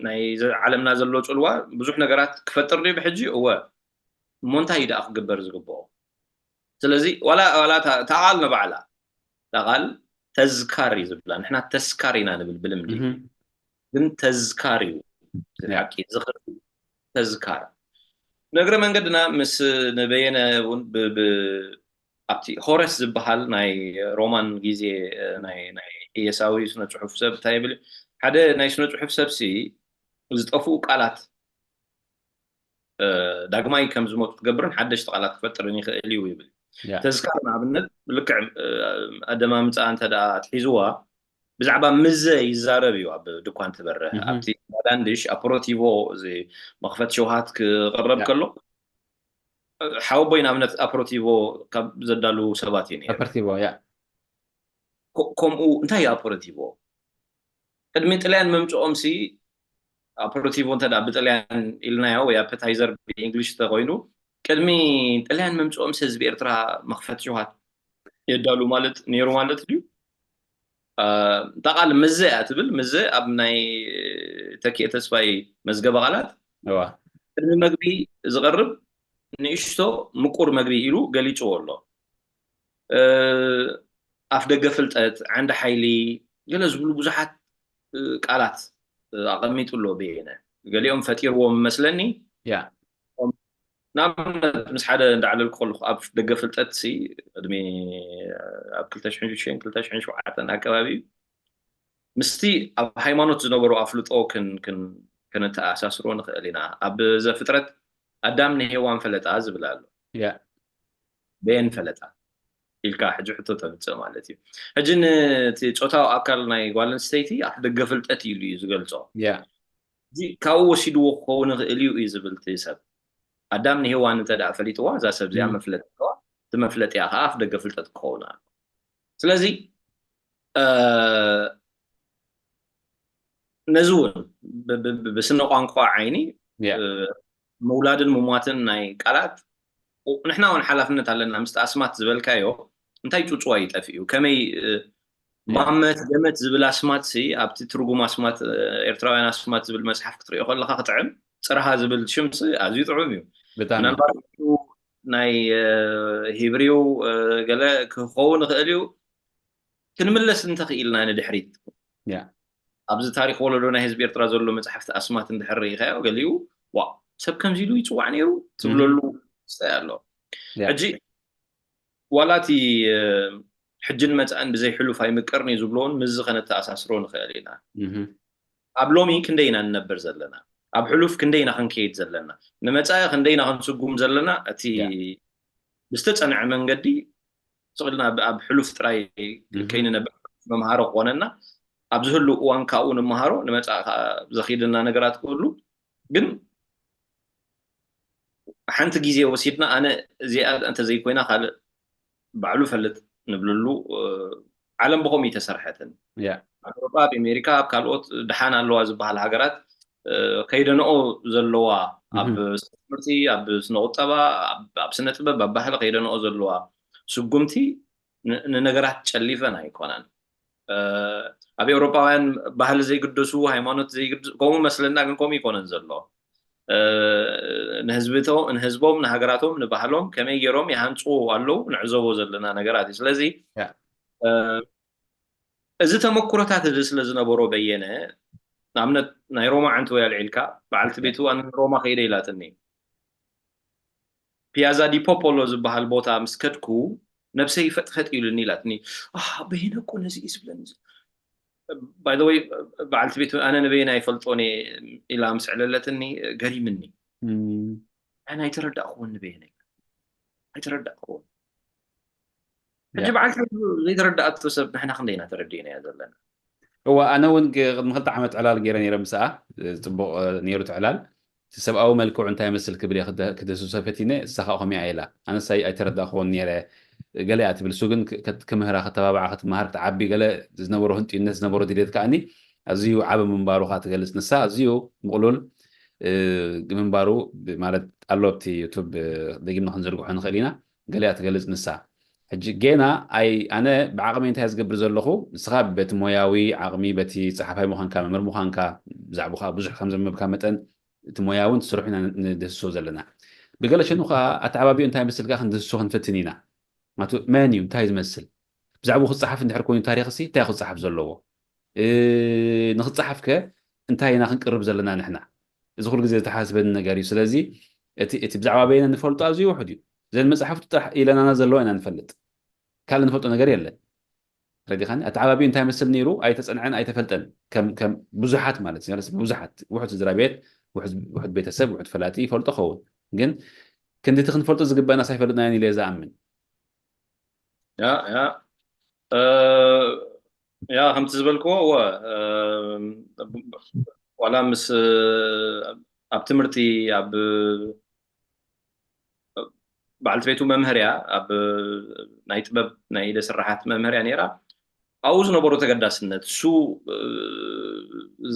ናይ ዓለምና ዘሎ ፅልዋ ብዙሕ ነገራት ክፈጥር ድዩ ብሕጂ እወ እሞ እንታይ ደኣ ክግበር ዝግብኦ ስለዚ ዋላ ዋላ ታቓል ንባዕላ ታቓል ተዝካር እዩ ዝብላ ንሕና ተስካር ኢና ንብል ብልምዲ ግን ተዝካር እዩ ሓቂ ዝኽሪ ተዝካር ንእግረ መንገድና ምስ ነበየነ እውን ኣብቲ ሆረስ ዝበሃል ናይ ሮማን ግዜ ናይ ኢየሳዊ ስነ ፅሑፍ ሰብ እንታይ ይብል ሓደ ናይ ስነ ፅሑፍ ሰብሲ ዝጠፍኡ ቃላት ዳግማይ ከም ዝመፁ ትገብርን ሓደሽቲ ቃላት ክፈጥርን ይኽእል እዩ ይብል ተዝካር ንኣብነት ልክዕ ኣደማምፃ እንተ ኣትሒዝዋ ብዛዕባ ምዘ ይዛረብ እዩ ኣብ ድኳን ትበርህ ኣብቲ ዳንድሽ ኣፕሮቲቮ እዚ መኽፈት ሸውሃት ክቕረብ ከሎ ሓወቦይ ንኣብነት ኣፕሮቲቮ ካብ ዘዳሉ ሰባት እዩ ነይሩ ኣፕሮቲቮ ያ ከምኡ እንታይ እዩ ኣፕሮቲቮ ቅድሚ ጥልያን ምምፅኦም ሲ ኣፕሮቲቮ እንተ ብጥልያን ኢልናዮ ወይ ኣፐታይዘር ብእንግሊሽ ተኮይኑ ቅድሚ ጥልያን ምምፅኦም ሲ ህዝቢ ኤርትራ መኽፈት ሸውሃት የዳሉ ማለት ነይሩ ማለት ድዩ እታ ቃል ምዘ እያ ትብል ምዘ ኣብ ናይ ተኪኤ ተስፋይ መዝገበ ቃላት እዋ ቅድሚ መግቢ ዝቐርብ ንእሽቶ ምቁር መግቢ ኢሉ ገሊፅዎ ኣሎ። ኣፍ ደገ ፍልጠት፣ ዓንዲ ሓይሊ፣ ገለ ዝብሉ ብዙሓት ቃላት ኣቐሚጡ ኣሎ በየነ። ገሊኦም ፈጢርዎም መስለኒ። ያ ንኣብነት ምስ ሓደ እንዳዕለልኩ ከለኩ ኣብ ደገ ፍልጠት ሲ ቅድሚ ኣብ ክልተ ሽሕን ሽዱሽተን ክልተ ሽሕን ሸውዓተን ኣከባቢ እዩ። ምስቲ ኣብ ሃይማኖት ዝነበሩ ኣፍልጦ ክን- ክን- ከነተኣሳስሮ ንኽእል ኢና። ኣብ ዘፍጥረት ኣዳም ንሄዋን ፈለጣ ዝብል ኣሎ። ያ በየን ፈለጣ ኢልካ ሕጂ ሕቶ ተምፅእ ማለት እዩ። ሕጂ ነቲ ፆታዊ ኣካል ናይ ጓል ኣንስተይቲ ኣፍ ደገ ፍልጠት ኢሉ እዩ ዝገልፆ። ያ እዚ ካብኡ ወሲድዎ ክኸውን ይኽእል እዩ እዩ ዝብል እቲ ሰብ። ኣዳም ንሄዋን እንተ ደኣ ፈሊጥዋ እዛ ሰብ እዚኣ ም። መፍለጢ ኣለዋ። እቲ መፍለጢኣ ከዓ ኣፍ ደገ ፍልጠት ክኸውን ኣሎ። ስለዚ እ፣ ነዚ እውን ብ- ብ- ብ- ብስነ ቋንቋ ዓይኒ ያ እ፣ ምውላድን ምሟትን ናይ ቃላት ንሕና እውን ሓላፍነት ኣለና። ምስቲ ኣስማት ዝበልካዮ እንታይ ጩጭዋ ይጠፍእ እዩ ከመይ እ፣ ያ ማመት ገመት ዝብል ኣስማት ሲ ኣብቲ ትርጉም ኣስማት እ፣ ኤርትራውያን ኣስማት ዝብል መፅሓፍ ክትሪኦ ከለካ ክጥዕም። ፅርሃ ዝብል ሽም ሲ ኣዝዩ ጥዑም እዩ። ብጣዕሚ ምናልባት ናይ እ፣ ሂብሪው እ፣ ገለ ክኸውን ይኽእል እዩ። ክንምለስ እንተኽኢልና ንድሕሪት ያ ኣብዚ ታሪክ ወለዶ ናይ ህዝቢ ኤርትራ ዘሎ መፅሓፍቲ ኣስማት እንድሕር ርኢኻዮ ገሊኡ ዋ ሰብ ከምዚ ኢሉ ይፅዋዕ ነይሩ ትብለሉ ስታይ ኣሎ። ያ ሕጂ ዋላ እቲ እ፣ ሕጅን መፃእን ብዘይ ሕሉፍ ኣይምቀርን እዩ ዝብልዎን ምስዚ ከነተኣሳስሮ ንኽእል ኢና። እህ ኣብ ሎሚ ክንደይ ኢና ንነብር ዘለና? ኣብ ሕሉፍ ክንደይ ኢና ክንከይድ ዘለና? ንመፃኢ ክንደይ ኢና ክንስጉም ዘለና? እቲ ያ ብዝተፀንዐ መንገዲ ስቕ ኢልና ኣብ- ኣብ ሕሉፍ ጥራይ እህ ከይንነብር መምሃሮ ክኾነና ኣብ ዝህሉ እዋን ካብኡ ንምሃሮ ንመፃኢ ከዓ ዘኺደና ነገራት ክህሉ ግን ሓንቲ ግዜ ወሲድና ኣነ እዚኣ እንተዘይኮይና ካልእ ባዕሉ ፈልጥ ንብልሉ እ፣ ዓለም ብኸምኡ ይተሰርሐትን ያ ኣብ ኤውሮጳ ኣብ ኣሜሪካ ኣብ ካልኦት ደሓን ኣለዋ ዝበሃል ሃገራት እ፣ ከይደንኦ ዘለዋ ኣብ እህ ስነ ትምህርቲ ኣብ ስነ ቁጠባ ኣብ ኣብ ስነ ጥበብ ኣብ ባህሊ ከይደንኦ ዘለዋ ስጉምቲ ን- ንነገራት ጨሊፈን ኣይኮናን እ፣ ኣብ ኤውሮጳውያን ባህሊ ዘይግደሱ ሃይማኖት ዘይግደሱ ከምኡ መስለና ግን ከምኡ ይኮነን ዘሎ እ፣ ንህዝብቶ- ንህዝቦም ንሃገራቶም ንባህሎም ከመይ ገይሮም ይሃንፅዎ ኣለዉ ንዕዘቦ ዘለና ነገራት እዩ ስለዚ ያ እ፣ እዚ ተመኩሮታት እዚ ስለ ዝነበሮ በየነ ንኣብነት ናይ ሮማ ዓንተወይ ኣልዒልካ በዓልቲ ያ ቤቱ ኣነ ንሮማ ከይደ ኢላትኒ ፒያዛ ዲ ፖፖሎ ዝበሃል ቦታ ምስ ከድኩ ነብሰይ ፈጥፈጥ ኢሉኒ ኢላትኒ ኣህ በየነ እኮ ነዚ እዩ ዝብለኒ by the way በዓልቲ ቤቱ ኣነ ንበየነ ኣይፈልጦን እየ ኢላ ምስ ዕለለትኒ ገሪምኒ እም፣ ኣነ ኣይተረዳእክዎን ንበየነ ኣይተረዳእክዎን ያ ሕጂ በዓልቲ ቤቱ ዘይተረዳእቶ ሰብ ንሕና ክንደይ ኢና ተረዲእናዮ ዘለና እዋ ኣነ እውን ግ- ቅድሚ ክልተ ዓመት ዕላል ገይረ ነይረ ምስኣ እ፣ ፅቡቅ እ፣ ነይሩ እቲ ዕላል እቲ ሰብኣዊ መልክዑ እንታይ መስል ክብል እየ ክደ- ክድህስሶ ፈቲነ እሳ ከዓ ከምኡ እያ ኢላ ኣነስ ኣይ- ኣይተረዳእክዎን ነይረ ገለ እያ ትብል እሱ ግን ክ- ከት- ክምህራ ከተባብዓ ክትመሃር ክትዓቢ ገለ ዝነበሮ ህንጥዩነት ዝነበሮ ድሌት ከዓኒ ኣዝዩ ዓቢ ምንባሩ ከዓ ትገልፅ ንሳ ኣዝዩ ምቕሉል እ፣ ምንባሩ ብ- ማለት ኣሎ ኣብቲ ዩቱብ እ፣ ደጊምና ክንዝርግሖ ንኽእል ኢና ገሊኣ ትገልፅ ንሳ ሕጂ ጌና ኣይ ኣነ ብዓቕመይ እንታይ ዝገብር ዘለኹ ንስኻ በቲ ሞያዊ ዓቕሚ በቲ ፀሓፋይ ምዃንካ መምህር ምዃንካ ብዛዕባኻ ብዙሕ ከም ዘንበብካ መጠን እቲ ሞያውን ስርሑ ኢና ንድህስሶ ዘለና ብገለ ሸኑ ከዓ ኣተዓባቢኡ እንታይ መስል ከዓ ክንድህስሶ ክንፈትን ኢና ማቱ መን እዩ እንታይ ዝመስል ብዛዕባኡ ክፀሓፍ እንድሕር ኮይኑ ታሪክ ሲ እንታይ ክፀሓፍ ዘለዎ እ፣ ንክፀሓፍ ከ እንታይ ኢና ክንቅርብ ዘለና ንሕና እዚ ኩሉ ግዜ ዝተሓስበኒ ነገር እዩ ስለዚ እቲ እቲ ብዛዕባ በየነ ንፈልጦ ኣዝዩ ውሑድ እዩ ዘን መፅሓፍቱ ጥራሕ ኢለናና ዘለዋ ኢና ንፈልጥ ካልእ ንፈልጦ ነገር የለን ረዲኻኒ ኣተዓባቢኡ እንታይ መስል ነይሩ ኣይተፀንዐን ኣይተፈልጠን ከም ከም ብዙሓት ማለት እዩ ብዙሓት ውሑድ ስድራ ቤት ውሑድ ውሑድ ቤተሰብ ውሑድ ፈላጢ ይፈልጦ ኸውን ግን ክንድቲ ክንፈልጦ ዝግበእና ሳይፈልጥናዮን ኢለ ዝኣምን ያ ያ እ፣ ያ ከምቲ ዝበልክዎ እወ እ፣ ዋላ ምስ እ፣ ኣብ ትምህርቲ ኣብ በዓልቲ ቤቱ መምህር እያ ኣብ ናይ ጥበብ ናይ ኢደ ስራሓት መምህር እያ ነይራ ኣብኡ ዝነበሮ ተገዳስነት እሱ እ፣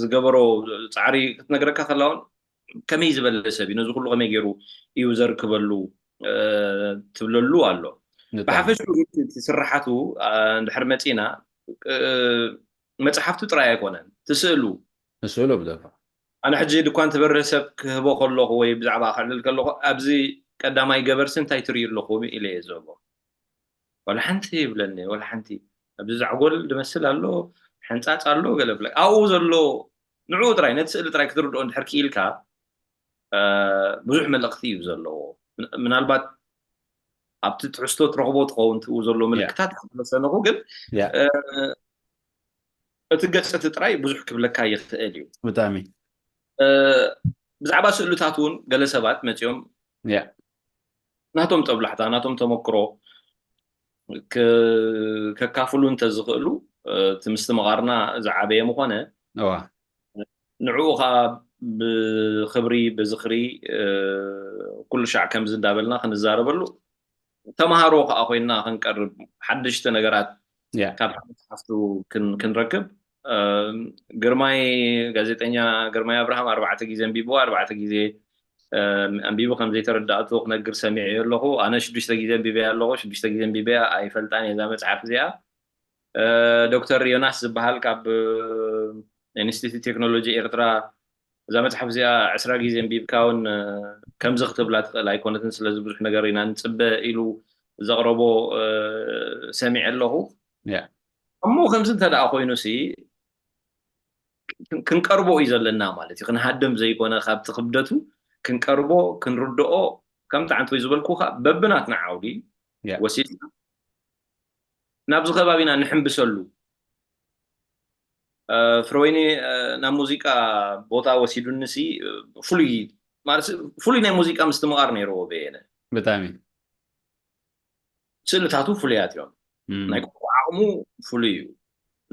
ዝገበሮ ፃዕሪ ክትነግረካ ከላውን ከመይ ዝበለ ሰብ እዩ ነዚ ኩሉ ከመይ ገይሩ እዩ ዘርክበሉ እ፣ ትብለሉ ኣሎ ንጣ ብሓፈሽኡ ግን እቲ ስራሓቱ እ፣ እንድሕር መፂና እ፣ መፅሓፍቱ ጥራይ ኣይኮነን ትስእሉ ንስእሉ ብደፋ ኣነ ሕጂ ድኳን ትበርህ ሰብ ክህቦ ከለኹ ወይ ብዛዕባ ክዕልል ከለኹ፣ ኣብዚ ቀዳማይ ገበርሲ እንታይ ትርእዩ ኣለኹም ኢለ እየ ዝህቦ። ዋላ ሓንቲ ይብለኒ፣ ዋላ ሓንቲ። ኣብዚ ዛዕጎል ዝመስል ኣሎ፣ ሕንጻጽ ኣሎ፣ ገለ ብለ ኣብኡ ዘሎ ንዕኡ ጥራይ፣ ነቲ ስእሊ ጥራይ ክትርድኦ እንድሕር ክኢልካ፣ ብዙሕ መልእኽቲ እዩ ዘለዎ። ምናልባት ኣብቲ ትሕዝቶ ትረኽቦ ትኸውን ትኡ ዘሎ ምልክታት መሰነኹ፣ ግን እቲ ገጽ እቲ ጥራይ ብዙሕ ክብለካ ይኽእል እዩ። ብጣዕሚ ብዛዕባ ስእልታት እውን ገለ ሰባት መጺኦም ናቶም ጠብላሕታ፣ ናቶም ተመክሮ ከካፍሉ እንተዝኽእሉ፣ እቲ ምስትምቓርና ዝዓበየ ምኾነ። ንዕኡ ከዓ ብኽብሪ ብዝኽሪ ኩሉ ሻዕ ከምዚ እንዳበልና ክንዛረበሉ፣ ተምሃሮ ከዓ ኮይና ክንቀርብ፣ ሓደሽቲ ነገራት ካብ መፅሓፍቱ ክንረክብ። ግርማይ፣ ጋዜጠኛ ግርማይ ኣብርሃም ኣርባዕተ ግዜ ኣንቢብዋ፣ ኣርባዕተ ግዜ ኣንቢቡ ከም ዘይተረዳእቶ ክነግር ሰሚዐዮ ኣለኹ። ኣነ ሽዱሽተ ግዜ ኣንቢበያ ኣለኹ። ሽዱሽተ ግዜ ኣንቢበያ ኣይፈልጣን እየ እዛ መፅሓፍ እዚኣ። ዶክተር ዮናስ ዝበሃል ካብ ኢንስቲትዩት ቴክኖሎጂ ኤርትራ፣ እዛ መፅሓፍ እዚኣ ዕስራ ግዜ ኣንቢብካ እውን ከምዚ ክትብላ ትኽእል ኣይኮነትን፣ ስለዚ ብዙሕ ነገር ኢና ንፅበ ኢሉ ዘቕረቦ ሰሚዐ ኣለኹ። እሞ ከምዚ እንተ ደኣ ኮይኑ ሲ ክንቀርቦ እዩ ዘለና ማለት እዩ። ክንሃድም ዘይኮነ ካብቲ ክብደቱ ክንቀርቦ፣ ክንርድኦ፣ ከምቲ ዓንተወይ ዝበልኩኻ በብናትና ዓውዲ ወሲድና ናብዚ ከባቢና ንሕንብሰሉ። ፍረወይኒ ናብ ሙዚቃ ቦታ ወሲዱኒ ሲ ፍሉይ ማለት ፍሉይ ናይ ሙዚቃ ምስትምቓር ነይርዎ በየነ። ብጣዕሚ ስእልታቱ ፍሉያት እዮም። ናይ ቋንቋ ዓቕሙ ፍሉይ እዩ።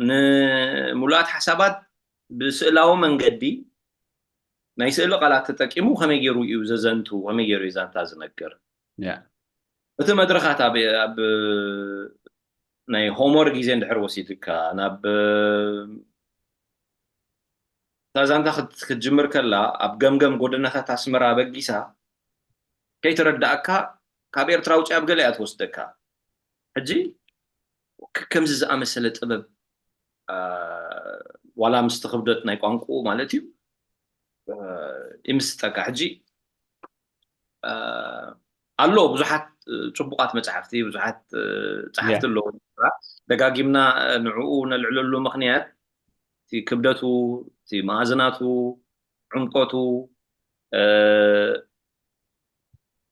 ንምሉኣት ሓሳባት ብስእላዊ መንገዲ ናይ ስእሊ ቃላት ተጠቂሙ ከመይ ገይሩ እዩ ዘዘንቱ፣ ከመይ ገይሩ እዩ ዛንታ ዝነግር። እቲ መድረኻት ኣብ ናይ ሆሞር ግዜ እንድሕር ወሲድካ ናብ እታ ዛንታ ክትጅምር ከላ ኣብ ገምገም ጎደናታት ኣስመራ ኣበጊሳ ከይተረዳእካ ካብ ኤርትራ ውፅእ ኣብ ገለ እያ ትወስደካ። ሕጂ ከምዚ ዝኣመሰለ ጥበብ ዋላ ምስቲ ክብደት ናይ ቋንቋኡ ማለት እዩ ይምስጠካ። ሕጂ ኣሎ ብዙሓት ፅቡቃት መፅሓፍቲ፣ ብዙሓት ፀሓፍቲ ኣለዉ። ደጋጊምና ንዕኡ ነልዕለሉ ምኽንያት እቲ ክብደቱ፣ እቲ መኣዝናቱ፣ ዕምቆቱ፣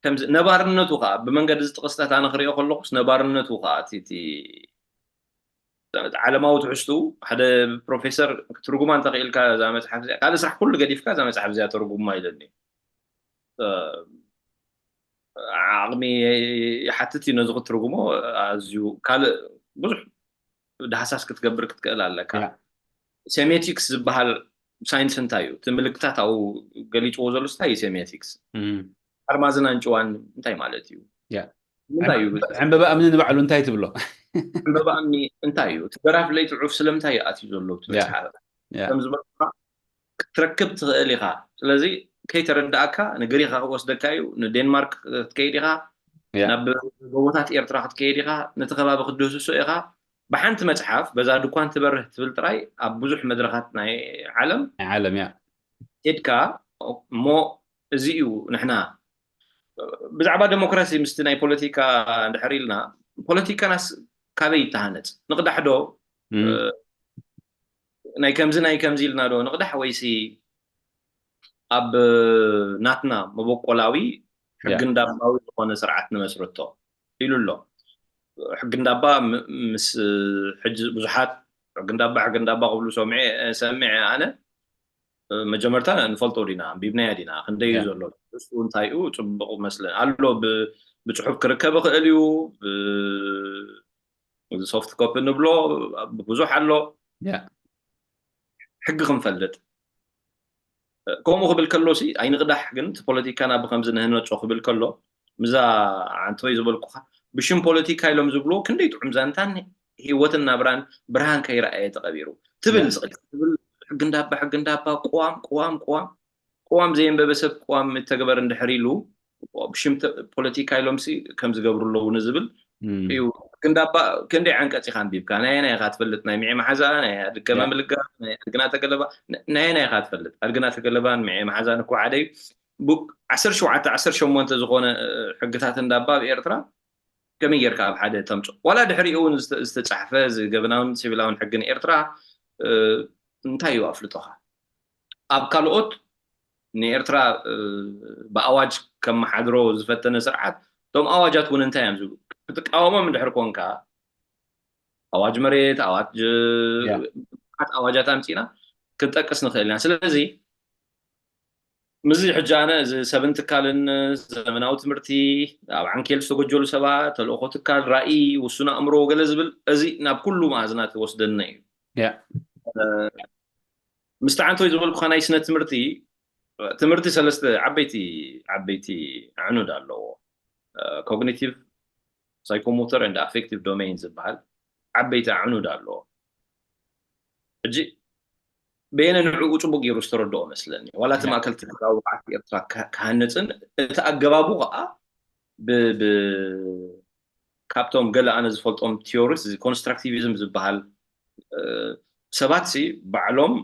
ከምዚ ነባርነቱ ከዓ ብመንገዲ እዚ ጥቕስታት ኣነ ክሪኦ ከለኹስ ነባርነቱ ከዓ እቲ ዓለማዊ ትሕዝቱ ሓደ ፕሮፌሰር ክትርጉማ እንተኽኢልካ እዛ መፅሓፍ እዚኣ ካልእ ስራሕ ኩሉ ገዲፍካ እዛ መፅሓፍ እዚኣ ተርጉማ ኢለኒ። ዓቕሚ ይሓትት እዩ ነዚ ክትርጉሞ። ኣዝዩ ካልእ ብዙሕ ዳህሳስ ክትገብር ክትክእል ኣለካ። ሴሜቲክስ ዝበሃል ሳይንስ እንታይ እዩ? እቲ ምልክታት ኣብኡ ገሊፅዎ ዘሎ እንታይ እዩ ሴሜቲክስ? ኣርማዝን ኣንጭዋን እንታይ ማለት እዩ? ዕንበባ እምኒ ንባዕሉ እንታይ ትብሎ? ዕንበባ እምኒ እንታይ እዩ? እቲ ገራፍ ለይቲ ዑፍ ስለምንታይ እዩ ኣትዩ ዘሎ? እቲ መፅሓፍ ከም ዝበልኩካ ክትረክብ ትኽእል ኢኻ። ስለዚ ከይተረዳእካ ንግሪኻ ክወስደካ እዩ። ንዴንማርክ ክትከይድ ኢኻ፣ ናብ ጎቦታት ኤርትራ ክትከይድ ኢኻ፣ ነቲ ከባቢ ክትድህስሶ ኢኻ። ብሓንቲ መፅሓፍ በዛ ድኳን ትበርህ ትብል ጥራይ ኣብ ብዙሕ መድረኻት ናይ ዓለም ናይ ዓለም እያ ሄድካ እሞ እዚ እዩ ንሕና ብዛዕባ ዴሞክራሲ ምስቲ ናይ ፖለቲካ እንድሕር ኢልና ፖለቲካናስ ካበይ ይተሃነፅ? ንቕዳሕ ዶ ናይ ከምዚ ናይ ከምዚ ኢልና ዶ ንቕዳሕ ወይሲ ኣብ ናትና መበቆላዊ ሕጊ እንዳባዊ ዝኾነ ስርዓት ንመስርቶ ኢሉ ኣሎ። ሕጊ እንዳባ ምስ ሕጂ ብዙሓት ሕጊ እንዳባ ሕጊ እንዳባ ክብሉ ሰምዐ ኣነ መጀመርታ ንፈልጦ ዲና ኣንቢብናያ ዲና ክንደይ እዩ ዘሎ እሱ እንታይ እዩ ፅቡቅ መስለ ኣሎ ብፅሑፍ ክርከብ ይኽእል እዩ ሶፍት ኮፒ ንብሎ ብዙሕ ኣሎ ሕጊ ክንፈልጥ ከምኡ ክብል ከሎ ሲ ኣይንቕዳሕ ግን እቲ ፖለቲካና ብከምዚ ንህነፆ ክብል ከሎ ምዛ ዓንተወይ ዝበልኩኻ ብሽም ፖለቲካ ኢሎም ዝብልዎ ክንደይ ጥዑም ዛንታን ህይወትን ናብራን ብርሃን ከይረኣየ ተቐቢሩ ትብል ዝቕድብል ሕጊ እንዳባ ሕጊ እንዳባ ቅዋም ቅዋም ቅዋም ቅዋም ዘየንበበ ሰብ ቅዋም ይተግበር እንድሕር ኢሉ ብሽም ፖለቲካ ኢሎም ሲ ከም ዝገብሩ ኣለዉ ንዝብል እዩ ክንዳባ ክንደይ ዓንቀፅ ኢኻ ኣንቢብካ? ናይ ናይ ኢኻ ትፈልጥ? ናይ ሚዒ መሓዛ፣ ናይ ኣድገመ ያ። ምልጋ፣ ናይ ኣድግና ተገለባ፣ ን- ናይ ናይ ኢኻ ትፈልጥ? ኣድግና ተገለባን ሚዒ መሓዛን እኮ ሓደ እዩ። ቡ- ዓሰርተ ሸውዓተ ዓሰርተ ሸሞንተ ዝኾነ እ፣ ሕግታት እንዳባ ኣብ ኤርትራ ከመይ ጌርካ ኣብ ሓደ ተምፅኦ? ዋላ ድሕሪኡ እውን ዝተ- ዝተፃሕፈ እዚ ገበናውን ሲቪላውን ሕግን ኤርትራ እ፣ እንታይ እዩ ኣፍልጦኻ? ኣብ ካልኦት ንኤርትራ እ፣ ብኣዋጅ ከመሓድሮ ዝፈተነ ስርዓት እቶም ኣዋጃት እውን እንታይ እዮም ዝብሉ? ክትቃወሞም እንድሕር ኮንካ ኣዋጅ መሬት ኣዋጅ ያ። ብዙሓት ኣዋጃት ኣምፂና ክንጠቅስ ንኽእል ኢና። ስለዚ ምስዚ ሕጂ ኣነ እዚ ሰብን ትካልን ዘመናዊ ትምህርቲ ኣብ ዓንኬል ዝተጎጀሉ ሰባት ተልእኾ ትካል ራእይ ውሱን ኣእምሮ ገለ ዝብል እዚ ናብ ኩሉ መኣዝናት ይወስደና እዩ። ያ። ምስቲ ዓንቶይ ዝበልኩኻ ናይ ስነ ትምህርቲ ትምህርቲ ሰለስተ ዓበይቲ ዓበይቲ ኣዕኑድ ኣለዎ። ኮግኒቲቭ፣ ሳይኮሞተር and affective domain ዝበሃል ዓበይቲ ኣዕኑድ ኣለዎ። ሕጂ በየነ ንዕኡ ፅቡቅ ገይሩ ዝተረድኦ መስለኒ። ዋላ እቲ ያ። ማእከል ትምህርታዊ ብቕዓት ኤርትራ ከ- ክሃንፅን እቲ ኣገባቡ ከዓ ብ- ብ- ካብቶም ገለ ኣነ ዝፈልጦም ቲዮሪስ እዚ ኮንስትራክቲቪዝም ዝበሃል እ፣ ሰባት ሲ ባዕሎም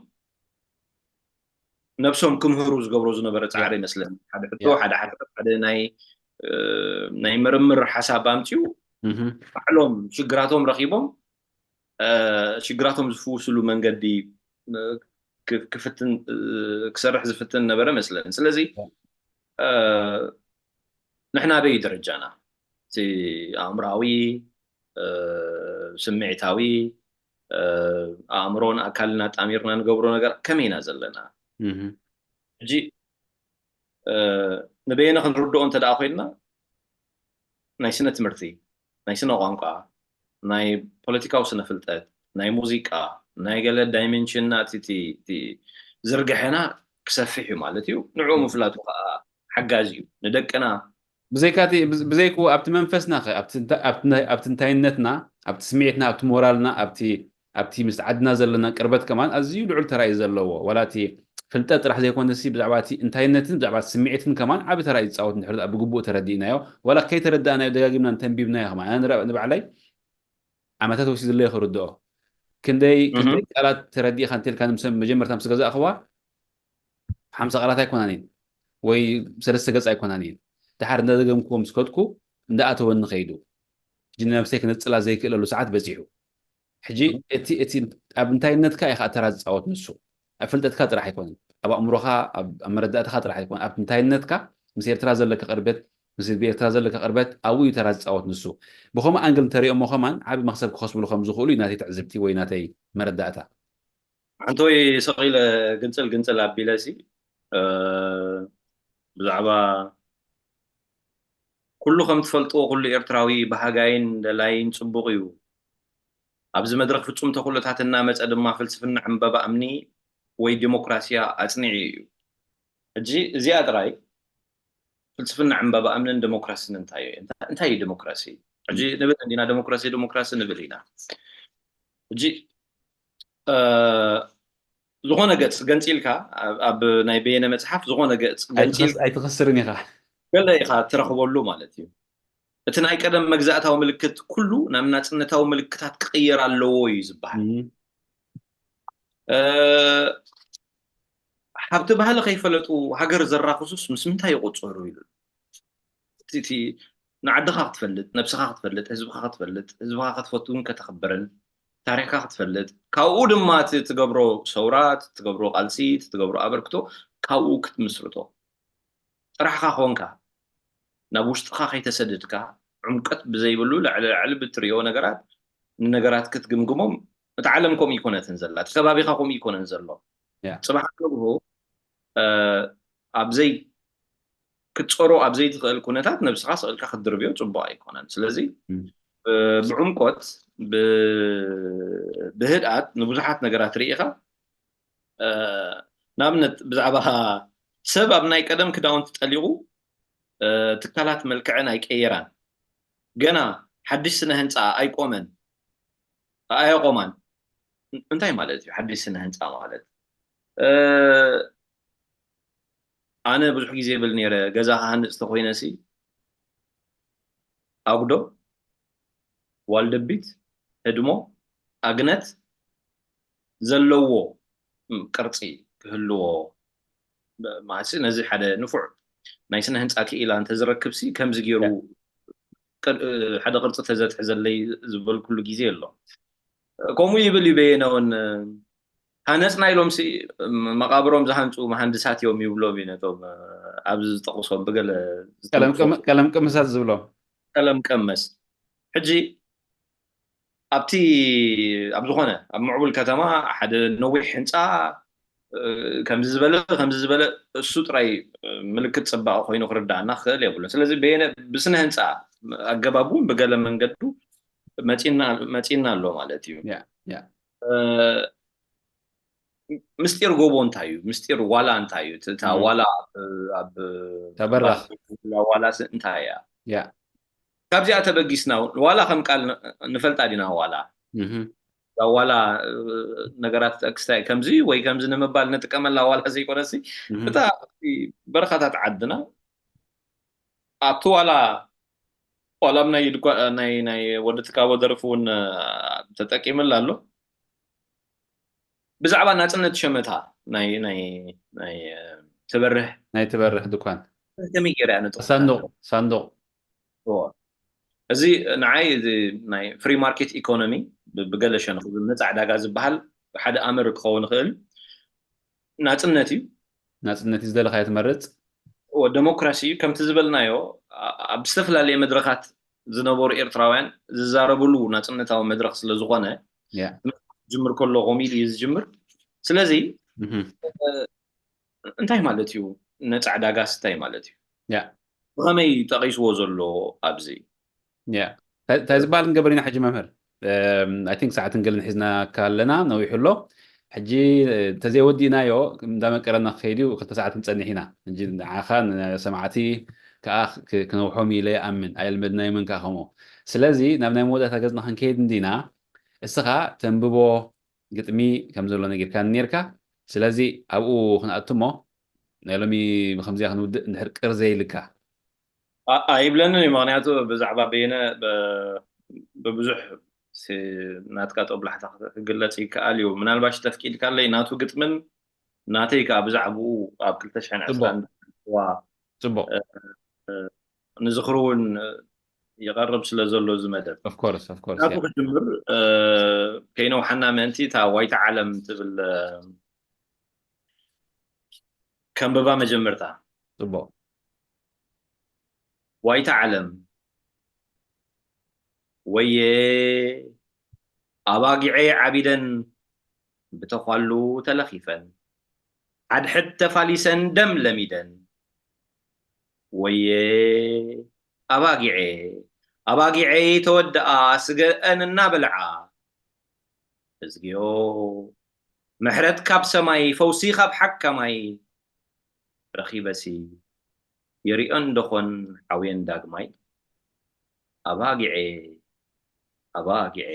ነብሶም ክምህሩ ዝገብሮ ዝነበረ ጻዕሪ ይመስለኒ። ሓደ ሕቶ፣ ሓደ ሓሳብ፣ ሓደ ናይ እ፣ ናይ ምርምር ሓሳብ ኣምጺኡ እህ። ባዕሎም ሽግራቶም ረኺቦም እ፣ ሽግራቶም ዝፍውስሉ መንገዲ እ፣ ክ- ክፍትን እ፣ ክሰርሕ ዝፍትን ነበረ መስለኒ። ስለዚ እ፣ ንሕና በይ ደረጃና እቲ ኣእምሮኣዊ እ፣ ስምዒታዊ እ፣ ኣእምሮን ኣካልን ኣጣሚርና ንገብሮ ነገር ከመይ ኢና ዘለና? እህ። ሕጂ እ፣ ንበየነ ክንርድኦ እንተ ደኣ ኮይንና ናይ ስነ ትምህርቲ፣ ናይ ስነ ቋንቋ፣ ናይ ፖለቲካዊ ስነ ፍልጠት፣ ናይ ሙዚቃ፣ ናይ ገለ ዳይሜንሽን ናቲ እቲ እቲ ዝርግሐና ክሰፍሕ እዩ ማለት እዩ። ንዕኡ ምፍላጡ ከዓ ሓጋዚ እዩ ንደቅና። ብዘይካቲ ብዘይኩ ኣብቲ መንፈስና ኸ ኣብቲ እንታ- ኣብቲ ናይ- ኣብቲ እንታይነትና ኣብቲ ስምዒትና ኣብቲ ሞራልና ኣብቲ ኣብቲ ምስ ዓድና ዘለና ቅርበት ከማን ኣዝዩ ልዑል ተራ እዩ ዘለዎ። ዋላ እቲ ፍልጠት ጥራሕ ዘይኮነሲ ብዛዕባ እቲ እንታይነትን ብዛዕባ እቲ ስምዒትን ከማን ዓቢ ተራ እዩ ዝፃወት እንድሕር ደኣ ብግቡእ ተረዲእናዮ። ዋላ ከይተረዳእናዮ ደጋጊምና እንተንቢብናዮ ከማን ኣነ ንራ- ንባዕለይ ዓመታት ወሲድለይ ክርድኦ። ክንደይ እህ። ክንደይ ቃላት ተረዲእካ እንተልካ ንምሰ መጀመርታ ምስ ገዛእኽዋ ሓምሳ ቃላት ኣይኮናን እየን ወይ ሰለስተ ገጽ ኣይኮናን እየን። ድሓር እንዳደገምክዎ ምስ ከድኩ እንዳኣተወኒ ከይዱ። ሕጂ ንነብሰይ ክነጽላ ዘይክእለሉ ሰዓት በጺሑ። ሕጂ እቲ እቲ ኣብ እንታይነትካ እዩ ከዓ ተራ ዝጻወት ንሱ። ኣብ ፍልጠትካ ጥራሕ ኣይኮነን፣ ኣብ ኣእምሮኻ ኣብ ኣብ መረዳእታኻ ጥራሕ ኣይኮነን፣ ኣብ እንታይነትካ ምስ ኤርትራ ዘለካ ቅርበት ምስ ህዝቢ ኤርትራ ዘለካ ቅርበት ኣብኡ እዩ ተራ ዝጻወት ንሱ። ብኸምኡ ኣንግል እንተሪኦሞ ከማን ዓቢ መኽሰብ ክኸስብሉ ከም ዝኽእሉ እዩ ናተይ ትዕዝብቲ ወይ ናተይ መረዳእታ። ሓንቶይ ስቕ ኢለ ግንጽል ግንጽል ኣቢለ ሲ እ፣ ብዛዕባ ኩሉ ከም ትፈልጥዎ ኩሉ ኤርትራዊ ባህጋይን ደላይን ጽቡቕ እዩ። ኣብዚ መድረኽ ፍጹም ተኽእሎታት እናመጸ ድማ ፍልስፍና ዕምበባ እምኒ ወይ ዲሞክራሲያ ኣጽኒዑ እዩ። ሕጂ እዚኣ ጥራይ ፍልስፍና ዕምበባ እምንን ዲሞክራሲን እንታይ እዩ? እንታይ እንታይ እዩ ዲሞክራሲ? ሕጂ ንብል እንዲና ዲሞክራሲ ዲሞክራሲ ንብል ኢና። ሕጂ እ፣ ዝኾነ ገጽ ገንጺልካ ኣብ- ኣብ ናይ በየነ መጽሓፍ ዝኾነ ገጽ ገንጺል ኣይትኸስርን ኢኻ። ገለ ኢኻ ትረኽበሉ ማለት እዩ። እቲ ናይ ቀደም መግዛእታዊ ምልክት ኩሉ ናብ ናጽነታዊ ምልክታት ክቕየር ኣለዎ እዩ ዝበሃል። እም። እ፣ ሓብቲ ባህሊ ከይፈለጡ ሃገር ዘራኽሱስ ምስ ምንታይ ይቑጸሩ ይብል። እቲ እቲ ንዓድኻ ክትፈልጥ፣ ነብስኻ ክትፈልጥ፣ ህዝብኻ ክትፈልጥ፣ ህዝብኻ ክትፈቱን ከተኽብርን፣ ታሪኽካ ክትፈልጥ፣ ካብኡ ድማ እቲ ትገብሮ ሰውራ፣ እቲ ትገብሮ ቃልሲ፣ እቲ ትገብሮ ኣበርክቶ ካብኡ ክትምስርቶ። ጥራሕኻ ኮንካ፣ ናብ ውሽጥኻ ከይተሰደድካ፣ ዕምቀት ብዘይብሉ ልዕሊ ልዕሊ ብትሪኦ ነገራት፣ ንነገራት ክትግምግሞም፣ እታ ዓለም ከምኡ ይኮነትን ዘላ፣ እቲ ከባቢኻ ከምኡ ይኮነን ዘሎ። ያ። ጽባሕ ንግሆ እ፣ ኣብ ዘይ ክትጸሮ ኣብ ዘይትኽእል ኩነታት ነብስኻ ስቕልካ ክትድርብዮ ጽቡቕ ኣይኮነን። ስለዚ እም። እ፣ ብዕምቆት ብ- ብህድኣት ንብዙሓት ነገራት ርኢኻ እ፣ ንኣብነት ብዛዕባ ሰብ ኣብ ናይ ቀደም ክዳውንቲ ጠሊቑ እ፣ ትካላት መልክዐን ኣይቀየራን፣ ገና ሓድሽ ስነ ህንፃ ኣይቆመን ኣየቆማን። እንታይ ማለት እዩ ሓድሽ ስነ ህንፃ ማለት? እ፣ ኣነ ብዙሕ ግዜ ይብል ነይረ ገዛ ክሃንፅ ተኮይነሲ ኣጉዶ ዋልደቢት፣ ህድሞ፣ ኣግነት ዘለዎ ቅርፂ ክህልዎ ማለትሲ ነዚ ሓደ ንፉዕ ናይ ስነ ህንፃ ክኢላ እንተዝረክብሲ ከምዚ ገይሩ ሓደ ቅርፂ ተዘትሕዘለይ ዝበልኩሉ ግዜ ኣሎ። ከምኡ ይብል እዩ በየነ እውን ሃነፅና ኢሎም ሲ መቃብሮም ዝሃንፁ መሃንድሳት እዮም ይብሎም እዩ ነቶም ኣብዚ ዝጠቅሶም ብገለ ቀለም ቅምሳት ዝብሎም ቀለም ቀመስ ሕጂ ኣብቲ ኣብ ዝኾነ ኣብ ምዕቡል ከተማ ሓደ ነዊሕ ህንፃ ከምዚ ዝበለ ከምዚ ዝበለ እሱ ጥራይ ምልክት ፅባቐ ኮይኑ ክርዳእና ክኽእል የብሉን። ስለዚ በየነ ብስነ ህንፃ ኣገባብ እውን ብገለ መንገዱ መፂና ኣሎ ማለት እዩ። ምስጢር ጎቦ እንታይ እዩ? ምስጢር ዋላ እንታይ እዩ? እታ ዋላ ኣብ ተበራኽ ዋላ እንታይ እያ? ያ ካብዚኣ ተበጊስና ዋላ ከም ቃል ንፈልጣ ዲና ዋላ ዋላ ነገራት ክስታይ ከምዚ ወይ ከምዚ ንምባል ንጥቀመላ ዋላ ዘይኮነሲ እታ በረኻታት ዓድና ኣብቲ ዋላ ዋላ ናይ ናይ ናይ ወዲ ትካቦ ደርፊ እውን ተጠቂምላ ኣሎ። ብዛዕባ ናፅነት ሸመታ ናይ ናይ ናይ ትበርህ ናይ ትበርህ ድኳን ከመይ ገይራ እያ ንጥቁ ሳንዱቕ ሳንዱቕ እዚ ንዓይ እዚ ናይ ፍሪ ማርኬት ኢኮኖሚ ብገለ ሸነኹ ነፃ ዕዳጋ ዝበሃል ሓደ ኣምር ክኸውን ይኽእል ናፅነት እዩ። ናፅነት እዩ ዝደለኻዮ ትመርፅ። ዴሞክራሲ እዩ ከምቲ ዝበልናዮ ኣብ ዝተፈላለየ መድረኻት ዝነበሩ ኤርትራውያን ዝዛረብሉ ናፅነታዊ መድረኽ ስለዝኾነ ያ ጅምር ከሎ ከምኡ ኢሉ እዩ ዝጅምር። ስለዚ እንታይ ማለት እዩ ነፃ ዕዳጋስ እንታይ ማለት እዩ? ያ ብኸመይ ጠቒስዎ ዘሎ ኣብዚ ያ እንታይ እንታይ ዝበሃል ንገበር ኢና ሕጂ መምህር? ኣይ ቲንክ ሰዓትን ገለን ሒዝናካ ኣለና ነዊሑ ኣሎ። ሕጂ እንተዘይወዲእናዮ እንዳመቀረና ክኸይድ እዩ። ክልተ ሰዓት ክንፀንሕ ኢና። ሕጂ ንዓኻ ንሰማዕቲ ከዓ ክ- ክነውሖም ኢለ ይኣምን። ኣየልመድናዮምን ከዓ ከምኡ። ስለዚ ናብ ናይ መወዳእታ ገፅና ክንከይድ እንዲና። እስኻ ተንብቦ ግጥሚ ከም ዘሎ ነጊርካኒ ነርካ። ስለዚ ኣብኡ ክንኣትሞ ናይ ሎሚ ብከምዚኣ ክንውድእ እንድሕር ቅር ዘይልካ ኣይብለንን እዩ። ምክንያቱ ብዛዕባ በየነ ብብዙሕ ናትካ ጦብላሕታ ክግለፅ ይከኣል እዩ። ምናልባሽ ተፍቂድካለይ ናቱ ግጥምን ናተይ ከዓ ብዛዕባኡ ኣብ ክልተ ሽሕን ዕስራን ፅቡቅ ንዝኽሪ እውን ይቐርብ ስለ ዘሎ እዚ መደብ of course of course ናቱ ክጅምር ከይነውሓና ምእንቲ እታ ዋይታ ዓለም ትብል ከንብባ መጀመርታ ፅቡቅ ዋይታ ዓለም ወየ ኣባጊዐ ዓቢደን ብተዃሉ ተለኺፈን ሓድሕድ ተፋሊሰን ደም ለሚደን ወየ ኣባጊዐ ኣባጊዐይ ተወድኣ ስገአን እናበልዓ እዝግዮ ምሕረት ካብ ሰማይ ፈውሲ ካብ ሓካማይ ረኺበሲ ይሪኦን ደኾን ሓውየን ዳግማይ ኣባጊዐ ኣባጊዐ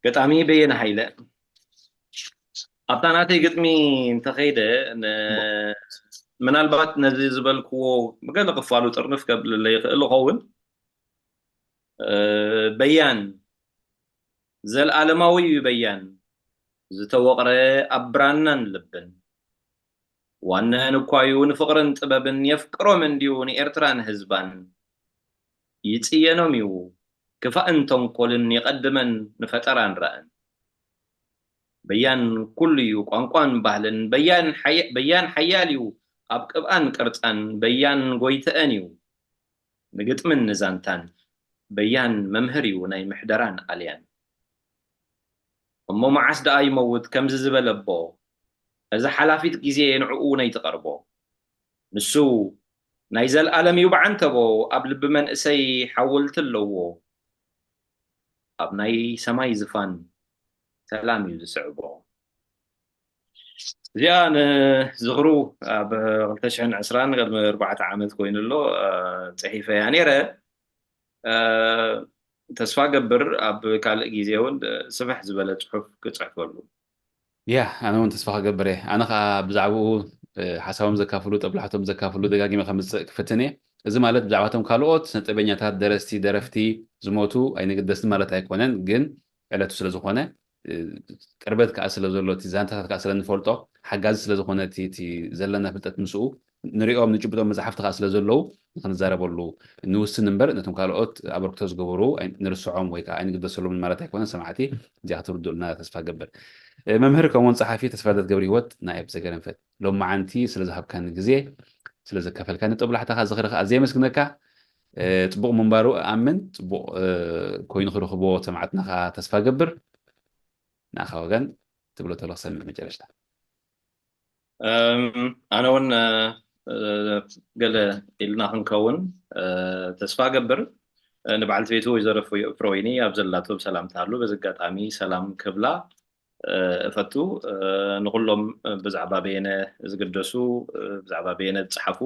ገጣሚ በየነ ሃይለ ኣብታ ናተይ ግጥሚ እንተኸይደ ምናልባት ነዚ ዝበልክዎ ገለ ክፋሉ ጥርንፍ ከብልለ ይኽእል ይኸውን በያን ዘልኣለማዊ እዩ በያን ዝተወቕረ ኣብ ብራናን ልብን ዋነን እኳ እዩ ንፍቕርን ጥበብን የፍቅሮም እንድዩ ንኤርትራን ህዝባን ይጽየኖም እዩ ክፋእን ተንኮልን የቐድመን ንፈጠራን ራእን በያን ኩሉ እዩ ቋንቋን ባህልን በያን ሓያል እዩ ኣብ ቅብኣን ቅርጻን በያን ጎይተአን እዩ ንግጥምን ንዛንታን በያን መምህር እዩ ናይ ምሕደራን ኣልያን እሞ መዓስ ደኣ ይመውት ከምዚ ዝበለ ኣቦ እዛ ሓላፊት ግዜ ንዕኡ ነይትቐርቦ ንሱ ናይ ዘልኣለም እዩ ብዓንተቦ ኣብ ልቢ መንእሰይ ሓወልቲ ኣለዎ ኣብ ናይ ሰማይ ዝፋን ሰላም እዩ ዝስዕቦ እዚኣ ንዝኽሩ ኣብ ክልተ ሽሕን ዕስራን ቅድሚ ኣርባዕተ ዓመት ኮይኑ ኣሎ ፅሒፈያ ነይረ ተስፋ ገብር ኣብ ካልእ ግዜ እውን ስፍሕ ዝበለ ፅሑፍ ክፅሕፈሉ ያ ኣነ እውን ተስፋ ክገብር እየ ኣነ ከዓ ብዛዕባኡ ሓሳቦም ዘካፍሉ ጠብላሕቶም ዘካፍሉ ደጋጊመ ከምፅእ ክፍትን እየ እዚ ማለት ብዛዕባቶም ካልኦት ስነጥበበኛታት፣ ደረስቲ፣ ደረፍቲ ዝሞቱ ኣይንግደስን ማለት ኣይኮነን፣ ግን ዕለቱ ስለ ዝኾነ፣ እ፣ ቅርበት ከኣ ስለ ዘሎ፣ እቲ ዛንታታት ከኣ ስለ ንፈልጦ፣ ሓጋዚ ስለ ዝኾነ፣ እቲ፣ እቲ ዘለና ፍልጠት ምስኡ ንሪኦም፣ ንጭብጦም መጽሓፍቲ ከኣ ስለ ዘለዉ፣ ንኽንዛረበሉ ንውስን እምበር፣ ነቶም ካልኦት ኣበርክቶ ዝገበሩ ኣይ-፣ ንርስዖም ወይ ከኣ ኣይንግደሰሎምን ማለት ኣይኮነን። ሰማዕቲ እዚኣ ክትርድኡልና ተስፋ ገብር። እ፣ መምህር ከምኡውን ጸሓፊ ተስፋልደት ገብረህይወት ናይ ኣብ ዘገረንፈት ሎማዓንቲ ስለ ዝሃብካኒ ግዜ፣ ስለ ዘካፈልካኒ ጦብላሕታኻ ዝኽሪ ከኣ ኣዝየ የመስግነካ። እ፣ ጽቡቕ ምንባሩ እኣምን፣ ጽቡቕ፣ እ፣ ኮይኑ ክረኽቦ ሰማዕትና ከኣ ተስፋ ገብር። ንኣኻ ወገን ትብሎ ተሎ ክሰምዕ መጨረሽታ። እም፣ ኣነ እውን፣ እ፣ እ፣ ገለ ኢልና ክንከውን፣ እ፣ ተስፋ ገብር። እ፣ ንበዓልቲ ቤቱ ወይዘሮ ፍሮ-፣ ፍሮይኒ ኣብ ዘላቶ ሰላምታ ኣሉ። በዚ ኣጋጣሚ ሰላም ክብላ፣ እ፣ እፈቱ። እ፣ ንኹሎም፣ እ፣ ብዛዕባ በየነ ዝግደሱ፣ እ፣ ብዛዕባ በየነ ዝጸሓፉ፣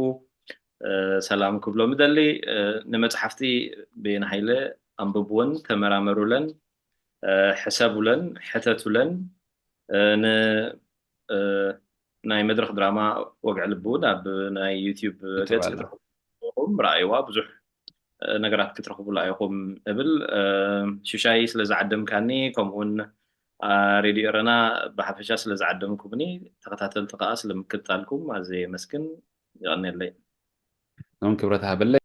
እ፣ ሰላም ክብሎም እደሊ። እ፣ ንመጽሓፍቲ በየነ ሃይለ ኣንብብወን፣ ተመራመሩለን፣ እ፣ ሕሰቡለን፣ ሕተቱለን። እ፣ ን-፣ እ፣ ናይ መድረኽ ድራማ ወግዒ ልቢ እውን ኣብ ናይ ዩቲዩብ ገጽ ይተባለ። ክትረኽቡ ኢኹም። ረኣይዋ፣ ብዙሕ፣ እ፣ ነገራት ክትረኽቡላ ኢኹም እብል። እ፣ ሽሻይ ስለ ዝዓደምካኒ፣ ከምኡውን፣ አ፣ ሬድዮ ኤረና ብሓፈሻ ስለ ዝዓደምኩምኒ፣ ተኸታተልቲ ከኣ ስለ ምክትታልኩም ኣዝየ የመስግን። ይቐንየለይ። ኖም ክብረት ሃበለይ።